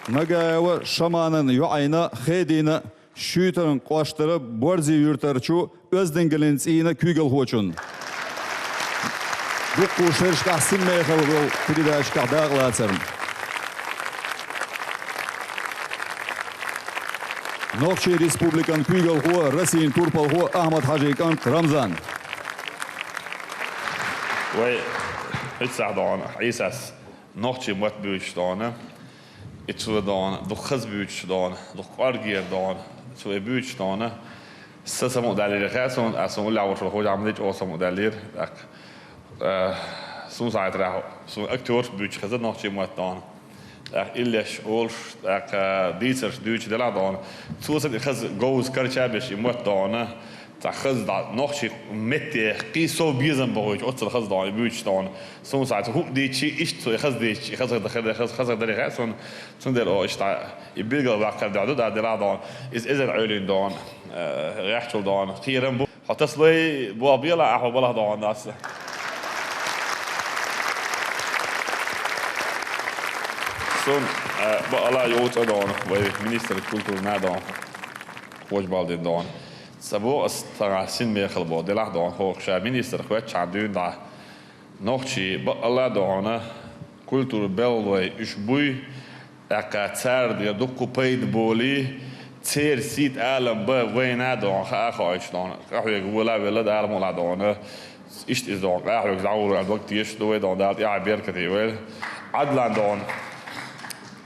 Нагаева Шаманан йоӀана Хедина, Шуьйтаран кӀоштара Борзи-Юьртарчу Оьздангаллин цӀийнан куьйгалхочунна. Дуккха шерашкахь синмехала волу передачехь дакъалацарна. Нохчийн Республикан куьйгалхо, Россин турпалхо Ахьмад-Хьажин кӀант Рамзан. Вай, хӀинца дона, Ӏийсас нохчийн мотт буьйцуш дона, и цо дона, дукха хаза буьйцуш дона, дукха кӀоргера дона, цо и буьйцуш дона. Сан самукъадаьллера хаьа суна, ас суна уллехь волчу Хожа Ахьмаде чӀогӀа самукъадаьллера. ТӀаккха, э, суна схьахетарехь, суна актёраш буьйцуш хеза нохчийн мотт дона. ТӀаккха иллеш олуш, тӀаккха дийцарш дуьйцуш делахь дона. Цо сан и хаза говза карча а беш и мотт дона. Цхьа хаза дӀа нохчийн метте кхин сов безам бохуьйту, оццул хаза дона, и буьйцуш дона. Суна схьа цу хӀуъа дийцчи, иштта цо и хаза дийцчи, и хаза, хаза, хаза даре хаьа суна. Цундела оха иштта и билгал ваккхар дуьхьа ду, да, делахь дона. Иза эзар Ӏуьйлина дона, э, гӀехчул дона. Кхерам бу. Хьо тасалой, боху бела, ахьо балахь дона аса. Сун, э, бакъала йоцу а дона, вай министр культуры на дона. Хожа Баудин дона. Ца боху ас тахана синмехала боху, делахь дона, хӀокху ша министр хӀоьттачхьана дуьйна дӀа. Нохчий бакъалла а дохьуна, культура белхалой уьш буй, тӀаккха цара дуккха пайда болий, церан сийта алам бан вайна а дохьуна, хаа а хоуьйтуш дохьуна, къахьоьга вола а велла, Дала мукъалахь дохьуна, иштта иза дохьуна, къахьоьга дӀагӀур аьлла дог тешаш ду вай дохьуна, Дала тӀаьхье беркате вайла. Ӏадлан дохьуна,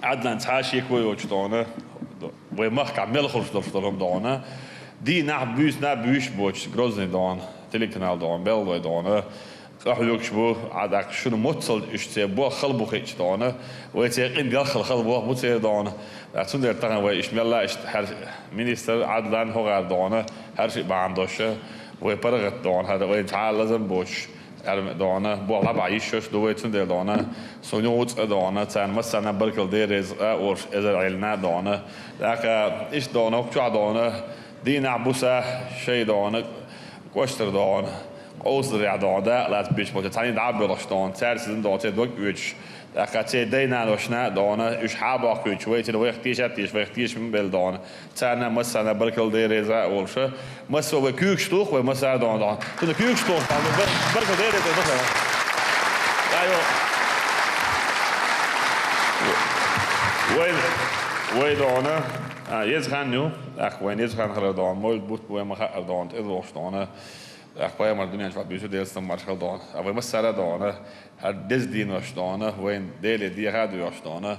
Ӏадлан цхьа а шеко йоцуш дохьуна, вай махкахь мел хуьлуш долуш долу хӀума дохьуна, дийнахь а, буьйсанна а буьйсуш боцуш, Грозный дохьуна, телеканал дохьуна, белхалой дохьуна, къахьоьгуш бу, Ӏа даккха шуна моццал уьш церан боху хала бу хиъча дохьуна, вай церан къинтӀера хала, хала боху бу церан дохьуна. Ткъа цундела тахана вай иштта мелла а иштта хӀара министр Ӏадлан хӀокхара дохьуна, хӀара шиъ бахьана долуш, вай паргӀат дохьуна, хӀара вайна цхьа а лазам боцуш, аьрма дохьуна, боху лабахь йиш йолуш ду вай цундела дохьуна, суна юхуцкъа дохьуна, царна массарна а баркалла дерриг а олуш эзар Ӏелина а дохьуна. ТӀаккха иштта дохьуна, хӀокху чохь дохьуна, дийнахь буса шай дохьуна, кӀоштара дохьуна, къовсарехь дохьуна, дакъа лаца беш болчу цхьаьний дӀа а боьлхуш дохьуна, цаьрца дина дохьуна, церан дог оьцуш, тӀаккха церан дай-нанош а дохьуна, уьш хьа а бохкуьйтуш, вай церан вайх тешат а тешаш, вайх тешам а белла дохьуна, царна а массарна а баркалла дерриг а олуш. Массо а вай куьйгаш туху, вай массара а дохьуна дохьуна. Цунна куьйгаш туху, бар-, баркалла дерриг а дохьуна. Айо. Вай, вай дохьуна. А, еза хан ю, тӀаккха вайн еза хан хилар дона, мовлид бутт бу вай ма хаъара дона, тӀедогӀуш дона, тӀаккха пайхамар дунен чу бийсу, Делан салам-моаршал хилда дона. А вай массара дона, хӀара деза денош дона, вайна Деле дехар а доьхуш дона,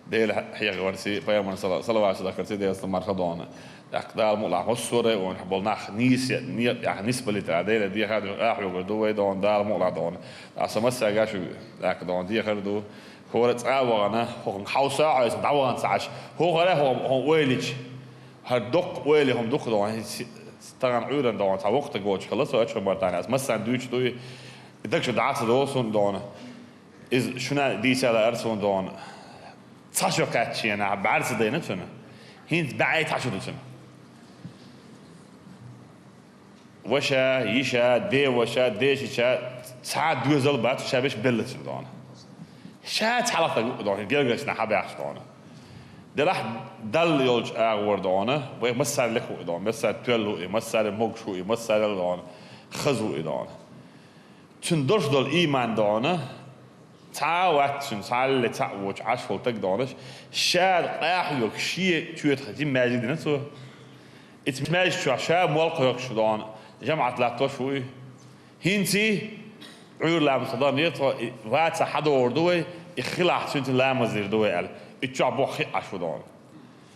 Дела хьехаварций, пайхамарна сала-, салават-салам дарций, Делан салам-моаршал хилда дона. ТӀаккха Дала мукъ лахь массо а районехь болу нах нийса, не-, яхь нисбалийтара, Деле дехар а доьхуш, ахьа хьоьгур ду вай дона, Дала мукъ лахь дона. Аса массаьрга шу, тӀаккха дона, дехар ду. ХӀора цкъа а вахана, хӀокхунга хьовса а хьовса, дӀавахана ца Ӏаш. ХӀокхара хӀо-, хӀун ойла йича, хӀара доккха ойла хӀума дукха дона, хӀинца тахана Ӏуьйранна дона, цхьа воккха стаг воцуш хилла со Ачу-Мартане, аса массарна дуьйцуш ду и, и дагчу дӀа ца долу суна дона. Иза шуна дийца лаьара суна дона. Цхьа шо кхаьчченахь бӀаьрса дайна цуьнан. ХӀинца бӀе цхьа шо ду цуьнан. Ваша, йиша, ден ваша, дешича, цхьа доьзал бац, ша беш беллачун дона. Ша цхьалха стаг ву дона, гергарчу нахьа баьхча дона. Делахь Далла йолчу агӀор дона, вай массарел лекха ву и дона, массарел тоьлла ву и, массарел могуш ву и, массарел дона, хаза ву и дона. Цуьнан долуш долу ийман дона, цхьа а вац цуьнан, цхьалле цхьаъ воцуш Ӏаш волу стаг дона, ша къахьоьгуш, шен чоьтах жима маьждиг дина цо. Иза маьждиг чохь ша молла кхойкхуш дона, жамаӀат латтош ву и. ХӀинций, Ӏуьйра ламаз ца дан, тхо и вацахь хьадогӀур ду вай, и хилахь цуьнца ламаз дийр ду вай аьлла. И чохь боху хиъ Ӏаш ву дона.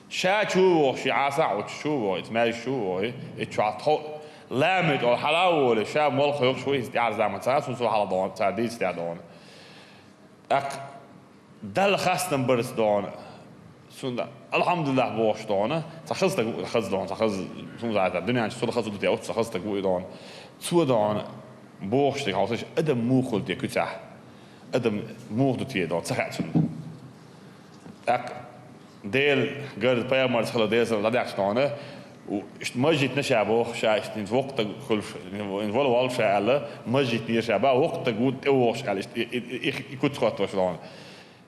Ша чу воху, ши Ӏаса а Ӏучу чу воху, иза маьждиг чу воху, и чохь тхо ламаз тӀехь хьала а волий, ша молла кхойкхуш ву, иза тӀаьхьарза ма ца, цу цо хьала дона, цара дийца тӀехь дона. ТӀаккха Далла хастам барца дона. Цунна, алхьамдулиллахь бохуш дона, цхьа хаза стаг ву, хаза дона, цхьа хаза, цунна зайта, дуьнен чу цул хаза ду те, оццу хаза стаг ву и дона. Цо дона, бохуш стаг хьовсуш, адам муха хуьлу те куьцахь? Адам муха ду те дона, ца хаьа цунна. ТӀаккха Дела гарда пайхамарца хила Делан салам дӀадаьхча дона, у, иштта масжитна ша боху, ша иштта хӀинца воккха стаг хуьлуш, хӀинца вала воллу ша аьлла, масжитнера ша бан, воккха стаг ву тӀевогӀуш аьлла, иштта и, и, и, и, и куц хоттош дона.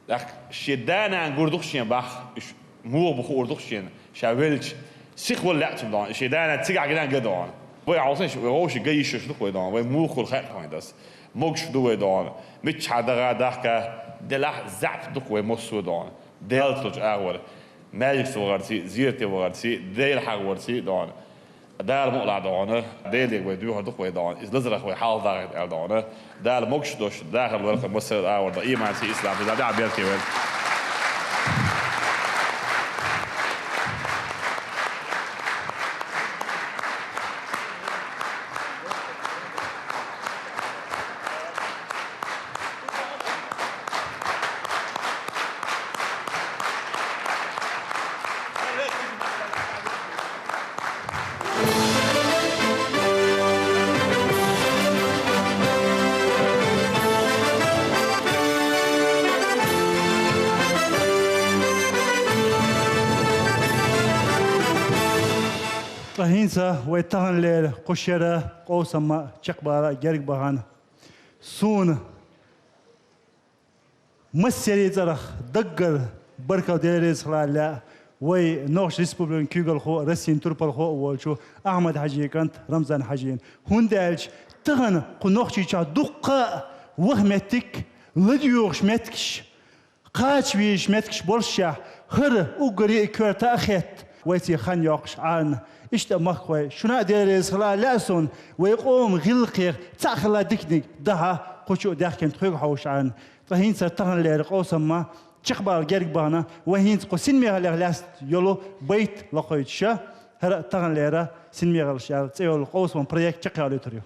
ТӀаккха шен да-нана гур ду-кх шен бах, уьш муха бу хуур ду-кх шена, ша велча, сиха вала лаьа цунна дона, шен да-нана цигахь гина ган дона. Вай хьовсийша, вай вовшийн ган йиш йолуш ду-кх вай дона, вай муха хуьлу хаьа-кх вайн дас. Могуш ду вай дона, миччахьа даха а дахка, делахь а заьӀап ду-кх вай массо а дона. Делаца долчу агӀор, маьждигца вахарций, зерате вахарций, Дела хьахорций дона. Дала мукъ лахь дона, Деле вай доьхур ду-кх вай дона, иза лазарах вай хьалха дахийта аьлла дона. Дала могуш долуш дахар лойла вай массарна а дона, ийманций, исламций, Дала тӀаьхьа беркате вай. Ткъа хӀинца вай таханлера кху шера къовсам чекхбала герга бахана. Суна массеран цӀарах даггара баркалла, Дела реза хуьлда лаьа, вай Нохчийн Республикан куьйгалхо а, Россин турпалхо а волчу Ахьмад-Хьаьжин кӀант Рамзан-Хьаьжина. ХӀунда аьлча тахана кху Нохчийчохь дуккха а ваха меттиг, ладоьгӀуш меттигаш, кхача везаш меттигаш боллушехь, хӀара уггаре а коьрта а хетта, вайцига хан йоккхуш Ӏарна. Иштта а, махкахой, шуна а Дела реза хуьлда лаьа суна, вай къоман гӀиллакхех цхьаъ хилла диканиг дахьа кху чу а даьхкина тхоьга хьовсуш Ӏарна. Ткъа хӀинца таханлера къовсам чекхбала герга бахана, вай хӀинца кху синмехаллех лаьцна йолу байт лакхуьйтуш, хӀара а таханлера синмехаллаш аьлла цӀе йолу къовсаман проект чекхъялуьйтур ю.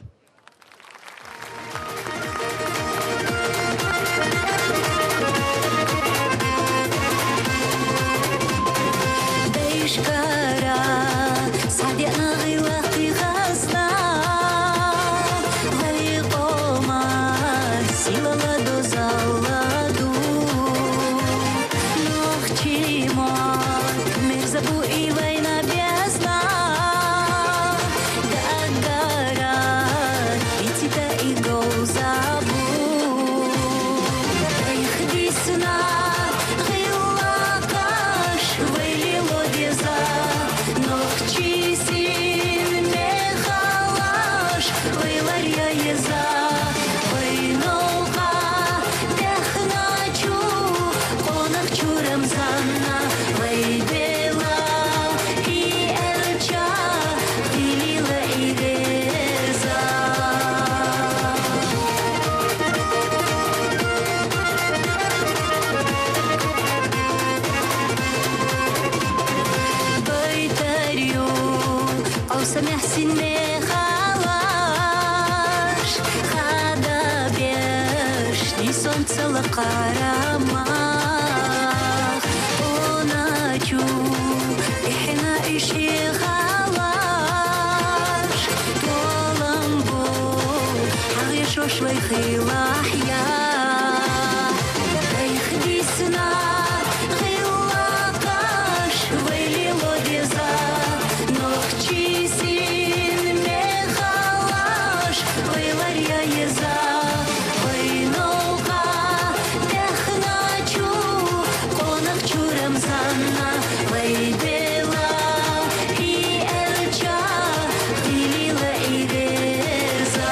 Дайшкара схьадеана гӀиллакхий хазна, вай къоман сийлалла дозалла ду. Нохчийн мотт мерза бу и вайна безна, даггара кхийтта и говза бу. Айхьа дисна гӀиллакхаш вай лело деза, нохчийн синмехаллаш вай ларъян еза. Вай новкъа даьхначу къонахчу Рамзанна, вай Дела Мяхсин мехалаш, хада беш, ни солнцела къарамах, она чу, ихна иши халаш, толамбу, хьагъи шош вай хилахъ я. Вайх дисна гъилла къаш, вайли лодеза, нохчисин мехалаш, вайлар яйеза, вай нолгъа дехначу, къонахчу Рамзанна, вай дела и элча, илила иверза.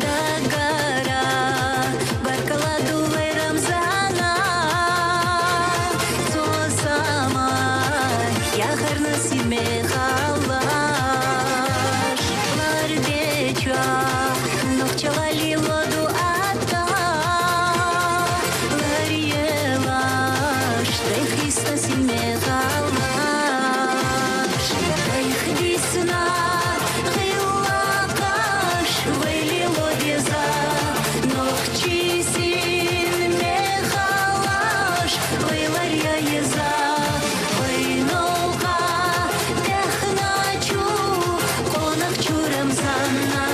Дагара баркалла дувай Рамзана, цо замай яхарна син мехалаш, лардеча, нохчалали ладу атта, ларьелаш, дайхисна син мехалаш, дайхдисна гъилла къаш, вайли лодеза, нохчисин мехалаш, вайлар яйеза, вай нолгъа дехначу, къонахчу Рамзанна,